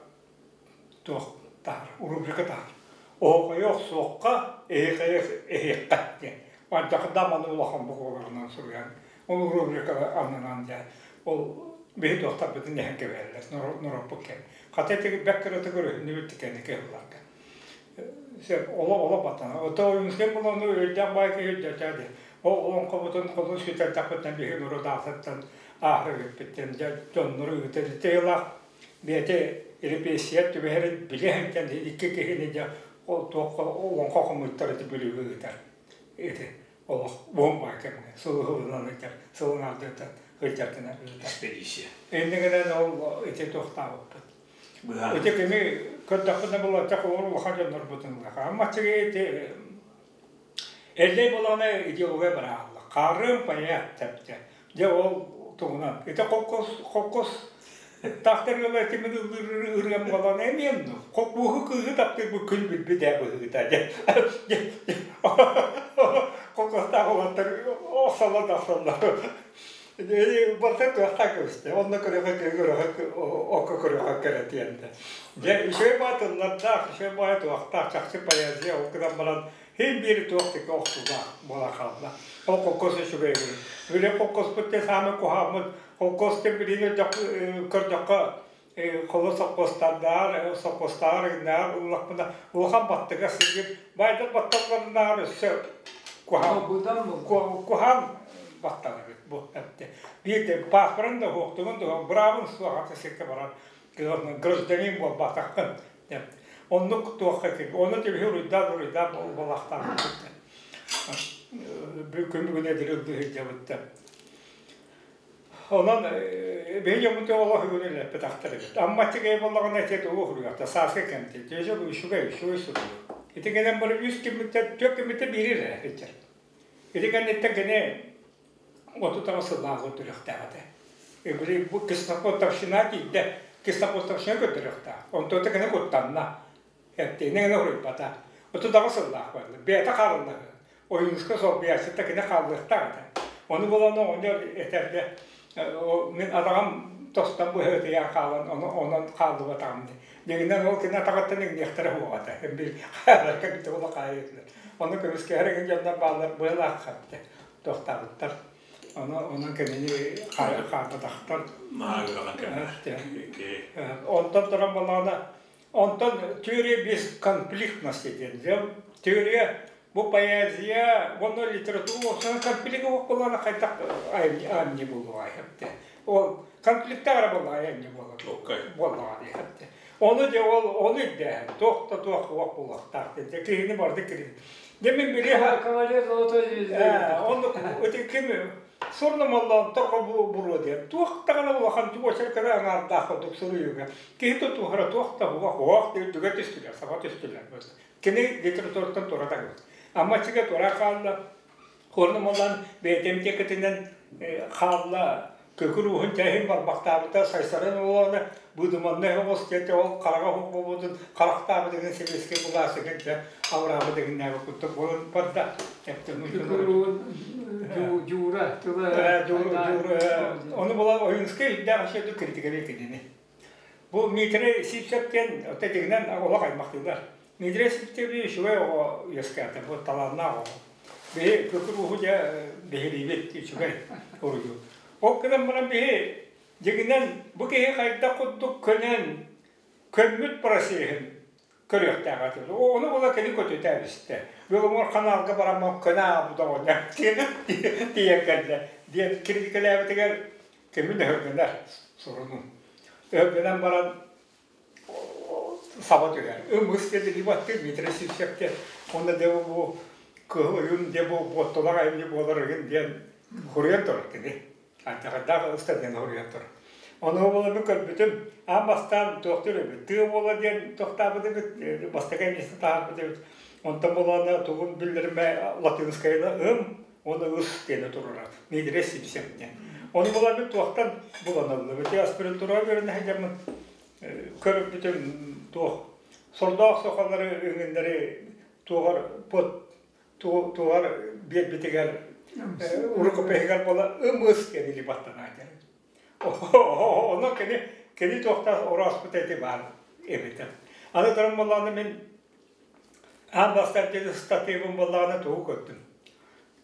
туох таһар, рубрика таһар. Оһоҕойу охсуохха, эһиэхэйи эһиэххэ диэн. Мардьахыдаам аны улахан буукубаларынан суруйан, ол рубрика аннынан дьэ ол биһи туохтарбытын эһэн кэбиһэллэр, норуоппут кэм. Хата ити бэрт кыратык өрүһүннүбүт кэнники сылларга. Сөп, олох баттана. Ото Ойуунскай буланы өйдөөх баай киһи өйдөөтөө диэн. Ол олоҥхобутун холун сүтэрдэхпиттэн биһиги норуодаахтыттан ааһар эбиппиттэн дьэ дьоннору ыытар ити бэйэтэ репрессия түбэһэрин билэ сылдьан икки киһини дьэ ол туохха олоҥхо хомуйтар ити бүлүүгэ ыытар. Ити олох буом баай кэмҥэ сылы-сылынан ыытар, сылын ардыттан ыытар гына ыытар. Экспедиция. Иннигинэн ол ити туохтаабыппыт. Ити кими көрдөхпүнэ булаччах олор улахан дьоннорбутун ыллаха. Аммаччыгы ити Эллэй буланы идеология бараалла. Харым поэт тэптэ. Дьэ ол туһунан. Ити холкос холкос тахтар ыла тимир ырыам болан эмиэн хокуһу кыыһы таптыыр бу күн билбит ээ быһыыта дьэ. Холкостаах улаттар охсоллор да охсоллор. Барыта кыахтаах көбүстэ. Онно көрөхө көрөхө окко көрөхө кэрэтиэнтэ. Дьэ, үчүгэй баай тыллардаах, үчүгэй баай туохтаах, чахчы поэзия ол гынан баран хин биир туох тика охсуулаах буола хаалла. Ол холкуос үчүгэй үһү. Били холкуоспут те саамай куһааммыт холкуос тем билигин көрдөххө холо сопхуостардаар, сопхуостааҕар ыгыннааҕар ыллахпына улахан баттыга сылдьыр баайдар батталларынааҕар өссө куһаан куһаан баттал эбит бу эбитэ. Биир пааспарын да уһуохтугун да быраабын суох аты сиргэ барар гражданин буолбатаххын. Оннук туохха кир. Ону тибиһи уруйдаан уруйдаан буолахтаах. Күн бүгүн эдир ылды сылдьабыт. Онон биһи дьоммут олох үгүн үлэппэтэхтэр эбит. Аммаччыгай буоллаҕына ити тугу суруйуохта сааскы кэмтэ. Дьэ үчүгэй үчүгэй суруйуу. Ити кэлэн бары үс киммиттэн түөрт киммиттэн биири эрэ сылдьар. Ити кэнниттэн кини 38 сыллаах көрдөрүөхтээх этэ. Били бу кислопотовщина тиийдэ. Кислопотовщина көрдөрүөхтээх. Онтон кини куттанна. Эттиини гына суруйбата. 38 сыллаах барда. Бэйэтэ хаалынна. Ойуунска солбуйааччыта кини хааллыахтаах этэ. Ону булан оҕонньор этэргэ мин атаҕым тостон быһыытыйан хаалан онон хааллыбатаҕым дии. Дьиҥинэн ол кини атаҕыттан иҥниэхтэрэ суоҕа этэ. Бил хааларга бүтэ була хаайыытына. Ону көмүскэһэр эҥин дьоннор бааллар быалаах хапты туохтаабыттар. Ону онон кинини хаалбатахтар. Наһаа ыарахан кэмнэр. Онтон туран балаҕана Онтон теория бесконфликтности диэн. Теория бу поэзия уонна литература уопсайынан конфликт буоллаҕына хайдах айымньы буолуоҕай эбитэ. Ол конфликтаах эрэ буоллаҕа айымньы буолар буоллаҕа дии эбитэ. Ону дьэ ол ону ирдээһин туох да туох уох буолуохтаах диэн киһини барыта кирин. Дьэ мин били кавалер золотой звезды. Оннук ити ким Сурна моллоон тоҕо буруо диэн туох даҕаны улахан очерканы аҥаардаах курдук суруйууга киһи тутуһара туох да уох уох үрдүгэ түстүлэр саба түстүлэр кини литератураттан туора таҥмыт аммачыга туора хаалла Хорна моллоон бэйэтэ эмтиэкэтинэн хаалла. Көкүр уһун тэһин барбахтаабыта Сайсарын уолана быдыманнай оҕус диэти ол хараҕа уһук буолбутун харахтаабыт деген сэбиэскэй былаас деген дьэ абыраабыт дегиннээбит курдук буолан барда. Көкүр уһун дьуура тыла. Дьуура. Ону була Ойунскай үрдээх үчүгэй критикалыы кинини. Бу Дмитрий Сивцев диэн тэтигинэн олох аймахтыылар. Дмитрий Сивцев үчүгэй оҕо үөскээтэ, бу талааннаах оҕо. Биһи көкүр ууһу дьэ биһириибит үчүгэй уруйу. Ол гынан баран биһи дьигинэн бу киһи хайдах курдук көнөн көммүт процеһын көрүөхтээх этим. Ону була кини көтүтэ эбистэ. Беломор ханаалга бараммын көнө аабыт оҕонньор тиийэн кэллэ диэн критикэлээбитигэр кимин өһөргөнөр сурунун. Өһөргөнөн баран саба түһэр. Ымыс диэн баттыр Дмитрий Сивцев диэн. Онно дьэ бу кыһыл ойун дьэ бу буоттулах айымньы буолар ыгын диэн хуруйан турар кини. Ардьаҕардаах ыстатыйаны хоруйан турар. Ону буолан көрбүтүм, аан бастаан туохтуур эбит, тыа буола диэн туохтаабыт эбит, бастакы эмиэстэ таһаарбыт эбит. Онтон буолаана тугун биллэримэ латынскайына ым уонна ыс диэни турара. Мидрес сибисэм диэн. Ону буолан мин туохтан булан ыллым. Ити аспирантураҕа үөрэнэ сылдьаммын көрбүтүм туох сордоох сохалары өҥүннэри туоҕар под туоҕар биэрбитигэр рукопиһыгар буола ымыс диэн или баттанаа диэн. Ону кини кини туохтаах орооспут эти баар эбитэ. Аны туран буоллаҕына мин аан бастаан диэн ыстатыйабын буоллаҕына тугу көрдүм.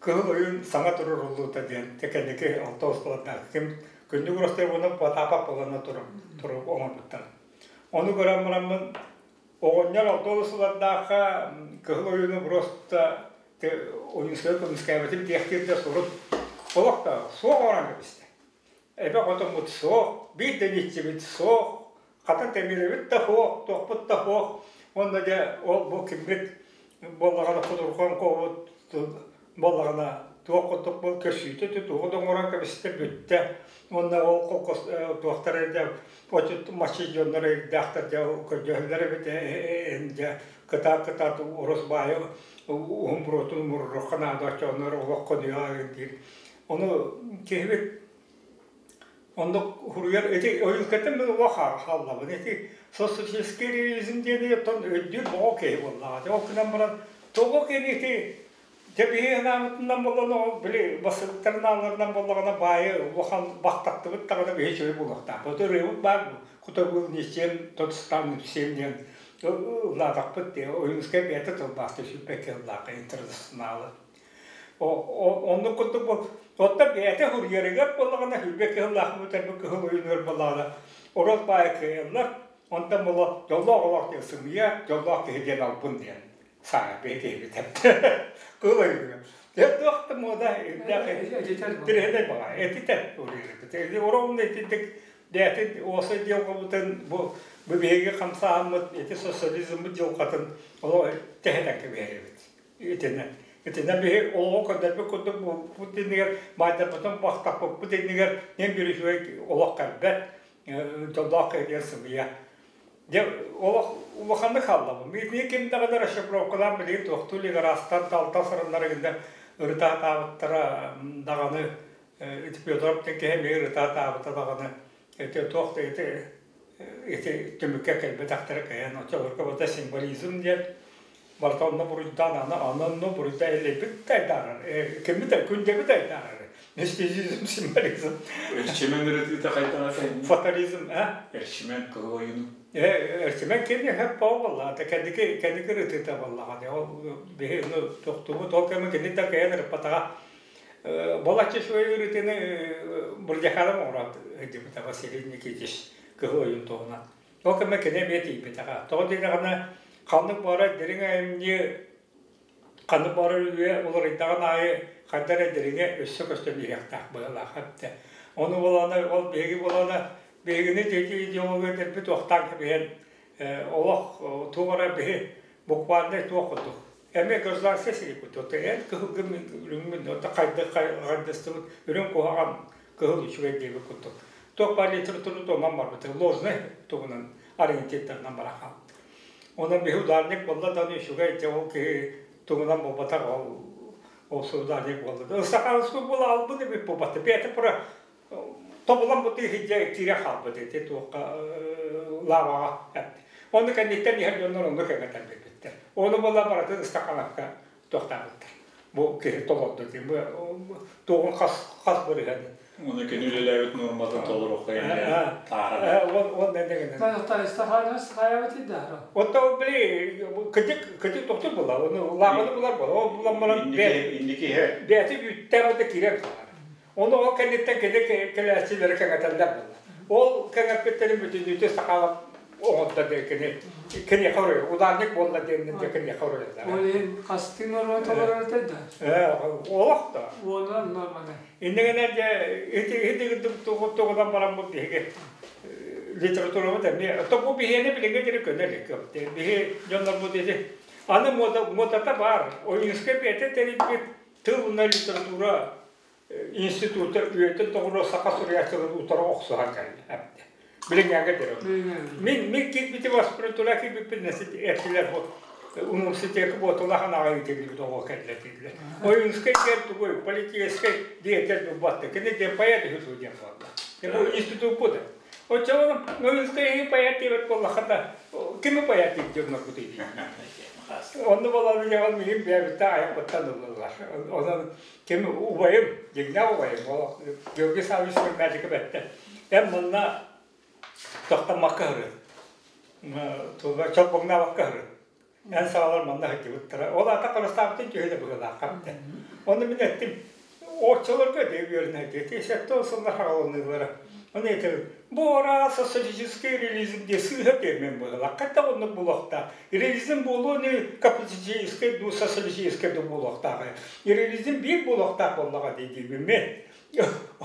Кыһыл ойуун саҥа туруруллуута диэн кэнники алта оскуолатаах ким күндү Ростов уонна Потапов буолана туруп туруп оҥорбуттар. Ону көрөн бараммын Оҕонньор 60 сыллардаахха Кыһыл Ойууну просто Ойуунскайы көмүскээбитим диэхтиир да сурут олох да суох оҥорон кэбистэ. Эбэ хотоммут суох, биир да иччибит суох, хата тэмирэбит да суох, туохпут да суох. Уонна дьэ ол бу киммит буоллаҕына кутурҕан куобут буоллаҕына туох курдук бу көссүүтэ тугу да оҥорон кэбистэ бүттэ уонна ол холкос туохтар эрдэ отут маччы дьоннор өйдөөхтөр дьэ көрдөһөллөр эбит дьэ кытаат кытаат урус баайы уһун буруотун мурурукка наада оччооннор олох хонуйа диир ону киһибит оннук хуруйар ити ойууккаттан мин олох хааллабын ити социалистический реализм диэни оттон өйдүүр боҕо киһи буоллаҕа ол гынан баран тоҕо кини ити дьэ биһи анаабытынан буоллаҕына ол били бассабыктарын аалларынан буоллаҕына баайы улахан бахтаттыбыт даҕаны биһи үчүгэй буолуохтаахпыт ырыабыт баар кута был ничем тот стал всем диэн ыллаатахпыт дии Ойуунускай бэйэтэ тылбаастыы сүүрбэккэ ыллаахха интернационалы Оннук курдук бу оттон бэйэтэ суруйарыгар буоллаҕына сүүрбэ кыһыллаах бүтэрбит кыһыл ойуунугар буоллаҕына урут баайы кыайаллар онтон буолла дьоллоох олох диэн сымыйа дьоллоох киһи диэн албын диэн саҥа бэйэ киһибит кыһыл ойуунугар дьэ туох да муода үрдээх тириһинэй баҕа этитэр уруйарбыт оромун итинник бэйэтин уосай дьылҕабытын бу бу биһиги хамсааһыммыт ити социализммыт дьылҕатын олох тэһитэн кэбиһэрэбит Итинэн. Итинэн биһи олоҕу көрдөрбүт курдук буолбут иннигэр, баайдарбытын бахтаппыппыт иннигэр нем биир үчүгэй олох кэлбэт, дьоллоох киһи сымыйа. Дьэ, олох улаханнык хааллабын. Миитини ким даҕаны расшифровкалаан билигин туохтуу илик араастан талта сарыннарыгында ырытаатаабыттара даҕаны ити Петров диэн киһи эмиэ ырытаатаабыта даҕаны ити туох да ити ити түмүккэ кэлбэтэхтэрэ кыайан оччолорго барыта символизм диэн Барыта онно буруйдаан аны аны онно буруйда элэйбит да айдаарар, киммит күндэбит айдаарар. Мистицизм, символизм. Эрчимэн ырытыыта хайдаҕа кэнни? Фатализм, а? Эрчимэн кыһыл ойуну. Эрчимэн кини хөп буолла, кэнники кэнники ырытыыта буоллаҕа. Ол биһи ну тохтубут ол кэмэ кини да кэйэн ырыппатаҕа. Балачча үчүгэй ырытыыны Бурдяхаров оҥорон ыдьыбыта Василий Никитич кыһыл ойуун туһунан. Ол кэмҥэ кини эмиэ тиийбэтэҕэ. Тоҕо диэтэҕинэ, ханнык баҕарар дириҥ айымньы ханнык баҕарар үйэ уларыйдаҕын аайы хайда эрэ дириҥэ өссө көстөн иһиэхтээх быһыылаах эбитэ. Ону буолаана, ол биһиги буолаана, биһигини дети идеология дэлби туохтаан кэбиһэн олох туох эрэ биһи буквально туох курдук эмиэ гражданскай сэрии курдук эн кыһылгын үрүҥмүн хайдах хайдастыбыт үрүҥ куһаҕан кыһыл үчүгэй диэбит курдук. Туох баар литература туоман барбыта, ложный тугунан ориентирдарынан бара хаалбыт. Онон биһи ударник буолла даҕаны үчүгэй, дьэ ол киһи тугунан буолбатах ол ол ударник буолла. Сахалыскы буола албын эбит буолбата. Бэйэтэ пура Тобулан бу тыһыйдьа киирэ хаалбыт ити туохха лаваҕа Ону кэнниттэн иһэр дьоннор онно кэҥэтэн биэрбиттэр. Ону буолла барытын ыстакаанапка туохтаабыттар. Бу киһи толорду дии. Бу туоҕун хас хас бырыһан. Оны кини үлэлээбит нуорматын толоруохха таара. Он он дегенен. Стахаевич Отто били кытык кытык тохтур була. Оны лаваны булар була. Ол булан баран Инники иһэ. бэти бүттэр ода кирер хаалар. Оны ол кэнниттэн кини кэлээччилэри кэҥэтэллэр буолла. Ол кэҥэппиттэрин бүтүннүүтэ сахалап оҥордо диэн кини кини хоруй ударник буолла диэн дьэ кини хоруйаллар. Ол иһин хастыы норма толорор этэй да? Олох да. Уонунан норманы. Иннигинэн дьэ ити ити тугунан баран бу биһиги литературабыт эмиэ то бу биһиэни билиҥҥэ диэри көнө илик. Биһи дьоннорбут ити аны мода модата баар. Ойуунскай бэйэтэ тэрийбит тыл уонна литература института үйэтин тоҕуруо саха суруйааччыларын утары охсуһан кэллэ. Билиҥҥээгэ диэри. Мин мин киирбитим аспирантура киирбиппин этилэр бу университекка буотулахан аҕай ыытыллыбыт оҕо кэллэ дииллэр. Ойуунскай диэн тугуй политическай диэтэр булбатта. Кини диэн поэт үһү диэн буолла. Бу институт да. Оччоҕо Ойуунскай поэт диэбэт буоллахха да кими поэт диир дьоннорбут дии. Онно буолан дьон миигин бэйэбиттэн айахпыттан ыллылар. Онон ким убайым, дьиҥнээх убайым, ол Георгий Саввич Мальчиков эттэ. Эн манна тохтоммакка сырыт. Чолбоҥнообокко сырыт. Эн саҕалар манна сылдьыбыттара. Ол аата харыстаабытын төһө да быһыылаахха эбитэ. Онно мин эттим, оччолорго дии үөрэнэ дии, сэттэ сыллар хаҕаланыылара. Ону этим, бу ора социалистический реализм диye сыыһа термин быһыылаах. Хата оннук булуохтаах. Реализм буолуо не капиталистическай дуу, социалистическай дуу буолуохтаах. Реализм биир буолуохтаах буоллаҕа дии диибин мен.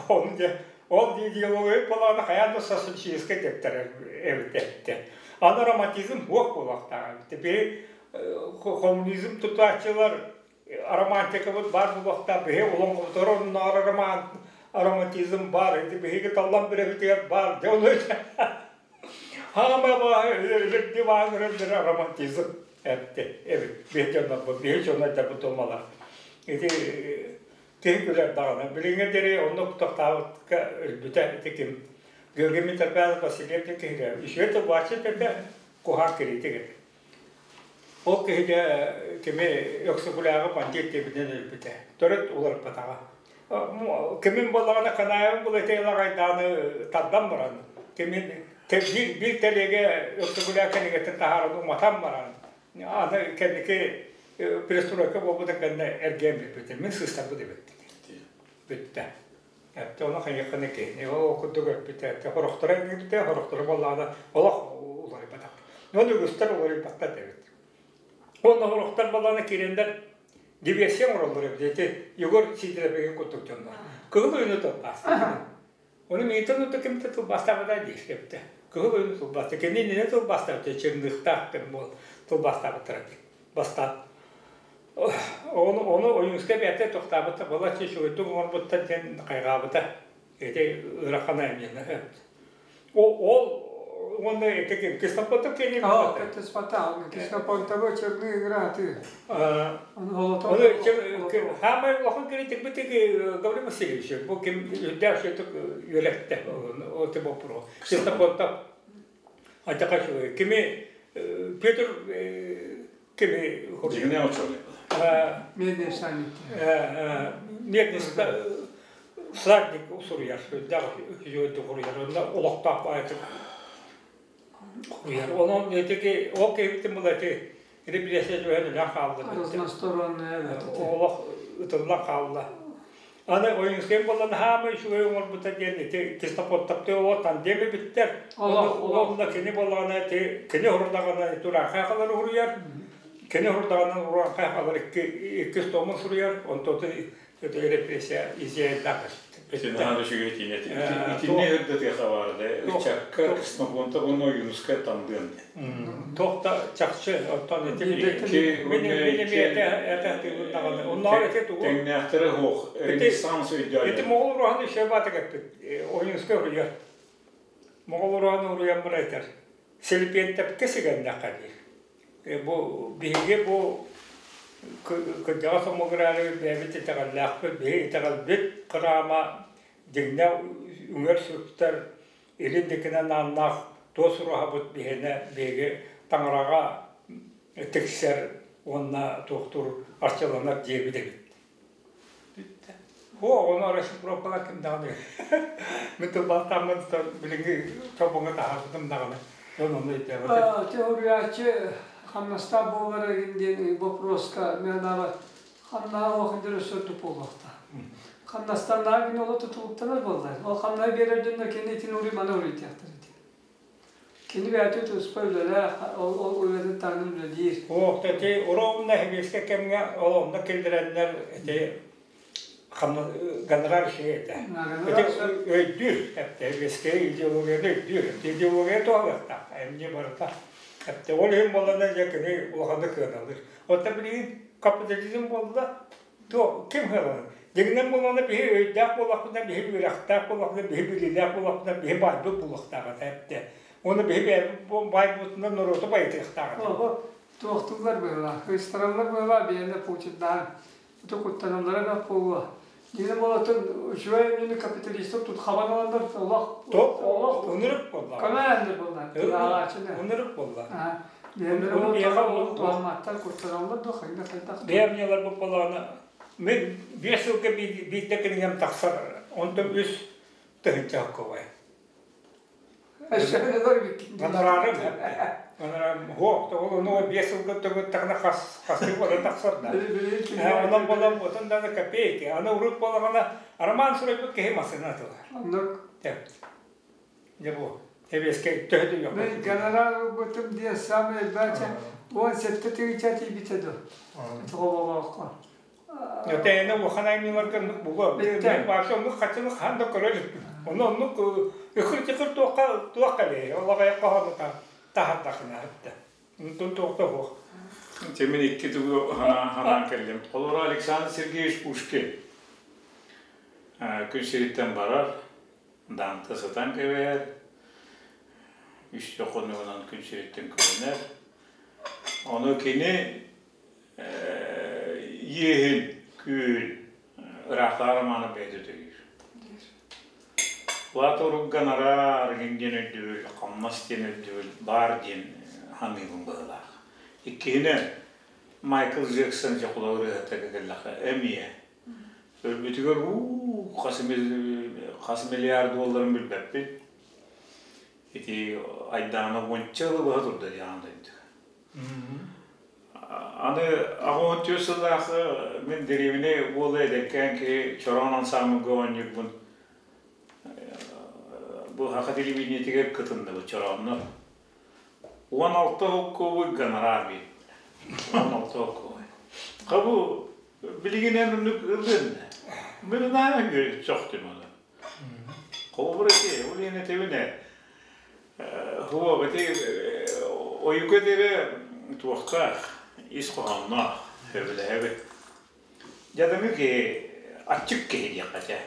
Оны де ол идеология буолаҕына хайаан да социалистическай дептер эбит этте. Аны романтизм суох буолуохтаах эбит. Биһи коммунизм тутааччылар романтикабыт баар буолуохтаах. Биһи олоҥхобутугар оннооҕор роман романтизм баар. Ити биһиги таллан бирэбитигэр баар. Дьэ ону Хаама баа баа романтизм эпти эбит. Биһи дьоннорбут, биһи дьоннор да Ити киһи күлэр даҕаны. Билиҥҥэ диэри оннук тохтообутка өлбүтэ ити ким? Георгий Митрополитович Васильев диэн киһи үчүгэй тылбаасчыт этэ, куһаҕан критик этэ. Ол киһигэ кими Өксөкүлээҕи бандит диэбитинэн өлбүтэ. Төрүт уларыппатаҕа. Кимин буоллаҕына Канаевын була ити ылаҕайдааны тардан баран, кимин биир, биир тэлиэгэ Өксөкүлээх кинигэтин таһааран уматан баран, аны кэнники перестройка буолбута кэннэ эргийэн бүппүтэ. Мин сыыстарбыт эбит. Бүттэ. Эттэ ону хайыаххына киһини ол курдук өппүтэ. Эттэ хорохторо иҥирбитэ, хорохторо буоллаҕына олох уларыйбатах. Оны үгүстэр уларыйбаттар эбит. Уонна хорохтор буоллаҕына киирэннэр диверсия оҥороллор эбит. Ити Егор Сидоровиһы курдук дьоннор. Кыһыл ойууну тылбаастаабыт. Ону миитин отто кимтэ тылбаастаабыта диир эбитэ. Кыһыл ойууну тылбаастаа. Кини иннинэ тылбаастаабыта Черныхтаах ким буол тылбаастаабыттара дии. Бастаан. Ону, ону Ойуунскай бэйэтэ тохтообута, балачча үчүгэйдик оҥорбуттар диэн хайҕаабыта. Ити ыарахан айымньыны. Ол, ол уонна ити Кислопотов кини Кислота, Кислопонтова черные играты. Ону хаамай улахан критик бит Гаврил Васильевич, бу ким үрдээх сөтүк үөрэттэ ол боппуруо. Кислопонтов Ачака кими Петр кими Дьиҥнээх учуонай. Медный всадник. Медный всадник суруйар, сүрдээх үчүгэйдик суруйар. Онно олохтоох баайытык суруйар. Онон ити ол киһибитин була ити репрессия түһэн өлөн хаалла. Разносторонняя. Олох ытыллан хаалла. Аны Ойуунскай буолан хаамай үчүгэй оҥорбута диэн ити Кислопоттапты о тандем эбиттэр. Онно кини буоллаҕына ити кини урудаҕына тураахай халар уруйар. Кини урудаҕына ураахай халар икки иккис томун суруйар. Онтон ити репрессия изъяйдаах Наһаа да үчүгэй этиини итинни ырдатыаха баар да ыччакка Ксенофонтов уонна Ойуунускай тандыан диэн. Туох да чахчы оттон ити мин эмиэ этэ даҕаны онноор ити тугу Тэҥнээхтэрэ суох ренессанс өйдөөн. Ити моҕол уруһаны үчүгэй баатык эппит Ойуунускай уруйар. Моҕол уруһаны уруйан бара этэр. Селипиэнтэпкэ сигэннэххэ диир. Бу биһиги бу кырдьаҕас омугураары бэйэбит итэҕэллээхпит, биһиги итэҕэлбит храма. Дьиҥнээх үҥэр-сүктэр илин диэкинэн ааннаах туос ураһабыт биһиэнэ биһиги таҥараҕа тиксэр уонна туохтуур арчыланар дьиэбит эбит. Бүттэ. Һуо, ону расшифровкалар ким даҕаны мин тылбаастааммын билиҥҥи чолбоҥҥо таһаарбытым даҕаны дьон ону өйдөөбөт. Теорияаччы хамнастаах буолар игин диэн вопроска мен анаабат хамнаһа олох өссө буолуохтаах. Хамнастаннаҕа кини олох тутулуктанар буолла. Ол хамнаһы биэрэр дьонно кини итин уруй маны уруйдиахтар ити. Кини бэйэтэ туспа үлэлээх, ол ол үлэтин таһынан үлэлиир. Оо, ити уровна сэбиэскэй кэмҥэ ол онно киллэрэннэр ити хамна гонорар үчүгэй этэ. Ити өйдүүр, сэбиэскэй идеологияны өйдүүр. Идеология туһалыахтаах, эмне барыта. Ол иһин буоллана дьэ кини улаханнык кыаналыыр. Оттон билигин капитализм буолла, то ким кыаналыыр? Дьиҥинэн буоллаҕына биһи өйдөөх буоллахпытына, биһи үөрэхтээх буоллахпытына, биһи билиилээх буоллахпытына, биһи байбыт буолуохтаах этэ эптэ. Уонна биһи бэйэбит байбытынан норуоту байытыахтаах этэ. Туохтууллар быһыылаах, кыыстараллар быһыылаах биһиэнэ Путиннаан. Ити куттаналлара да буолуо. Дьиҥэ буолатын үчүгэй эмньини капиталистар тут хабан ыланнар олох олох ынырык буолла. Көмөөннөр буолла. Ааҕааччыны. Ынырык буолла. Биһиэннэр ол туһамматтар куттаналлар да хайда хайдах. Биһиэннэр бу буоллаҕына мен 5 сылга биирдэ кинигем тахсар. Онтон үс тыһыынча холкуобай. Гонорарым гонорарым һуох ол ону 5 сылга төгүттэҕинэ хас хастыы буола тахсар да. Онон буолан отон даҕаны копейки. Аны урут буоллаҕына роман суруйбут киһи массыына атылар. Оннук. Дьэ бу эбиэскэ төһө да Мен гонорар ылбытым диэн саамай элбээчэ 17 тыһыынча тиийбитэ дуо? Тоҕо Тэйэнэ улахан аймыыларга оннук буолуо. Мен вообще оннук хаччыны хаһан да көрө иликпин. Ону оннук ыкыр-тыкыр туохха туох кэлиэй. Ол аҕай хоһоону таһардахына эттэ. Онтон туохта суох. Дьэ мин икки тугу ханаан кэллим. Холобура Александр Сергеевич Пушкин күн сириттэн барар, Данте сытан кэбиһэр, үс хонугунан күн сириттэн күрэнэр. Ону кини иэһин, күүһүн ыраахтааҕы романа бэйэтэ төлүүр. Плато гонорар диэн өйдөбүл, хамнас диэн өйдөбүл баар диэн саныыбын быһыылаах. Иккиһинэн, Майкл Джексон дьэ холобур ырыаһыта кэллэххэ эмиэ өлбүтүгэр уу хас хас миллиард долларын билбэппин. Ити айдаана уонча ыла быһа турда дии аан дойду. Аны 84 сыллаахы мин дэриэбинэ уола эдэркээн киһи чороон ансаамбылга оонньуурбун бу саха телевидениетигэр кытынныбыт чорооннор. 16 холкуобуй гонорар биэрдилэр. 16 холкуобуй. Хабу билигин эн оннук ылын. Мин наһаа сөхтүм ону. Холобур ити, ол иһин этэбин ээ, Һуох, ити ойука диэри туохтаах, ис хоһоонноох, сөбүлэһэбит. Дьадаҥы киһи, аччык киһи диэххэ этэ,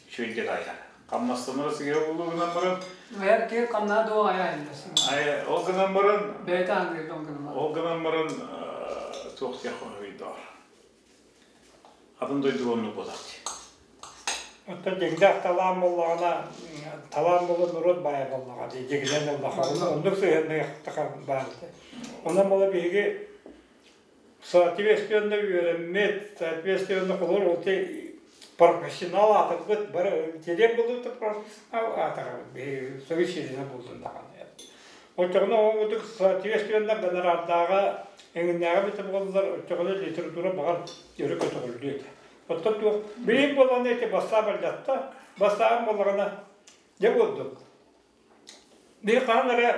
үчүгэйдик айар. Хамнастанара сыыһа буолуо гынан баран Айар киһи хамнаһа дуо айа Айа, ол гынан баран Бэйэтэ аныыр ол гынан баран. Ол гынан баран туох диэх хоһуйдоор. Атын дойдуга оннук буолар дии. Оттон дьиҥнээх талаан буоллаҕына, талаан буолан норуот баайа буоллаҕа дии, дьиҥинэн ыллаха. Оннук сыһыаннаһыахтаха баар этэ. Онон буола биһиги соответственно үөрэммит, соответственно холобур ол профессионал аатырбыт, бары интеллект буолбут профессионал аатырабыт биһиги союз буоллун даҕаны. Оччоҕуна ол курдук соответственно гонорардааҕа эҥиннээҕи эбитэ буоллар, оччоҕуна литература баҕар өрө көтөҕүллүө этэ. Оттон туох билим буоллаҕына ити бассаап алдьатта, бассаабын буоллаҕына дьэ буолдум. Биир хаһан эрэ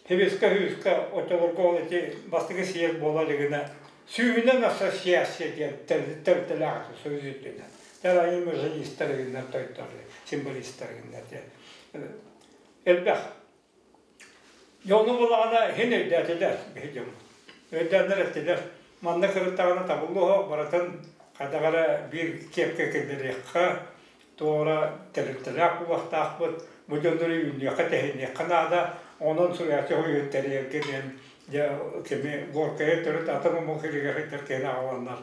Хивиска хүүскэ оччолорго ол ити бастакы съезд буола илигинэ сүүһүнэн ассоциация диэн тэрилтэлээх этэ союз үрдүнэн. Тэр имажинистар игиннэр тойтор, символистар игиннэр диэн. Элбэх. Дьону булаҕына иһин өйдөөтүлэр биһи дьоммут. Өйдөөннөр эттилэр, манна сырыттаҕына табыллыа барытын хайдах эрэ биир киэпкэ киллэриэххэ, туора тэрилтэлээх буолуохтаахпыт, бу дьоннору үүннүөххэ-тэһиниэххэ наада, онон суруйааччы хоһуйун тэрийэргэ диэн дьэ кими Горкайы төрүт атын омук сиригэр сылдьар киһини аҕаланнар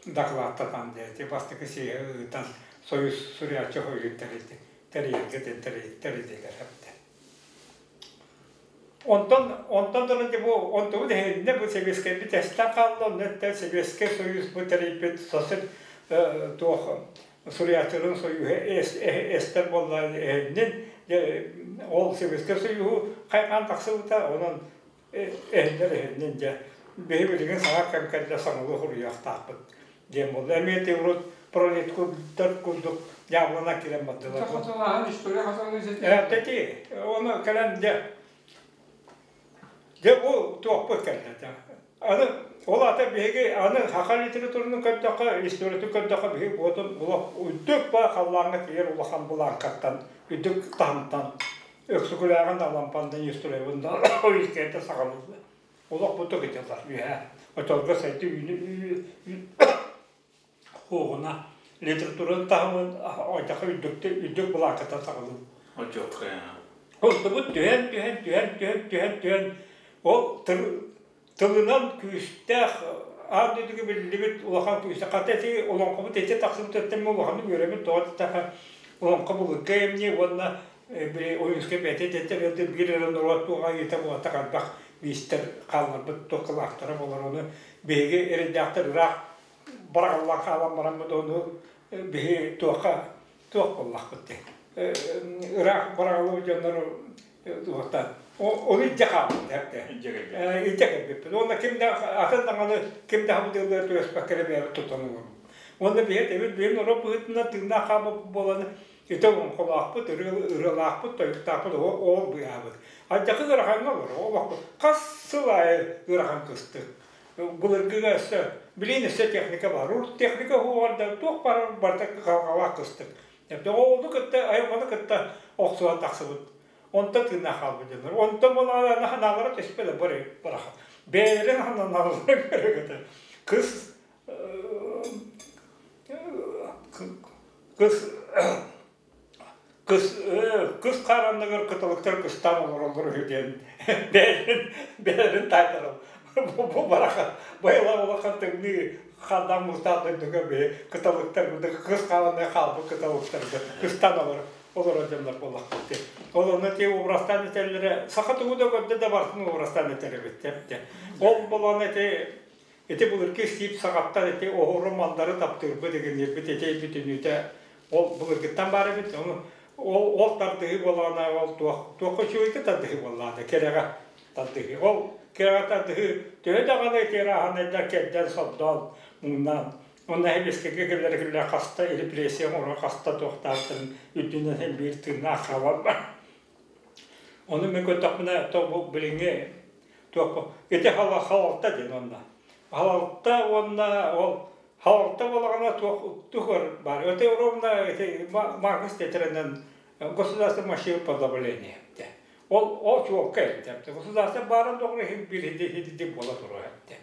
дакылааттатан дьэ ити бастакы сиэһи ыытан. Союз суруйааччы союһун тэрийэргэ тэрийдилэр эбитэ. Онтон онтон дылы бу онтубут иһиннэ бу сэбиэскэйбит эстэн хаалла, онно Сэбиэскэй Союз бу тэрийбит сосед туох суруйааччыларын союһа эстэр буолла иһиннин ол Сэбиэскэй Союһу хайҕаан тахсыбыта, онон эһиннэр иһиннин дьэ биһи билигин саҥа кэм кэллэ саҥалыы суруйуохтаахпыт диэн буолла. Эмиэ ти урут пролеткульдар курдук дьаабылана киирэн бардылар. Хатылааһын история хатылаһын Тэти оны кэлэн дьэ дьэ бу туохпут кэллэ дьэ. Аны ол ата биһиги аны саха литератураны көрдөххө, историятын көрдөххө биһиги буотун улах үрдүк ба халлааҥҥа тиийэр улахан былааҥкаттан, үрдүк таһымтан Өксөкүлээҕин Алампандан Юстроевын да ойуускайда саҕалыыллар. Олох бу төгүтэллэр үөһэ. Очолго сайты хуоҕуна литератураны таһымын ойдоха үрдүк үрдүк былааката саҕалыыр. Очокка. Онтубут түһэн түһэн түһэн түһэн түһэн түһэн ол тылынан күүстээх аан дойдуга биллибит улахан күүстээх хата ити олоҥхобут ити тахсыбыт өттүн улаханнык үөрэммит тоҕо диэтэххэ олоҥхо былыргы эмньи уонна били Ойуунускай бэйэтэ этэр биир эрэ норуот туох айыыта буолбатах элбэх биистэр хаалларбыт туох кылаахтара буолар ону биһиги эрэйдээхтэр ыраах быраҕыллан хаалан бараммыт ону биһи туохха туох буоллахпыт дии ыраах быраҕыллыбыт дьоннору туохтан ону илдьэ хаалбыт илдьэ кэлбиппит уонна ким да атын даҕаны ким да хабыдыаллар түбэспэккэ эрэ бэйэбит тутан олоробут уонна биһи этэбит биһи норуот быһыытынан тыыннаах хаалбыт буолан ити олоҥхолоохпут ырыалаахпыт тойуктаахпыт ол быыһаабыт алдьархай ыарахаҥҥа олорор олохпут хас сыл аайы ыарахан кыстык былыргыга өссө билигин өссө техника баар урут техника уһугар да туох баар барыта кыһалҕалаах кыстык оҕону кытта айылҕаны кытта охсуһан тахсыбыт онтон тыыннаах хаалбыт дьоннор онтон буолаҕына ханаалара түспэт бары бараха бэйэлэрин ханаалара көрөгөтө кыс кыс Кыс кыс хааранныгар кыталыктар кыстаан олороллор үһү диэн бэйэлэрин бэйэлэрин таайтаран бу барахан байылаах улахан тымныы ханнаан муустаах дойдуга биһи кыталыктар кыс хааранныга хаалбыт кыталыктарга кыстаан олорор олорор дьоннор буоллахпыт дии. Ол онно ти образтаан этэллэрэ саха тугу да көрдө да барытын образтаан этэр эбит те. Ол болон эти ити былыргы стип саҕаттан ити оһору мандары таптыырбыт игиннирбит ити бүтүнүүтэ Ол былыргыттан баар эбит. Ону ол ол тардыһыы буоллаҕына ол туох туохха үчүгэйгэ тардыһыы буоллаҕына кэрэҕэ тардыһыы. Ол кэрэҕэ тардыһыы төһө даҕаны тирааһынайдар кэрдэн сордоон муҥнаан уонна эбискэгэ кэллэр кэллэр хаста репрессия оҥоро хаста туохтаахтарын үрдүнэн һин биир тыыннаах хаалан бар. Ону мен көрдөхпүнэ то бу билиҥҥи туох ити халалта диэн онно. Халалта уонна ол Халалта буолаҕына туох туох баар. Это ровно эти Маркс тетренен государство машина подавление. Ол ол чуолкай эбит. Государство баарын доҕор иһин биир хидди буола турар эбит.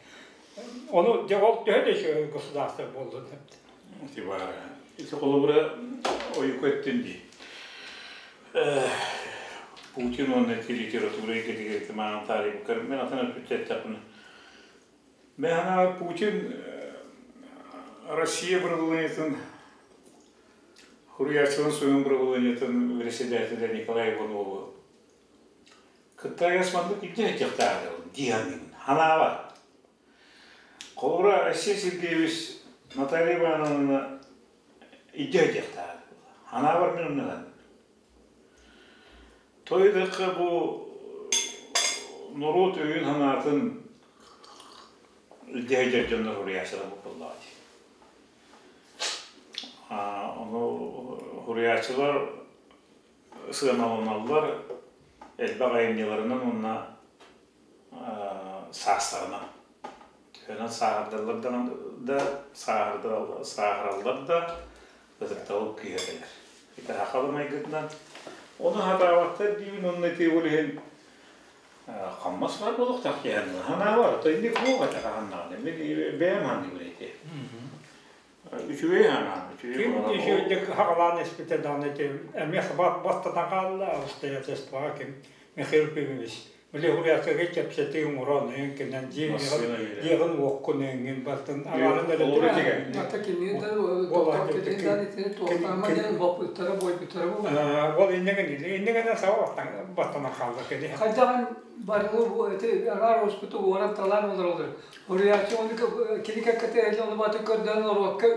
Ону дьэ ол төһө да государство буоллун эбит. Ити баар. Ити холобура ойуку өттүн дии. Путин уонна ити литература эйгэтигэр маан таарыйбыккар мен атын өттүттэттэхпинэ Мэхэнэ Путин Россия бырабылыанньатын Хуруйааччыларын суйун бырабылыанньатын председателэ Николай Иванову кытта маннык илдьэ сылдьыахтаах дии саныыбын. Ханаабат. Холобура, Россия Сергеевич Наталья Ивановна илдьэ сылдьыахтаах. Ханаабар мин оннуган. Той бу норуот өйүн-санаатын илдьэ сылдьар дьоннор суруйааччылар буоллаҕа дии. Ону суруйааччылар сыаналаналлар элбэх айымньыларынан уонна саастарынан. Төһөнөн сааһырдаллар да сааһыраллар да ытыктабыл күүһэ кэлэр. Ити сахалыы майгытынан ону сатаабаттар диибин уонна ити ол иһин хамнас баар буолуохтаах диэн санаабар то инник суох этэ хаһан мин бэйэм саныыбын ити үчүгэй санаам үчүгэй Ким үчүгэйдик хаҕалаан испитэ даҕаны ити эмиэ бастатан хаалла обстоятельствоҕа ким Михаил Пимович. Били хуруйааччыга кэпсэтии оҥорон кэнэн дьиэҕин уоккун эҥин бартын аҥаарын эрэ Ата кимиин да кимиин итини туохтаама диэн боппуттара бойбуттара бу. Ол иннигин иннигинэн саба баттанан хаалла кини. Хайдаҕын барылы бу эти аҥаар успуту уоран талаан олоролор. Хуруйааччы ону кини кэккэтэ эли ону баты көрдөөн оруокка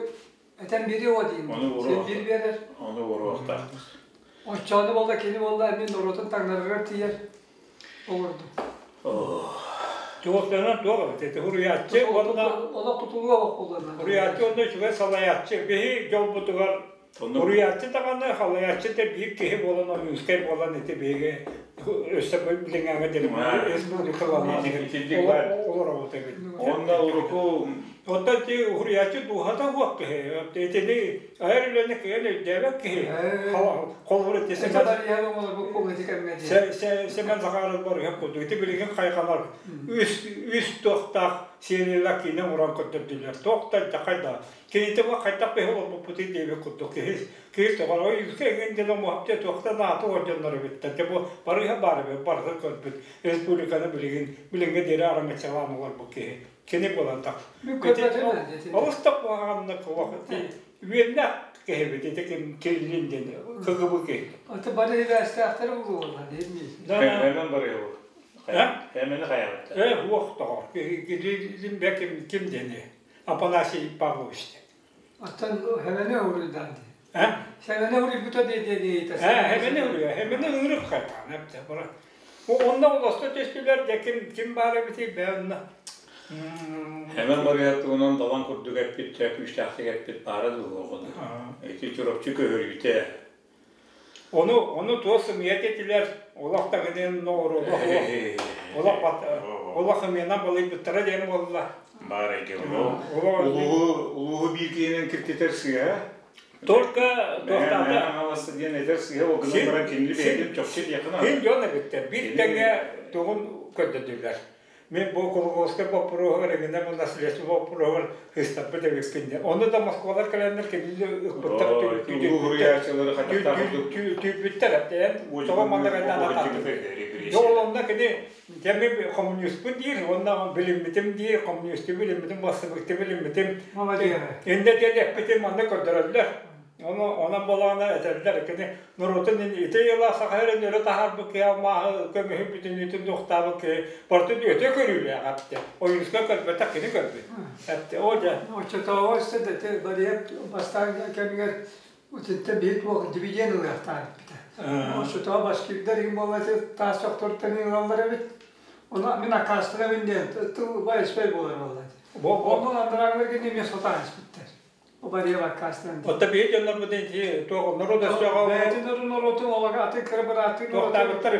этэн биэриэ о диин. Ону Син биир биэрэр. Ону уруохтаах. Оччону болла кини болла эмин норуотун таҥнарыгар тиийэр олорду. Туохтанан туох эбит ити хуруйааччы уонна Олох тутулуга боппуллар. Хуруйааччы уонна үчүгэй салайааччы биһи дьолбутугар хуруйааччы даҕаны халайааччы да биир киһи буолан Ойуунскай буолан ити биһиги өссө билиҥҥээҥҥэ диэри республикаланан олоробут эбит. Онно уруку Оттон ити хуруйааччы дууһата уох киһи итини айар үлэни кыайан өйдөөбөт киһи холобур ити Семен Захаров барыһап курдук ити билигин хайҕанар үс үс туохтаах сериялар киинэ оҥорон көрдөрдүлэр туох да хайда кинити бу хайдах биһи олорбуппутуй диэбит курдук киһи киһи тоҕор ой эҥин диэн омуһапте туохта нааты ордьоннор эбиттэр те бу барыһа баар эбит барытын көрбүт республиканы билигин билиҥҥэ диэри араҥаччалаан олорбут киһи кини буолан так олус да куһаҕаннык олох үөннээх киһибит ити ким киллин диэн кыгыбы киһи Аты бары хибээстээхтэр булуоллар диэн Хэмэн барыһы. Хэмэни хайаабыттар. Э уох тоҕор кириллин бе ким ким диэни Афанасий Павлович Аттан хэмэни уруйдаан дии. э Хэмэни уруйбута дии диэн э хэмэни уруйа хэмэни ыырык хайтаан эбитэ бара онно олосто түстүлэр де ким ким баар эбитий бе онно Хэмэн барыһа туһунан далан курдук эппит, күүстээхтик эппит баара дуо Ити Чурапчы көһөрүүтэ. Ону ону туох сымыйа этилэр олох таҥынын ноҕоруолах олох олох ымыйанан балыйбыттара диэн буолла. Баар эйгэ улууһу улууһу биир киһинэн киртитэр сыыһа. Только туохтаата аҥаласта диэн этэр сыыһа ол гынан баран кинини бэйэтин чопчу диэххин Син дьон эбиттэр биир тэҥэ тугун көрдөдүлэр. Мен бу Кулуковскай боппуруоһугар эҥинэ бу наследство боппуруоһугар хыстаппыт эбиппин диэн. Ону да Москвалар кэлэннэр кинини ыкпыттар түүппүттэр эптэн тоҕо манна кайдан Ол онно кини дьэми коммуниспын диир уонна билиммитим диир коммунисту билиммитим бассыбыкты билиммитим инде диэн эппитим манна көрдөрөллөр Ону онон буолаҕына этэллэр кини норуотун ити ыла саха эрин өрө таһаарбыт киһи алмааһы көмүһү бүтүннүүтүн туохтаабыт киһи барытын өтө көрүүлээх эптэ. Ойуунускай көрбөтөх кини көрбүт. Эптэ о дьэ. Оччотооҕу өссө да ити Бариев бастаан кэмигэр итинтэн биһи туох дивиденд ылыахтаах эппитэ. Оччотооҕу башкирдар иһин буолла ити таас чохтортон ылаллар эбит. Ону мин аккаастанабын диэн тыл байыспай буолар буолла. Онон андарааҥҥылар эмиэ сотаан испиттэр. Убарыйа аккаастанан. Отто биһи дьоннорбут ити туох норуот өстөөҕө Бэйэтин норуотун олоҕо атын кыра бырааттыы туохтаабыттар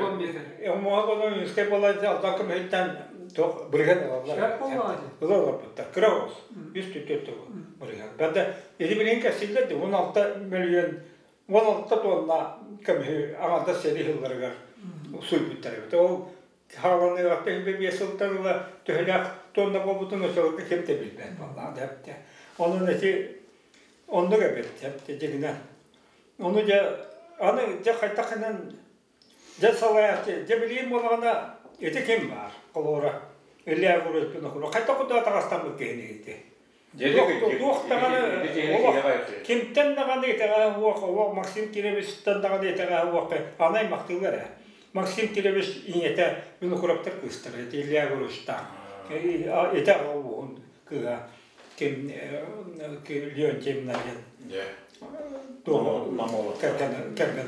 Омуга болон үскэй буолан алдан көмөһүттэн туох бырыган ылаллар. Шәп буоллаҕа Ыла олорбуттар. Кыра оҕус. Үс түттү бырыган. Бада ити билигин кэсиллэр де 16 миллион 16 тонна көмөһү аҥардас сэрии сылларыгар суйбуттар эбит. Ол хааланыаҕыттан 25 сылтан ыла төһөлөөх тонна буолбутун оччолорго ким да билбэт буоллаҕа да. Онон ити оннук эбит дьигинэ. Ону дьэ аны дьэ хайдахынан дьэ салайааччы дьэ билигин буоллаҕына ити ким баар холобура Илья Егорович хайдах курдук атаҕастаммыт киһини ити. Туох даҕаны кимтэн даҕаны итэҕэһэ уох олох Максим Кировичтан даҕаны итэҕэһэ уох анай махтыылар ээ. Максим Кирович ийэтэ Винокуровтар кыыстара ити Илья Егоровичтаах. Ити аҕа ууһун кыыһа ким Леонтьевна диэн кэргэн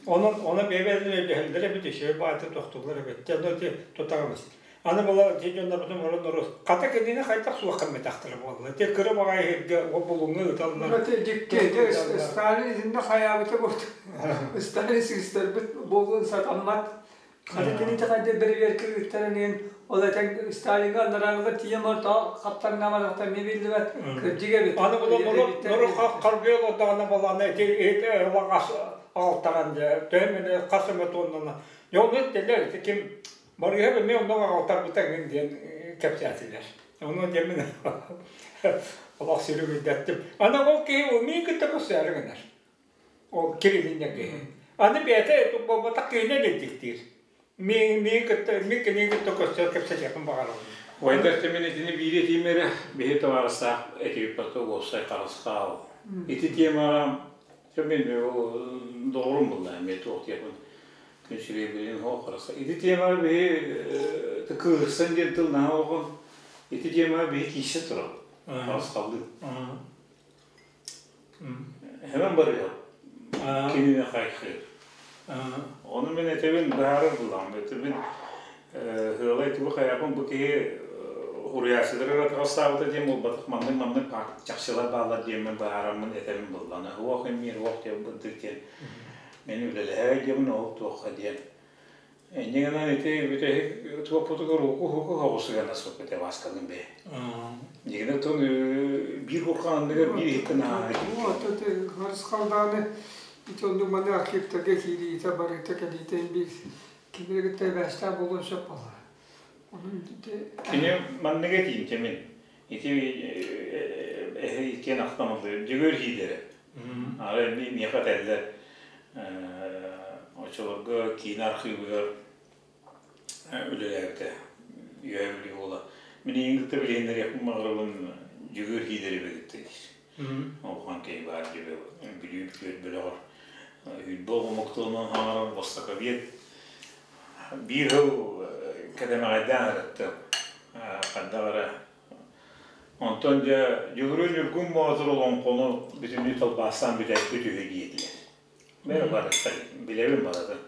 Онон онон бэйэ-бэйэлэрин өйдөһөллөр эбит, үчүгэй баайта тохтууллар эбит. Дьэ, ити тутаҕымыз. Аны була ити дьоннорбутун мурун норус. Хата кинини хайдах суох гымматахтара буолла. Ити кыра баҕайы сиргэ ол булуҥҥа ыыталлар. Ити дьикти, Сталин итиннэ хайаабыта буолт. Сталин сыыстарбыт буолуон сатаммат. Хата кинити хайда бэрэбиэркэ ыыттаран иһин ол этэн Сталиҥҥа анарааҥҥылар тиийэн баран тоҕо хаптаҥнаабатахтар эмиэ биллибэт. Кырдьык эбит. Аны була нору нору харгыйа олордоҕуна балаана ити ити алтаран дьэ төһө эмэ хас эмэ туоннана. Дьэ ону этэллэр ити ким Барыһа эмиэ онно аҕалтарбыта эҥин диэн кэпсээтилэр. Ону дьэ мин олох сүрүгүйдэттим. Аны ол киһи ол миин кытта көрсөөрү гынар. Ол кирилиннэ киһи. Аны бэйэтэ буолбатах киһинэн илдьиктиир. Мин кытта мин кинини кытта көрсөр кэпсэтиэхпин баҕарабын. Уайдар мин итини биир этиим эрэ биһи табаарыстаах этибиппакка уопсай харысхал. Ити темаҕа мен доҕорум булла эмиэ туох диэхпин күн сирэй билин хоох харысхал. Ити темаҕа биһи кыырсан диэн тыл наһаа оҕон ити темаҕа биһи киирсэ турар харысхаллыы. Hemen барыам. Кинини хайхыыр. Ону мин этэбин быһаарар булам. Этэбин ыалай тугу хайапын бу киһи уруйааччылары атаҕастаабыта диэн буолбатах маннык маннык чахчылар бааллар диэммин быһаараммын этэбин буллана. Уох эмиир уох диэн бырдык диэн мин үлэлэһэ диэмин ол туохха диэн Инньэ гынан ити бүтэһик туоппутугар уку-уку соҕус сыган аспыт Васкалыын бэйэ. Дьигинэ тон биир курхан анныгар биир иһиттэн ааһа Вот это харысхалдааны ити оннук маны архивтарга киириитэ барыта кэлиитэ биир кимири кытта эбээстээх буолуон сөп буолар. Онон ити Кини манныга этиим мин. Ити эһэ иккиэн ахтан олду. Дьөгүөр хиилэрэ. Ары миэхэ этэллэр оччолорго киинэ архыыбыгар үлэлээбитэ. Үөһэ Бүлүү уола. Мин эйигин кытта билиһиннэриэхпин баҕарабын Дьөгүөр Хиидэрэби кытта диир. Улахан киһи баар дьүбэ Бүлүү түөрт бөлөҕөр Үүрбэ оҕомоктуонан хаҥарар востоковед биир сыл кэтэмэҕэйдээн ырыттым. Хайдах эрэ Онтон дьэ Дьулуруй Ньургун Боотур олоҥхону бүтүннүү тылбаастаан бүтэрбит үһү диэтилэр. Бэрэ барыттар, билэбин барытын.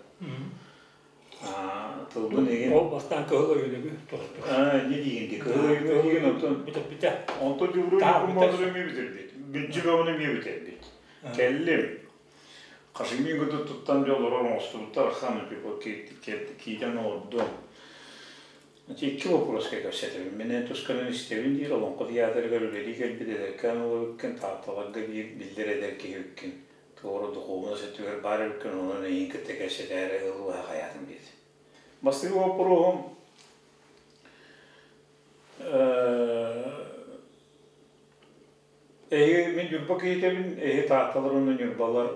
Тылбын игин Ол бастаан кыһыл ойуунугу тосту. Не диигин ди кыһыл ойууну диигин онтон бүтэрбитэ. Онтон Дьулуруй Ньургун Боотур эмиэ бүтэрбит. Бүддьү бөҕөнү эмиэ бүтэрбит. Кэллим. Хашимин кытта туттан дьэ олорор оҥостубуттар хан киитэн олордум. Икки боппуруоска кэпсэтэбин. Мин эн тусканан истэбин диир, Олоҥхо театрыгар үлэлии кэлбит эдэркээн уол эбиккин, Таатталарга биир биллэр эдэр киһи эбиккин, туора духуобунас өттүгэр баар эбиккин, онон эйигин кытта кэпсэтээри ыллаһа хайаатым диэтэ. Бастакы боппуруоһум эһи мин Ньурба киһитэбин, эһи Таатталар уонна Ньурбалар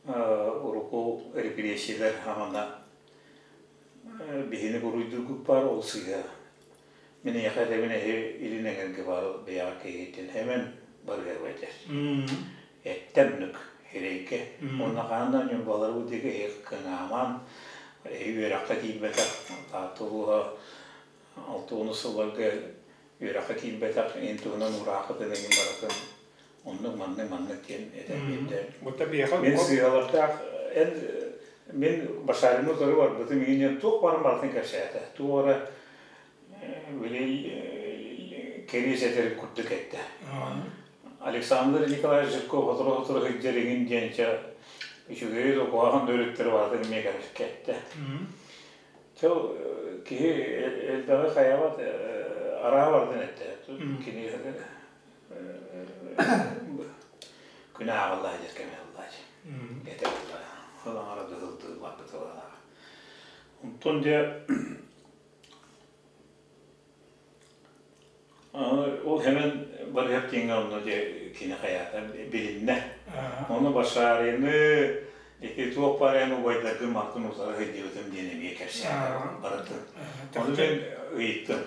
урукку репрессиялар амана Биһини буруйдуургут баар ол сыыһа. Мин эйиэхэ этэбин эһи илин эҥэргэ баар бэйэҕэ киһигиттэн эмэн барыһыаба этэр. Эттэмнүк эрэйгэ. Уонна хаһан да ньурбалары диэки эһи кыҥаамаан, эһи үөрэххэ киирбэтэх Таатта улууһа 60 сылларга үөрэххэ киирбэтэх эн туһунан ураахытын эҥин барытын оннук маннык маннык диэн этэн биэрдэ. Мин сыыһалардаах эн мин Башарины утары барбытым иһин туох барын барытын кэпсээтэ. Туох эрэ били кэриэс этэр курдук эттэ. Александр Николаевич Жирков сотору-сотору сылдьар иҥин диэн чэ үчүгэйи да куһаҕан да өрүттэри барытын эмиэ кэттэ. Чэ киһи элбэҕи хайабат арааһы барытын эттэ. Кини күнэ ааҕыллаа дьэр кэмэ ыллаа этэ буолла ол аҥара дыһылдыы барбыт ылалаах онтон дьэ ол хэмэн барыһап диэҥҥэ онно дьэ кини хайаата билиннэ ону Башарины ити туох баар эн убайдаргын мартын утары сылдьыбытым диэн эмиэ кэпсээтэ барытын ону мен ыйыттым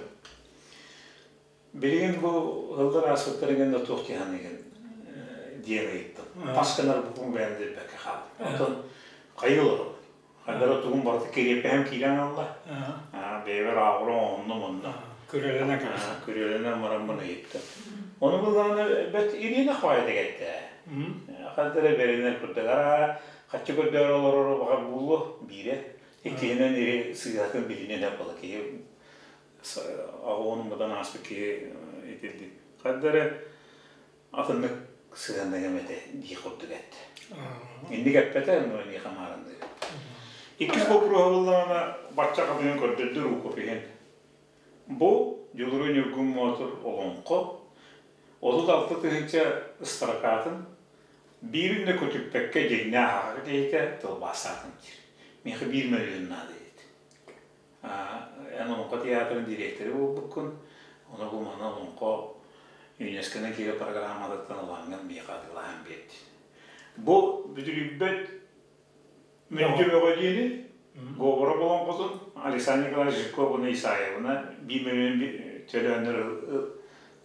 Билигин бу ыаллар ааспыттарыгар да туох дии диэн ыйыттым. Тас гынар букун бэйэм билбэккэ хааллым. Онтон хайыы олоробун. Хайдара тугум барыта кириэппэһим киирэн алла. Бэйэбэр ааҕыр оҥоһуннум онно. Күрүөлэнэн кэбис. Күрүөлэнэн бараммын ыйыттым. Ону былааны бэрт Ирина хвайда кэлтэ. Хантара бэринэр курдук. Ара хаччы көрдөөр олорору баҕар буллу биирэ. Иккиһинэн ири сыыһатын билинэн буола киһи оҕону мудан ааспыт киһи итирдик ханна эрэ атыннык сыһыаннаһыам этэ дии курдук этте. Инник эппэтэ, но миэхэ маарынныыр. Иккис боппуруоһа буллаҕына бачча хатыгын көрдөрдө рукопиһин. Бу Дьулуруй Ньургун Моотур олоҥхо 36 тыһыынча ыстаракаатын биирин да көтүппэккэ дьиҥнээх аҕа киһитэ тылбаастаатым диир. Миэхэ биир мөлүйүөн наада диэт. Эн Олоҥхо театрын дириэктэрэ буолбуккун, ону бу маны Олоҥхо ЮНЕСКО-ны киирэр программатыттан ылаҥҥын миэхэ атыылаһан биэрдин. Бу бүдүрүйбэт мүлдьү бөҕө диэни. Говоров олоҥхотун Александр Николаевич Жирковна Исаевна биир мөлүйүөн төлөөннөр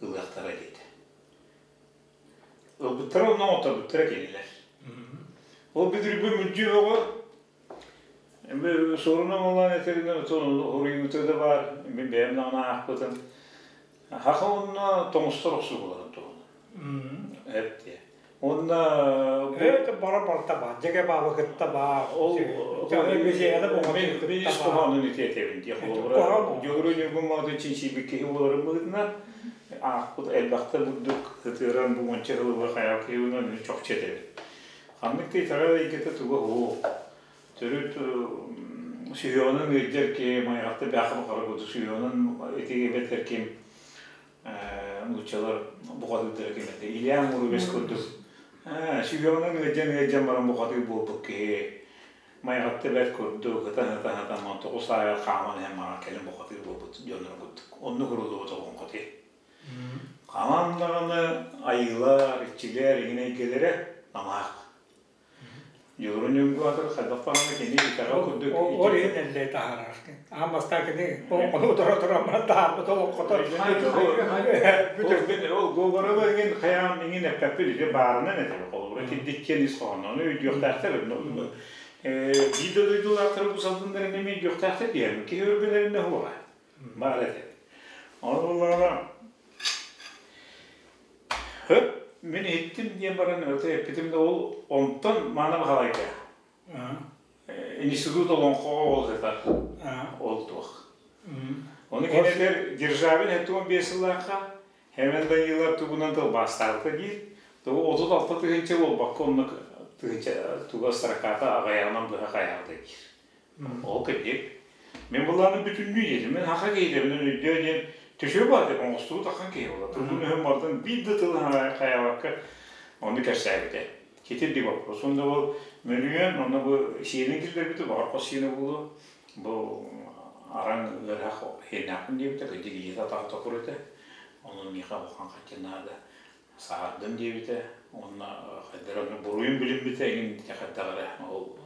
ылыахтара диэтэ. Ылбыттара онно оҥотторбуттара кинилэр. Ол бүдүрбү мүлдьү бөҕө суорун омоллоон этэринэн отон хоруйуута да баар, мин бэйэм даҕаны аахпытым. Хаха онно тоҥустар охсуһууларын туһунан. Эп диэ. Уонна Это бара барта баа, дьэгэ баба кытта баа. Ол мен ис хоһоонун итиэтэбин дии холобура Дьулуру Ньургун Боотур чинчийбит киһи буоларын быһыытынан аахпыт элбэхтэ бурдук ытыыран бу уонча сылы хайаах киһи буолан чопчу этэбин. Ханнык да итэҕэл эйгэтэ туга суох. Төрүт сүһүөҕүнэн ыалдьар киһи майаҕатта бээхэ бухара курдук сүһүөҕүнэн ити эбэтэр ким нууччалар бухатыырдара ким этэ Илья Муромец курдук сүһүөҕүнэн ыалдьан ыалдьан баран бухатыыр буолбут киһи майаҕатта бэрт курдук ытан ытан ытан тоҕус аайы хааман иһэн маҕан кэлин бухатыыр буолбут дьоннорун курдук оннук уруллубут олоҥхо Хаҥан даҕаны айыылар, иччилэр иҥин эйгэлэрэ намыһах. Дьулуру Ньургуатыр хайдах даҕаны кини итэҕэл курдук Ол иһин эллэй таһаарар. Аан бастаан кини олоҥхону утара туран баран таһаарбыт олоҥхото. Ол Говорова иҥин хайаан иҥин эппэппит ити баарынан этэр. Холобура итирдиккиэн ис хоһооннону өйдүөхтээхтэр. Биир да дойдулаахтары бу салгыннарын эмиэ өйдүөхтээхтэр диэн киһи өргөнөрүнэ уоҕа. Баар этэ. Ол буоллаҕына хөп мин иһиттим диэн баран өтө эппитим да ол онтон маана баһалайга институт олоҥхоҕо ол сытар ол туох. Ону кинилэр Державин 75 сыллаахха Хэмэн Данилов тугунан тылбаастаабыта диир. Тугу 36 тыһыынча буолбакка онно тыһыынча туга строката аҕыйаҕынан быһа хайаабыта диир. Ол кырдьык. Мин былааны бүтүннүү диэтим. Мин хаха киһитэбин өйдөө диэн төшөө баар деп оҥостубут ахан киһи буолла. Тылбын өһөн бардым биир да тылы хайаабакка ону кэпсээбитэ. Китирдик вопрос. Онно бу мөлүйүөн, онно бу сиэнин киллэрбитэ, баҕар хос сиэнэ буолуо. Бу араҥ ыарах хиэннээхпин диэбитэ, кырдьык илиитэ атаҕа токур этэ. Онон миэхэ улахан хаччы наада. Саһардым диэбитэ уонна хайдах эрэ буруйун билиммитэ эҥин хайдах эрэ ол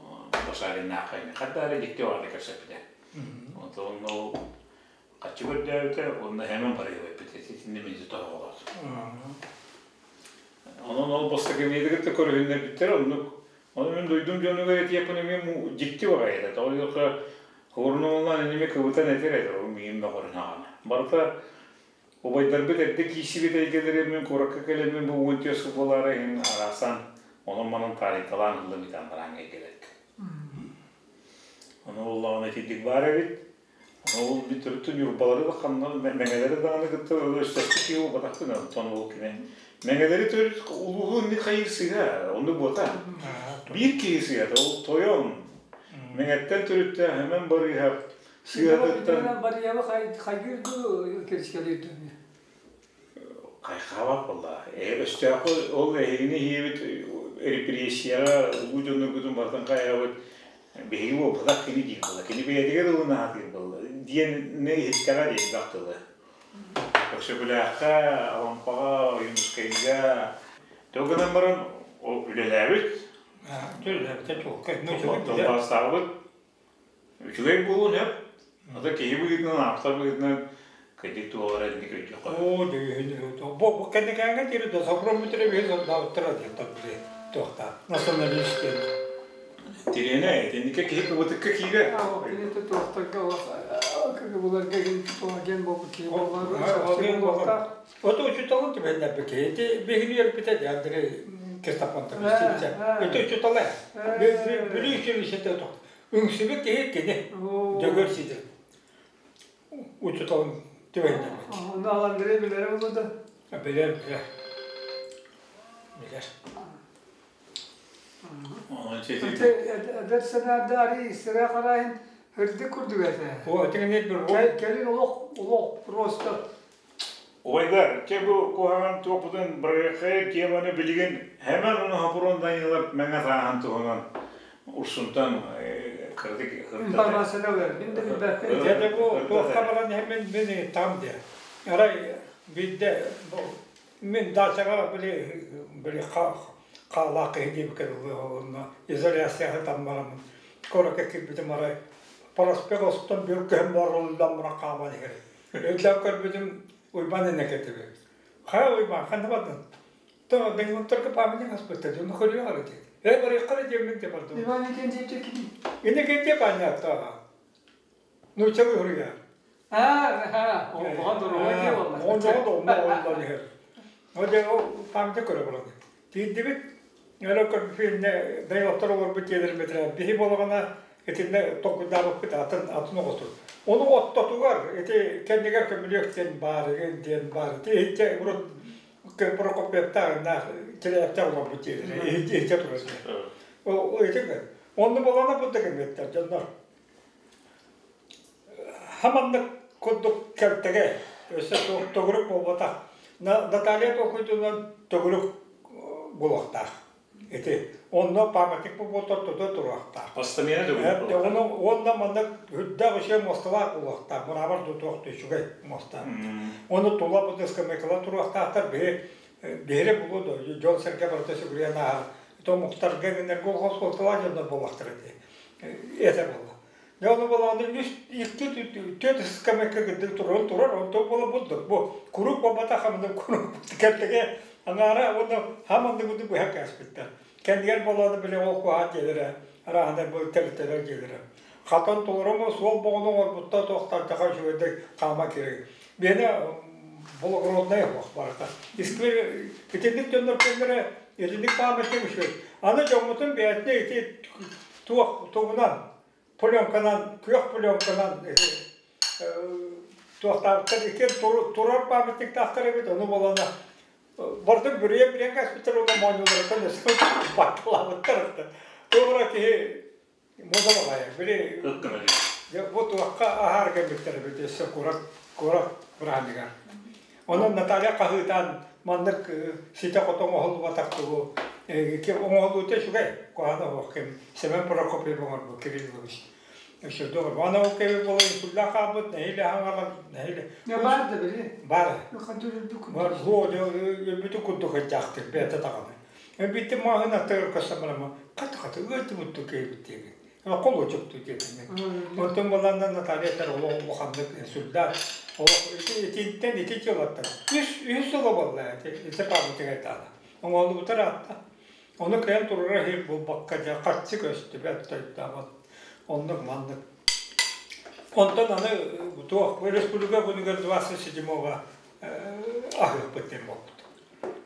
Башариннаахха эҥин хайдах эрэ дьикти баҕата кэпсэппитэ. Онтон ол хаччы көрдөөбүтэ уонна хэмэн барыйбыт итиннэ мин тоһоҕолоот. Онон ол бастакы кытта көрүһүннэрбиттэр оннук. Ону мин дойдум дьонугар этиэхпин эмиэ дьикти баҕайы этэ. Тоҕо диэххэ Хурнуулаан иними кыбытан этэр этэ ол миигин мөҕөрүн аҕана. Барыта Убайдарбыт эрдэ киирсибит эйгэлэрэ мин куоракка кэлэммин бу 14 сыл буолаары иһин араасан онон-манан таарыйталаан ыллым итан бараан эйгэлэргэ. Ону оллоҕуна итинник баар эбит. Ону ол мин төрүттэн Ньурбалары да ханна Мэҥэлэри даҕаны кытта өстөспүт киһи буолбатахпын онтон ол кини Мэҥэлэри төрүт улууһу инник хайыыр сыһа, оннук буота. Биир киһи сыһата, ол тойон Мэҥэттэн төрүттээх Хэмэн Барыыһап Сыатыттан Барыйабы хайгыыр дуу, кирискэлиир дуу? Хайхаабат буолла. Өстөөххө ол эһигини иһиэбит репрессияҕа улуу дьонноргутун барытын хайаабыт биһиги буолбатах кини диир буолла. Кини бэйэтигэр ылына сатыыр буолла. Диэн иһиттэҕэ диэн тылы. Өксөкүлээххэ, Алампаҕа, Ойуунускайга то гынан баран ол үлэлээбит. Үлэлээбитэ чуолкай. Тылбаастаабыт. Үчүгэй буолуон сөп. Ата киһи быһыытынан, ааптар быһыытынан кырдьык туолара инник өйдүөххэ. Оо, дүйүһүн бу бу кэнникээҥҥэ диэри да Сопрун бүтэрэ биһи сордаабыттара диэн били туохтаах националист диэн. Тириэнэ, итинникэ киһи кыбытыкка киирэр. Кинити туохтарга буларга ген буолбут киһи буоллар. Ото учуталын түбэннэрбит ити биһини үөрпүтэ ди Андрей Кристопонтович Ити учутала. Бүлүү училищета тох. Үҥсүбүт киһи кини. Дөгөр сидер. Учуталын түбэннэрбит. Оны Андрей билere булду. Билер, билер. Билер. Эдэр сэнээрдээри сыра қарайын үрдүк курдук этэ. О, тигинет bir Кэлин олох олох просто Убайдар, те бу куһаҕан туохпутун бырайыакка теманы билигин хэмэн уну хапурун Данилов мэҥэ тааһын туһунан Урсунтан кырдык информацияны ылар. Мин да билбэппин. Дьэ бу туохха баран иһэн мин там де. Арай бидде мин дачаҕа били били хаалаах киһи диэбиккэ дылы онно изоляцияҕа там бараммын куоракка киирбитим арай Проспект устун бір көһөн боруллан мура хааман иһэр. Өйдөөн көрбүтүм Уйбаан энэкэтибит. Хайа Уйбаан, ханна бардын? То Бенгонторга памятник аспыттар, дьону көрүө ары диэн. Э, барыахха диэммин де бардым. Иван Викентьевич ким? Иннокентий понятно. Ну, чего говорю А, оҕо доруобай дии буолла. Оҕо доруобай иһэр. Ол дьэ ол памятник көрө баран. Тиийдибит, өрө көрбүппүнэ дайылаттар олорбут дьиэлэрин бэтэрээ биһи буолаҕына итиннэ толкуйдаабыппыт атын атын оҕотур. Ону оттотугар ити кэннигэр көмүлүөк диэн баар диэн баар. Ити иһитчэ урут Прокопьевтаах Челяевтаах олорбут дьиэлэрэ иһитчэ турар дьиэ. Ол ити онно буолана бу да кэмиэттэр дьоннор Хаманнык курдук кэлтэгэ өссө төгүрүк буолбатах. Наталья толкуйдунан төгүрүк буолуохтаах. Ити онно памятник буолбута тута туруохтаах. Постамена төгүрүк буолуохтаах. Оны уонна маннык үрдээх үчүгэй муосталаах буолуохтаах. Мрамор тутуох үчүгэй муоста. Оны тула бу скамейкалар туруохтаахтар. Биһи биһири булуо да дьон-сэргэ барыта сүгүрүйэн ааһар. То муктарга гыннарга суолталаах дьоннор буоллахтара дии. Этэ буолла. Дьэ ону буолаҕына үс икки түөрт скамейка кырдык туран турар, онтон буола бурдук. Бу куруук буолбатах хаманнык куруук кэлтэгэ аҥаара уонна хаманнык курдук быһа кээспиттэр. Кэннигэр буолаҕына били ол куһаат дьиэлэрэ, арааһынай бу тэрилтэлэр дьиэлэрэ. Хатан толору суол боҕону оҥорбуттар туохтардахха үчүгэйдик хаама киирэр. Биэнэ благороднай оһох барыта. Исквер итинник дьоннор кэллэрэ итинник памятник үчүгэй. Аны дьоммутун бэйэтинэ ити туох тугунан пленканан күөх пленканан ити туохтаабыттар икки турар памятниктаахтар эбит ону буолана бардын бүрүйэ бүрүйэн кэспиттэр уонна моонньууларыттан өссө батталаабыттар туора киһи муода били бу туохха аһаар кэлбиттэр эбит өссө куорат куорат бырааһынньыгар Онон Наталья хаһыытаан маннык ситэ-хото оҥоһуллубатах тугу оҥоһуллуута үчүгэй, куһаҕана суох ким Семен Прокопьев оҥорбут Кириллович. Өссө Аны ол кэби буола инсуллаах хаалбыт, нэһиилэ хаҥалар, нэһиилэ. Баар да били. Баар. Бар, өлбүтү курдук ыдьаахтык бэйэтэ даҕаны. Өлбүттүм маһын аттыгар көстөн бараммын, хата-хата ыалдьыбыт киһибит диэбит. Холуочуктуу диэтим. Онтон баланна Наталья этэр олох улаханнык инсульдаах. Олох итинтэн ити дьылаттан үс үс сыла буолла ити ити памятник айтаана. Оҥоһуллубутар аатта. Ону кыайан турара иһир булбакка дьэ харчы көстүбэт тойдообот. Оннук маннык. Онтон аны туох республика күнүгэр 27-го аһыахпыт диэн буолбут.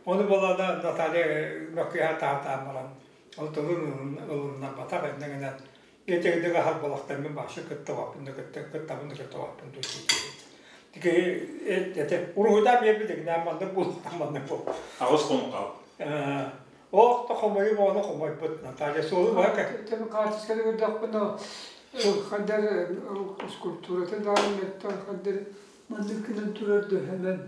Ону балана Наталья мөккүһэ таатаан баран Ол тылын ылыннарбатах иннэ гынан этигдик аһар балахтаммын башы кыттабаппын да кытта кыттабын да кыттабаппын Тики эте уруһуйдаан биэрбит наа маннык бул маннык бул. Аҕыс хонук хаал. Ох то хомойу ону хомойбут Наталья суолу бака. Тем хаартысканы көрдөхпүнэ хандар скульптуратын даҕаны меттан хандар Маннык гынан турар да Сэмэн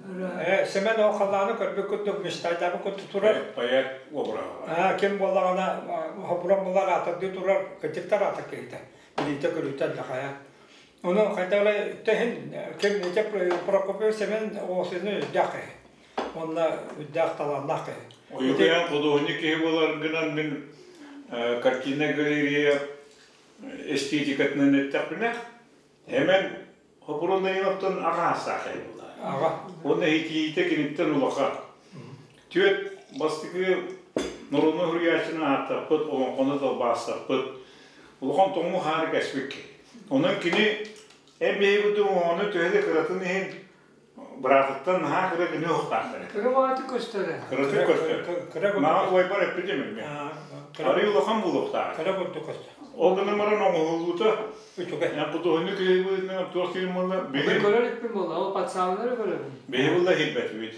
Ээ, Сэмэн ол халлааны көрбүт курдук, мечтайдаабыт курдук турар. Поэт обраһа. Аа, ким буоллаҕына, хобуран булар аатырдыы турар, кырдьыктар аатыр киһитэ. Билиитэ-көрүүтэ элбэхэ. Ону хайдах эрэ тэһин ким ити Прокопьев Сэмэн оҕосуну үрдээх киһи. Уонна үрдээх талааннаах киһи. Ойугуйан худуоһунньук киһи буоларгынан мин картина галерея эстетикатынан эттэхпинэ, Эмэн Хопуруонайыттан аҕаастаах буолла. Аҕа. Уонна иһитиитэ киниттэн улахан. Түөрт бастакы норуотунай суруйааччыны ааттаппыт, олоҥхону тылбаастаппыт, улахан тоҥуу хаары кэспит. Онон кини эн биһиги оҥону төһө да кыратын иһин быраатыттан наһаа кыра кини уохтаахтар. Кыра баҕайытык көстөрө. Кыратык көстөр. Мага уойбар эппитим эмиэ. Арый улахан буолуохтаах. Кыра курдук көстөр. Ол гынан баран оҥоһуллуута үчүгэй. Эн худуоһунньук киһи быһыытынан туох диир буолла? Биһи көрөр иппин буолла, ол пацаннары көрөбүн. Биһи буолла иһирбэтибит.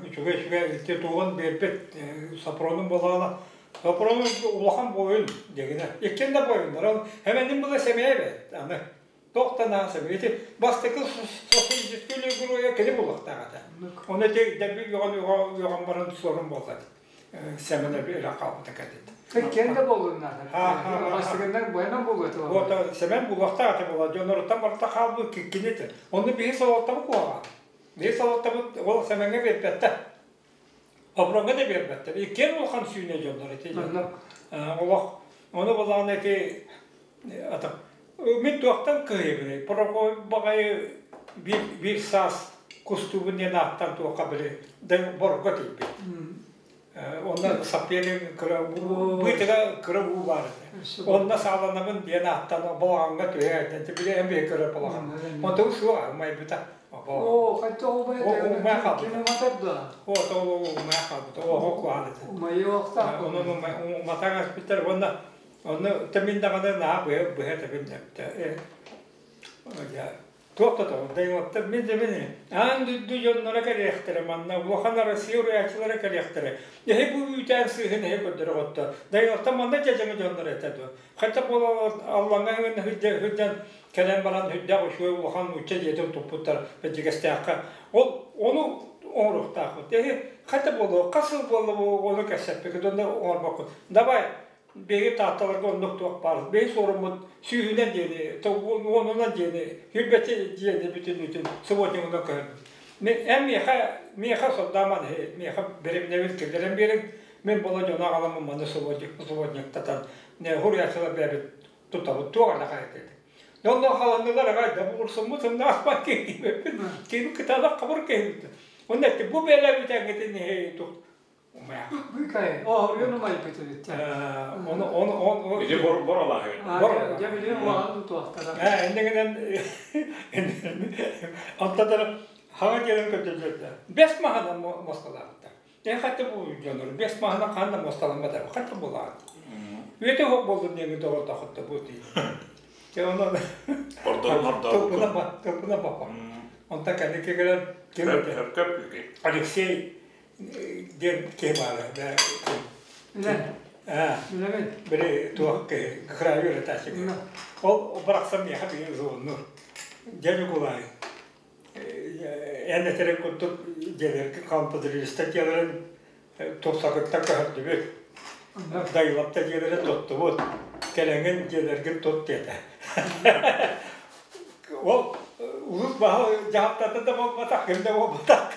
Үчүгэй үчүгэй ити тугун биэрбит Сопронун буолаҕына Сопронун улахан буойун дегине. Иккин да буойуннар. Ол хэмэнин була сэмэйэ бэт. Аны Туох да нааса ити бастакы социалистическай героя кини буолуохтаах этэ. Ону ити дэлби үөҕэн үөҕэн баран суорун буолла Сэмэн өлө хаалбыта кэлбит. Кэн да буоллун наада. Бастакыннар буойман буолуо этэ. Вот Сэмэн буолуохтаах этэ буолла. Дьонноруттан барыта хаалбыт кини этэ. Онно биһи салалтабыт куһаҕан. Биһи салалтабыт ол Сэмэҥҥэ биэрбэттэр. Обороҥҥа да биэрбэттэр. Иккиэн улахан сүүнэ дьоннор ити. Олох ону булаҕына ити ата Мин туохтан кыһыйабыный? Прокопий баҕайы биир, биир саас кустуубун диэн ааттаан туохха били борго тиийбит. Онно саппиэлин кыра быытыга кыра уу баар этэ. Онно сааланабын диэн ааттан балаҕаҥҥа түһэ, били эмиэ кыра балаҕан. Онтон суох умайбыта. Оо, хайта умай Умай хаалбыта. Кини уматар да? О, то умай хаалбыта. Оһо куһаҕан этэ. Умайыахтаах. Онон уматан аспыттар уонна онно тэмин даҕаны наһаа быһа быһа тэбин эптэ. Туох да тоҕо дайылаттар мин да мин аан дойду дьонноро кэлиэхтэрэ манна улахан Россия уруйааччылара кэлиэхтэрэ. Эһи бу үүтээн сыыһын эһи көрдөрө хотто. Дайылаттар манна дьадьаҥы дьонноро этэ дуо? Хотя буола аллаҥҥа сылдьан кэлэн баран үрдээх үчүгэй улахан нуучча дьиэтин туппуттар Бэрдьигэстээххэ. Ол ону оҥоруохтаахпыт. Эһи хата буолуо, хас сыл буолла ону кэпсэппиккит, онно оҥорбоккут. Давай, биһиги таатталарга оннук туох баар. Биһиги суоруммут сүүһүнэн диэни, уонунан диэни, сүүрбэччэ диэни бүтүннүүтүн субботнигынан көһөрбүт. Мен эн миэхэ, миэхэ сордоомон, миэхэ бэримнэбин киллэрэн биэриҥ, мин була дьону аҕаламмын манна субботниктатан, хуруйааччылар бэйэбит тутабыт туох эрэ хайа Онно халаннылар аҕай да буурсуммут сымнаахпат киһибиппин киһи кытаанах хабыр киһибит. Онно этти бу бэлэбит эҥитин иһи тух умайах. Быкай, оһоруйан умайбыт эбит. Оны оны оны Ити бор боролааһы. Бор. Дьэ билин улахан тутуохтара. Ээ иннигинэн онтон хаҥа диэн көрдөрдө. Бэс маһынан муосталаабыттар. Э хатта бу дьоннор бэс маһынан ханна муосталамматар хатта булаат. Үөтэ хоп болдун диэҥи доҕордохотто бу дии. Те онон Ордорун ордорун. Тылбына ба, тылбына бапа. Онтон кэнники кэлэн ким Хөп Алексей диэн киһи баара. Үлэ. Аа. Үлэбин. Били туох киһи, кыраайы үөрэтээччи. Ол барахсан миэхэ биир зоннур. Дьэ Ньукулай, эн этэрин курдук дьиэлэргэ компьютериста дьиэлэрин тупсакыттан көһөрдүбүт. Дайылапта дьиэлэрин туттубут. Кэлэҥин дьиэлэргин тут диэтэ. Ол улус баһа дьаһалтата да буолбатах, ким да буолбатах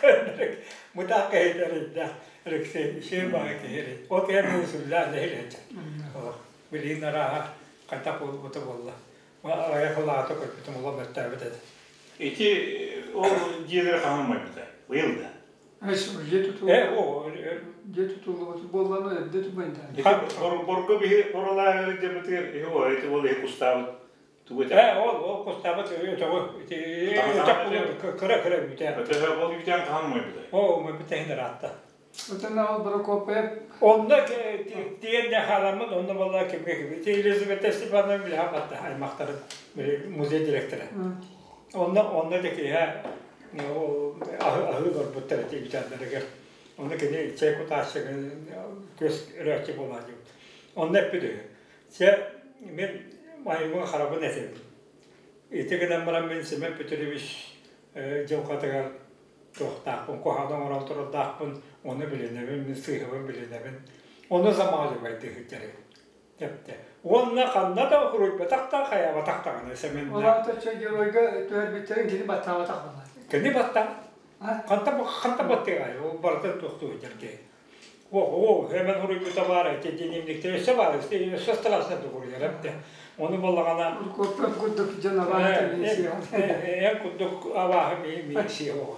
мытаах киһи Алексей үчүгэй баҕа киһи Ол киһи мин сүллээх нэһилиэччэ. Билигин арааһа хайдах буолбута буолла. Аҕыйах сыллааҕыта көрбүтүм улам өртөөбүт этэ. Ити ол дьиэлэри хаһан умайбыта? Быйыл да? Дьиэ тутуллубут. Дьиэ тутуллубут буоллаҕына эрдэ тумайдаан. Борго биһи боролааһы дьабытыгар иһи ол ити ол иһи кустаабыт тугу этэ? Ээ ол ол кустаабыт өтөҕү ити кыра кыра үүтээн. Өтөҕө ол үүтээн хаһан умайбыта? Оо умайбыта иһин ыраатта. Отон ол Прокопьев Онно тиийэн да хааламмыт, онно буолла кимгэ ким. Ити Елизавета Степановна билэһэ батта аймахтарын музей директора. Онно онно да киһи аһыы барбыттар ити бүтэннэригэр. Онно кини чэй кутааччы көс өрөөччү буолаа диэбит. Онно эппит үһү. Чэ, мин майгын харабын этим. Ити гынан баран мин Семен Петрович дьылҕатыгар туохтаахпын, куһаҕан оҥорон турардаахпын, ону билинэбин, мин сыыһабын билинэбин. Ону замаливай дыһыттары. Тэптэ. Уонна ханна да хуруйбатах да, хайаабатах даҕаны Сэмэннээх. Ол аата чэ геройга түһэрбиттэрин кини баттаабатах буолар. Кини баттаа. Ханта ханта баттыаҕай, ол барытын туохтуу сылдьар киһи. О, Хэмэн хуруйбута баар, ити дневниктэр өссө баар, өссө страшно тугуруйар эбитэ. Ону буоллаҕына Куркуоппап курдук дьон абааһы милиция. Эн курдук абааһы милиция оҕо.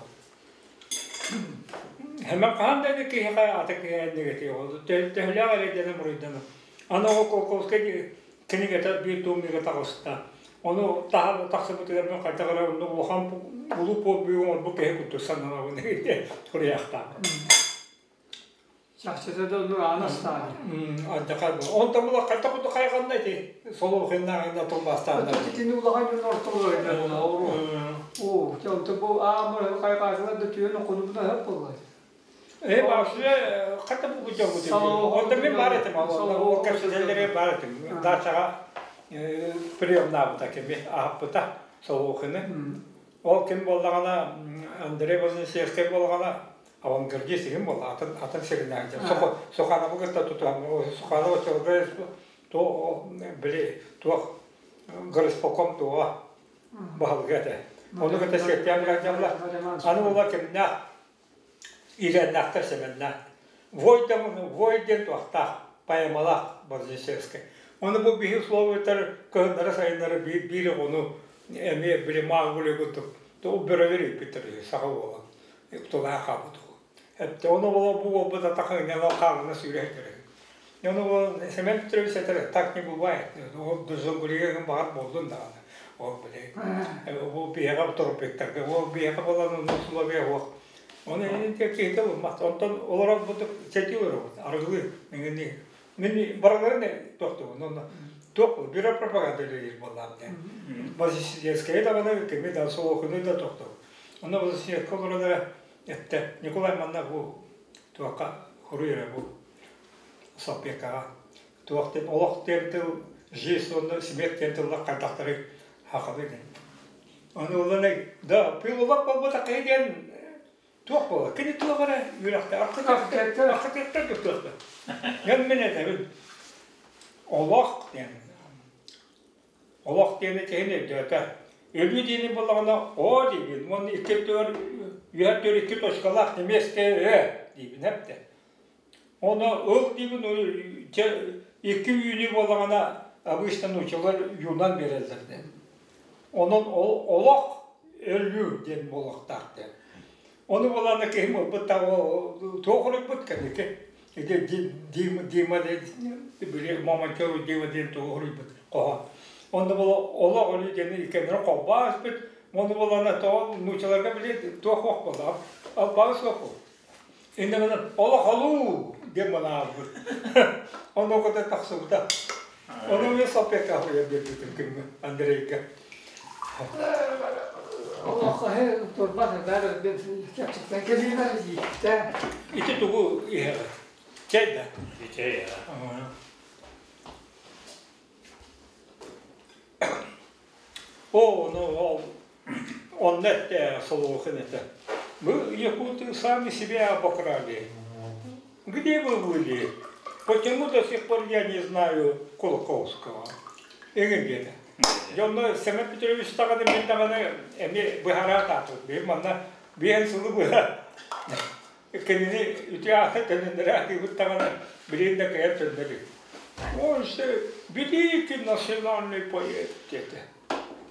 Хэмэн хаһан да киһиэхэ аты киһи эннигэтиэ оҕо. Төһөлөөх эрэйдэнэ буруйдана. Аны оҕо Колковскай кинигэтэ биир туомҥа таҕыста. Ону тахсыбытыгар мен хайдах эрэ онно улахан улуу подвиг оҥорбут киһи курдук сананабын суруйаахтаабын. Чахчыта да оннук аан астаан. Алдьархай буолар. Онтон була хайдах курдук хайҕанна ити Солоухиннааҕына тылбаастаанна. Итини улахан дьон ортолоро Оо, онто бу аамыр хайҕаатылар да түөн хонубуна хөп буолла. Э, вообще, хата бу дьоҥҥут Онто мен бар этим, ол кэпсэтэллэри бар этим. Дачаҕа приемнаабыта кими аһаппыта Солоухины. Ол ким буоллаҕына Андрей Вознесенскай буоллаҕына авангардист иһин буолла атын атын сиринээн Сухановы кытта тутуһан Суханов оччолорго то били туох горисполком туоҕа баһылыга этэ. Ону кытта сиэттээн дьалла. Аны була кимнээх иилэннээхтэр сэмэннээх. Вой диэн туохтаах поэмалаах Вознесенскай. Оны бу биһи условиятар кыһыннары сайыннары биир ону эмиэ били маах курдук то бөрөлөр үппүттэр саха буолан тулаа хаалбыт. Эпте ону бола бу болбут атахыҥнан хаалына сүүрэ. Ону Семен Петрович этэр, так не бывает. Ол дузугурия баар болдун даҕаны. Ол били бу биһиэхэ тороппиттарга, ол биһиэхэ болан онно условия суох. Оны ити киһитэ булмат. Онтон олорор бутук сети олоробут, арыгылы, миҥини. Мин барыларын тохтубун. Онно туох бюро пропаганда үлэлиир буоллаам диэн. Вознесенская даҕаны кими да Солохуну да тохтубут. Онно Вознесенская олоролоро этте. Николай манна бу туохха хуруйра бу саппекаҕа туох диэн олох диэн тыл жизнь уонна смерть диэн тыллар хайдахтары хахалы диэн. Ону улана да пилолог буолбата киһи диэн туох буола кини туох эрэ үөрэхтэ архитектор архитектор туохта. Мен мен этэбин олох диэн олох диэни киһини өйдөөтө. Өлүү диэни буоллаҕына о диибин уонна икки төр үһэр төр икки точкалаах немецкэй э диибин эптэ. Оны ыл диибин икки үүнүү буоллаҕына обычно научалар юнан береллер диэн. Онон олох өлүү диэн буолуохтаах диэн. Ону буолаана киһим ылбыт туох уруйбут кэнники. Ити Дима Дима били Мамонтёв Дима диэн туох уруйбут хоһоон. Онно буола олох өлүү диэн иккеннere холбоо испит. Ону буолаана тоҕо нуучаларга били туох суох буолла. Албаа суох буолла. Иннэ олох олуу диэн манаабыт. Ону кытта тахсыбыта. Ону мен саппекка хуйа бербитим кимҥэ Андрейга. Олох турбат бары чэпчэктэн кэлиилэр ииттэ. Ити тугу иһэҕит? Чэй да? Чэй. О, ну, ол, он это Солохин это. Вы, якуты, сами себя обокрали. Где вы были? Почему до сих пор я не знаю Кулаковского? Эҥин диэтэ. Дьонно Семен Петрович даҕаны мин даҕаны эмиэ быһаараа таатыбыт. Биир манна биэн сылы быһа кинини үтүө аата төнүннэрэ атыыбыт даҕаны билигин да кыайан төннөрү. Он же великий национальный поэт диэтэ.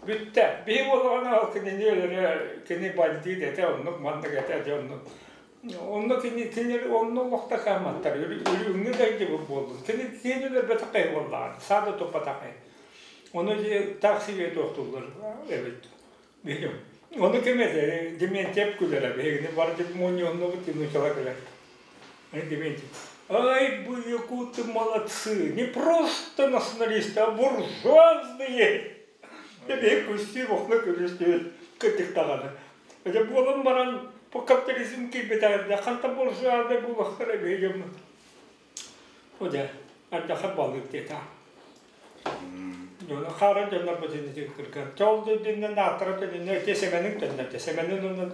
Бүттэ. Биһи буоллаҕына ол кинини өлөрө, кини бандит этэ, оннук маннык этэ, дьэ оннук. Онно кини кинилэр онно олохто хаамматтар. Үрүҥҥэ да дьыбыр буоллун. Кини кини өлөрбөтөх киһи буоллаҕына, саа да туппатах киһи. Ону таах сибиэ туохтууллар эбит. Билим. Ону ким этэ? Дементьев күлэрэ. Биһигини бары мунньуоннубут нуучала күлэр. Дементьев. Ай, вы якуты молодцы! Не просто националисты, а буржуазные! Биһи күстүү бохно күлүстүү кытыктаҕаны. Это буолан баран по капитализм киирбэтэ, ханта буржуазный буолахтара биһиги Оде, ардаха балык диэта. Дьоно хара дьоннор бутин кырган. Чол диннен ааттара төнүнэ те Семенин төннө. Семенин онно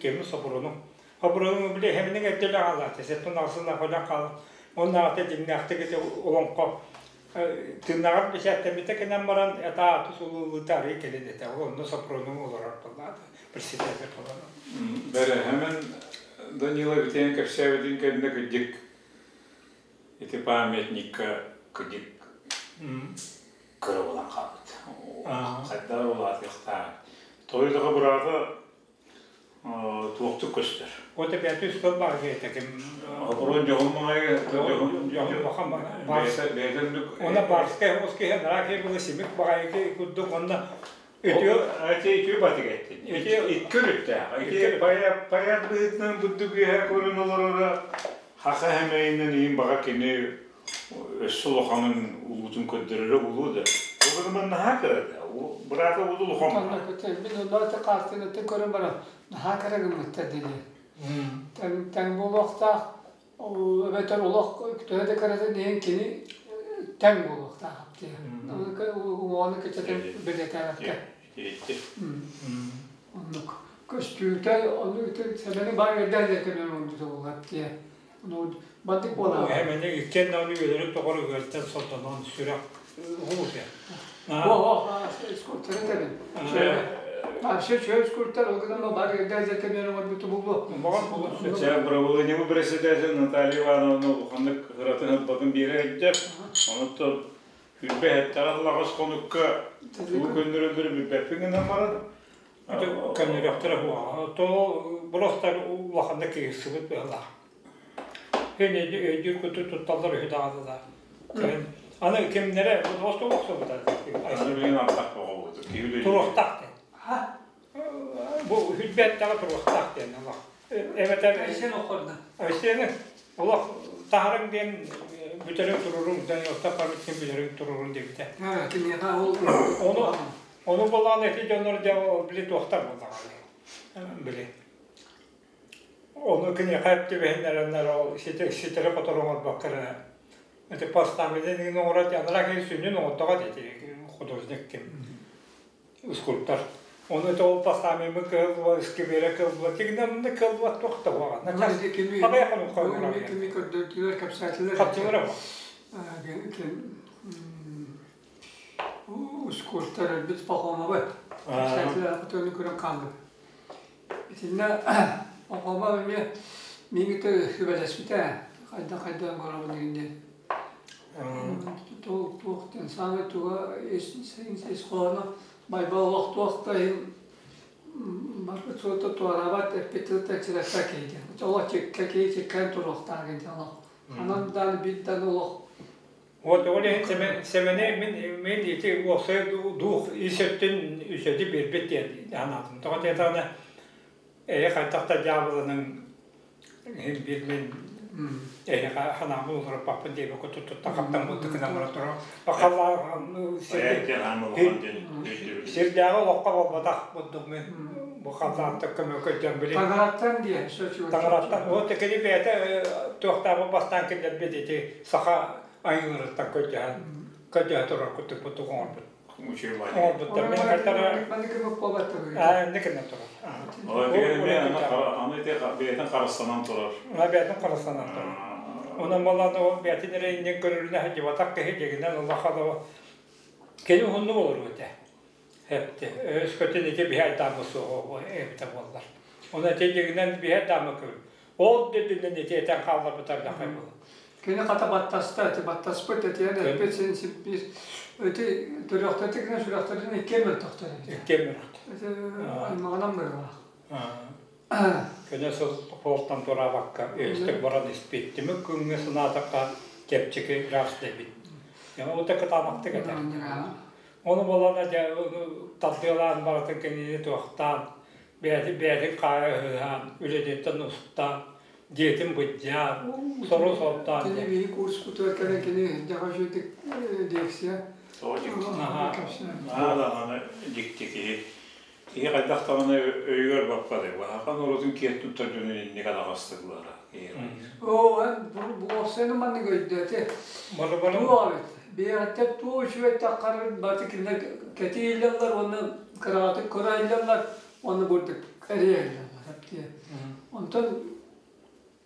кеми собуруну. Собуруну биле хеминин эттеле ала. Сеттон алсына хола кала. Онна ата диннахты кете олонко тыннагар бишәттәмите кенән баран ата ату сулулутары келин эте. Онно сопруну олорор боллады. Председатель боллады. Бәрі hemen Данила битен кәпсәбедин кәнне кыдик ити памятникка кыдик кыра болан калбыт. Хайдар болат яхта. Тойдыгы бырагы туохтук көстөр. Ота бәтү скол бар гете кем. Оборон жоғын маңай жоғын бахан бар. Она барская оски ханраке было семик багайки куддук онна Өтө ати үтө батык этти. Ити иккүрүттэ. Ити пая пая быытынан буддук үһэ көрүн олорора хаха хэмэйинен иин баға кини өссө улаханын улуутун көддөрөрө улуу да. Ол наһаа кырада. Быраата улуу улахан. Онно көтө мин онно те картины те көрөн бара наһаа кыра дири. Таң таң буолуохтаах эбэтэр олох төһө да кыратын иһин кини таң буолуохтаах диye. Уону кычатын билетээбэккэ. Оннук көстүүтэ ону сэмэни бар эрдэн дэтемен онду булат диye. Ону бандык буолаа. Хемени иккен аны өлөрүп тоҕор ыгыртан сотонон сүрэх хуут. О, скульптор тебин. А все чөй скульптор огынан бар эрдэн дэтемен онду булду. Маған булу. Ча правление председатель Наталья Ивановна улаханнык кыратын батын бире эддеп. Онуттан Үрбэһэттэҕэ хонукка тугу көннөрөллөрү билбэппин гынан баран Көннөрүөхтэрэ буолуо. То просто улаханнык киирсибит быһыылаах. Эн өйдүүр куту тутталлар үһү даҕаны да. Аны кимнэрэ остуол охсубута. Аны билигин ардах боҕо буолбут. Киһи Туруохтаах диэн. Бу үрбэттэҕэ туруохтаах диэн олох. Эбэтэр Айсен охорда. Айсены олох таһарыҥ диэн бүтэрин туруруҥ, Даниловтар памятник бүтэрин турурун диэбитэ. Киниэхэ ол Ону ону булаан эти дьоннор дьэ били туохтар буоллаҕа били. Ону киниэхэ түбэһиннэрэннэр ол ситэри хотору оҥорбокко эрэ ити постаментын оҥорор анараа киһи сүнньүн оҥордоҕо дии художник ким скульптор. Ону это ол постаментын кыһыллыба, сквере кыһыллыба, тигинэн кыһыллыба туох да буолаҕа. Абайа хонук хойгура. Кими көрдөрдүлэр, кэпсээтилэр. Хапчылара бу. Скульптор өлбүт Пахомовы. Кэпсээтилэр, көтөөнү көрөн хааллым. Итиннэ Пахомов эмиэ миигин сүбэлэспитэ. Хайда-хайда оҥоробун диэн. Туох диэн саамай туга ис хоһооно Байбал олох туох да иһин барбыт суота туораабат эппит тылыттан чирэппэт киһи диэн. Олох чиккэ киһи чиккээн туруохтаах диэн олох. Ханан даҕаны биир даҕаны олох Вот ол иһин Сэмэни мин мин ити уопсай дух ис өттүн үсэди биэрбит диэн санаатым. Тоҕо диэтэҕинэ эйэ хайдах да дьаабыланың иһин биир мин эһиэхэ ханаабын уларыппаппын диэбиккэ туттутта хаптан булду гынан баран турар. Сирдээҕи олоххо буолбатах бурдук мин бу халлаантан көмө көрдөөн билин. Таҥараттан диэн Таҥараттан вот кини бэйэтэ туохтааҕы бастаан киллэрбит ити саха айыыларыттан көрдөһөн көрдөһө турар курдук бурдук оҥорбут. Оҥорбуттар. Мин хайтара инникинэн турар. Аны бэйэтин харыстанан турар. Бэйэтин харыстанан турар. Онон балааны ол бэйэтин эрэ иннин көрүлүнэ сылдьыбатах киһи дьигинэн улахан кини уһуннук олоруо этэ. Эпти. Өскөтүн ити биһи айдааммыт суоҕа эбитэ буоллар. Оны ити дьигинэн биһи айдааммы көрү. Ол дөдүнэн ити этэн хаалларбытар дахай буолар. Кини хата баттаста, ити баттаспыт этиэн эппит син сиппиир. Ити төрүөхтэртигинэ сүрэхтэрин иккиэн мөлтөхтөр эбит. Иккиэн мөлтөх. Ити аймаҕынан быһыылаах. Көнө сыл суолтан тураабакка өстөк баран испит. Түмүк күҥҥэ санаатахха чэпчэки ыраас дэбит. Ол да кытаанахтык этэр. Ону буолана дьэ тардыалаан барытын кинини туохтаан, бэйэтин бэйэтин хаайа үлэтиттэн устаан, дьиэтин быдьаан, сору сордоон. Кини биһи курспутугар кэлэн кини дьаҕа үчүгдүк лекция Наһаа дьикти киһи. Киһи хайдах даҕаны өйүгэр баппат Ахан урутун киэр туттар дьонун инник адаҕастыыллара. Оо, эн бу уопсайынан маннык өйдөөтө. Туох эбит? Биэҕиттэн туох үчүгэй таххарын баты кинилэр кэтииллэллэр уонна кыраҕатык көрөйлөллөр уонна бурдук эрийэллэр. Онтон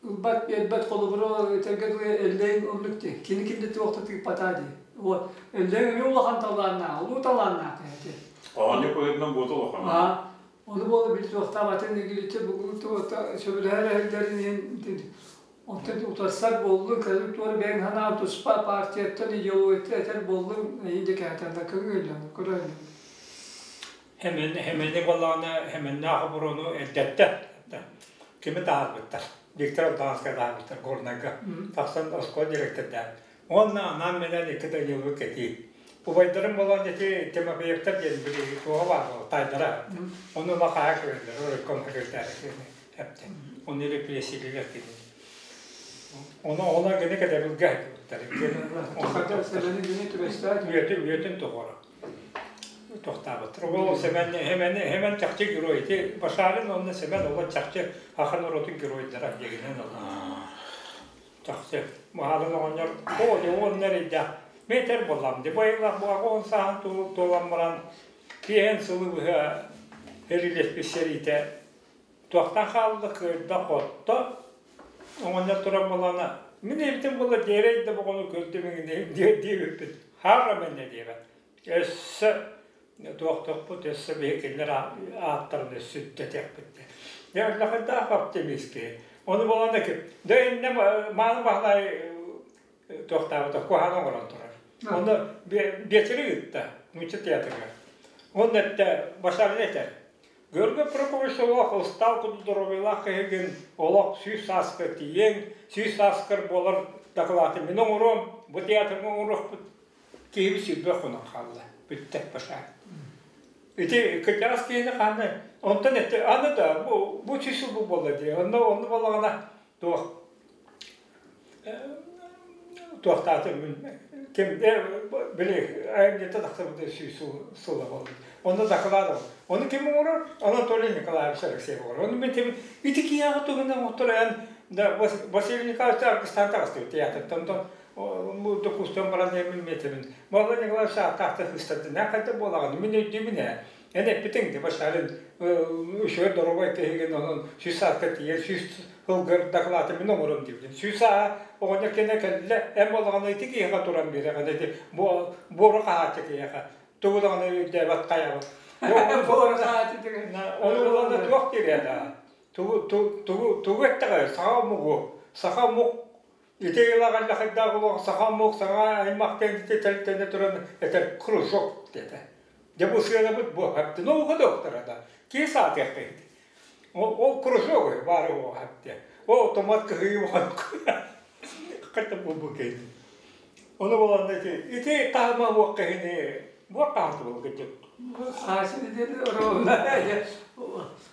ылбат биэрбэт холобуру этэргэ дылы Эллэйин оннук дии. Кини кимде туох да тыыппатаа дии. Вот Эллэйин эмиэ улахан талааннаах, улуу талааннаах киһи. Оонньуу быһыытынан буота улахан. Ону буола били туохтаабатын игиличчэ бугун туота сөбүлэһэр эһэллэрин иһин онтон утарсар буоллун, кэлин туора бэйэҥ санаан туспа партияттан идеологияттан этэр буоллун, эйин да кээтэллэр көҥүллэн көрөйүн. Хэмэн хэмэни буоллаҕына хэмэннээх оборону эрдэттэ кими таһаарбыттар. Виктор Алтановскай таһаарбыттар Горнайга. Тахсан оскуола директордаах. Уонна анаан менен икки Даниловы кэтии. Убайдарым буолан ити Тимофеевтар диэн били туоҕа баар буолар, тайдара. Ону ыла хаһа көрөллөр, райком секретарь эптэ. Оны репрессиялар кини. Ону ону гини кэтэбилгэ айтыбыттар. Сэмэни гини түбэстээт. Үөтүн үөтүн тоҕоро. Тохтаабыттар. Ол Сэмэн Хэмэн Хэмэн чахчы герой. Ити Башарин онно Сэмэн ол чахчы ахан уротун геройдара дегинен ол. Чахчы. Маһалын оҕонньор оо дьэ уонна эрэйдээх метр буоллам дии. Бу айылаах буаҕа сааһын туолан баран киэһэн сылы быһа эрилэспит сэриитэ туохтан хаалла кыайда хотто оҕонньор туран буолана мин эбитим буолла дээрэй да боҕону көрдүм диэбиппит хаара мэннэ диэбэт өссө туохтуохпут өссө биһи кинилэр ааттарын өссө үрдэтиэхпит дьэ өллөхөйдөөх оптимист киһи ону буолан да иннэ мааны баһылай туохтаабыта куһаҕан оҥорон турар. Онно биэчэри ыытта нуучча театрыгар. Уонна эттэ Башарин этэр. Георгий Прокопьевич олох ыстаал курдук доруобуйалаах киһигин олох 100 сааска тиийиэҥ, 100 сааскар буолар дакылааты мин оҥоруом, бу театрга оҥоруохпут. Киһибит сүүрбэ хонон хаалла. Бүттэ Башарин. Ити кырдьаҕас киһини хааны онтон эттэ аны да бу бу 100 сыл бу буолла дии. Онно онно буоллаҕына туох туохтаатым ким били айымньыта тахсыбыта 100 сыла буолла. Онно доклад Ону ким оҥорор? Анатолий Николаевич Алексеев оҥорор. Ону мен тебин ити киһиэхэ тугунан оҥотторо эн да Василий Николаевич Аргыстаан таҕыстыбыт театртан онтон докустан баран мин метебин. Валерий Николаевич ааттаахта хыстардын. Эн хайда буолаҕын? Мин өйдүүбүн ээ. Эн эппитиҥ де Башарин үчүгэй доруобай киһигин онон 100 сааска тиийэн 100 ылгыр дакылааты мин оҥором диэбитим. 100 сааһа оҕонньор кэнэ кэллэ, эн буоллаҕына ити киһиэхэ туран биэрэҕин ити буору хаһааччы киһиэхэ. Тугу даҕаны өйдөөбөт хайабыт. Буору хаһааччы деген. Ону буланда туох дириэ да. Тугу тугу тугу эттэҕэ саха омугу саха омук ити ылагаллахайдаах олох саха омук саҥа аймах диэн тэлтэнэ туран этэр кружок диэтэ. Дьэ бу сыанабыт бу хапты наука доктора да киһи саатыахта ити. Ол, ол кружок баары ол хапты. Ол томат кыһыы бухан хата бу бу кэйди. Ону болан ити ити таһыма уох кэһини буор таһарты бол кыдьык. Хаасыны диэн оруолна.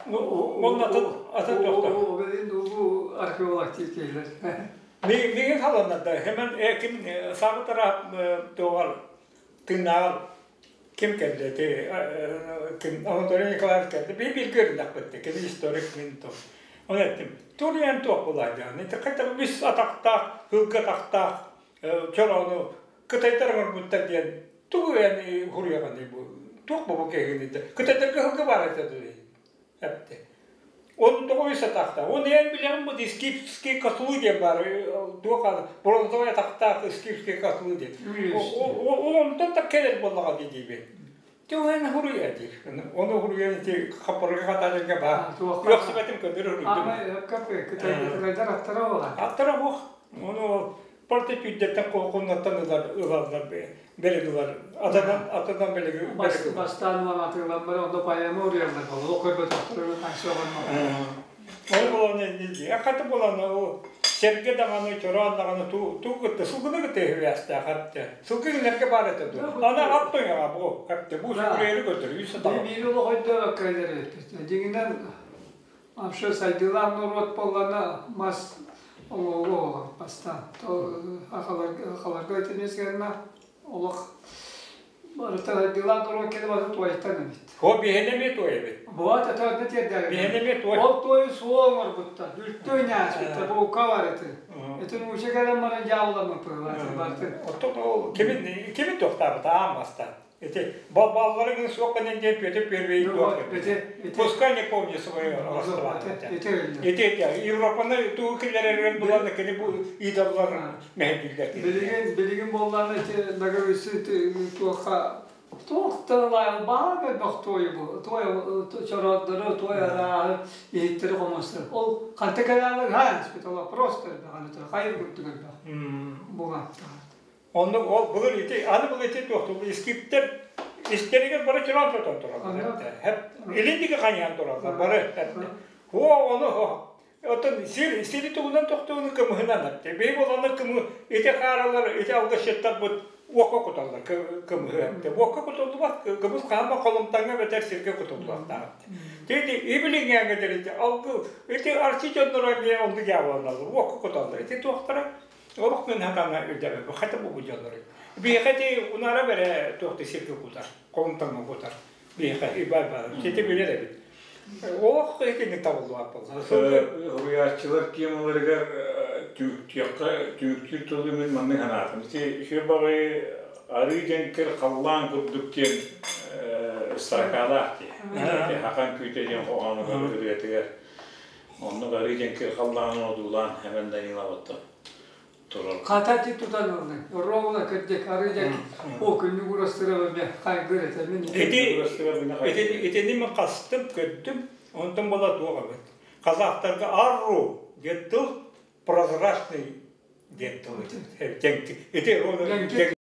Онно атын атын тохто. Бу археолог тиэтийлер. Миигин халаннарда hemen ким саҕытара туоҕар тыынааҕар ким кэллэ ити ким Анатолий Николаевич кэллэ би бииргэ өрүнэхпит кини историк мин то оны эттим туруйан туох булаадьаан ити хайта үс атахтаах ылга атахтаах чороону кытайдар оҥорбуттар диэн тугу эн хуруйаҕыный бу туох бу киһини кытайдарга ылга баар этэ эпти Он тоҕо үс атахтаах. Он эн билэҕин бу скифский котлы диэн баар. Туох бронзовай атахтаах скифский котлы диэн. Ол онтон да кэлэр буоллаҕа дии диибин. Туох эн хуруйа диир. Ону хуруйан ити хаппарга хатааларга баар. Үөхсүбэтим көндөрө хуруйдум. Кытайдар аттара буолар. Аттара буох. Ону Порты түүрдэттэн куоннаттан ылар ылаллар бэлэг ылар. Атынан атынан бэлэг бэлэг ылар. Бастаан уон атыыламмар онно поэма уруйаллар буолла. Ол көрбөтөхтөрү канча оҕонно. Ол буолан хата буолан ол сэргэ даҕаны чороон даҕаны туу туу кытта сылгыны кытта үһүрээстээх хатта. Сылгы кинилэргэ баар этэ дуо? Ана ат тойоҕа бу хатта бу сүгүрээри көтөр үс сатаҕа. Биир олох өйдөөх кэлэр Дьиҥинэн Вообще сайдыылаах норуот буоллаҕына мас оҥоһуга буолар бастаан. Ахаларга итини сыанна олох барыта сайдыылаах норуот кэлэ барыта туойтан эбит. О биһиэнэ эмиэ туой эбит. Вот это одна тиэрдээри. Биһиэнэ эмиэ туой. Ол туойу суол оҥорбуттар. Үлтү ньааспыттар, буука бар ити. Ити нууча кэлэн баран дьаабыламмыт быһыылаах Оттон ол кимин кимин туохтаабыта аан бастаан. Эти балларыҥ суох гынан диэн Петр Первый туох Пускай не помню свое расставание. Ити ити Европаны тугу киллэрэригэр булан кини бу идоллар мэһэйдииллэр. Билигин билигин буоллаҕына ити наговицы туохха туох да баҕа элбэх туой бу туой чорооддору туой арааһы иһиттэри хомустар. Ол ханта кэлэҕин ха испит просто элбэх хайыр курдук элбэх буолан. Оннук ол былыр ити аны былыр ити туохтуу скиптер истэригэр бары чороон тотон тураллар. Хеп илин диги хайыһан тураллар бары. Хуо ону оттон сир сири тугунан тохтууну кымыһынан атты. Бей боланы кымы ити хааралар ити алгысчыттар бут уокка куталлар кымыһы атты. Уокка кутуллубат кымыс хаама холумтаҥҥа бэтэр сиргэ кутуллуохтаах. Тиити ибилиҥҥээҥҥэ ити алгы ити арчы дьонноро эмиэ оннук яабаланаллар уокка куталлар. Ити туохтара Олох мен хатана өйдөбө хата бу дьоннору. Биһиэхэ ити унара бэрэ туохта сиргэ кутар, холумтаҥҥа кутар. Биһиэхэ ибай бар. Сити билэр эбит. Олох итинник табыллыбат буолла. Суруйааччылар темаларыгар түмүктүөххэ түмүктүүр тылы мин маннык санаатым. Ити үчүгэй баҕайы арыы дьэҥкир халлаан курдук диэн строкалаах дии. Хакан күүтэ диэн хоһоонугар ырыатыгар оннук арыы дьэҥкир халлаанын одуулаан Хэмэн Даниловаттан турар. Хата ти тутан ыллын. Ровно кырдьык арыы дьэҥкир о күннүк урастырабы мен хайгыр этэ мин Ити итини мен хастым көрдүм. Онтон була туох эбит. Казахтарга арру диэн тыл прозрачный диэн тыл. Ити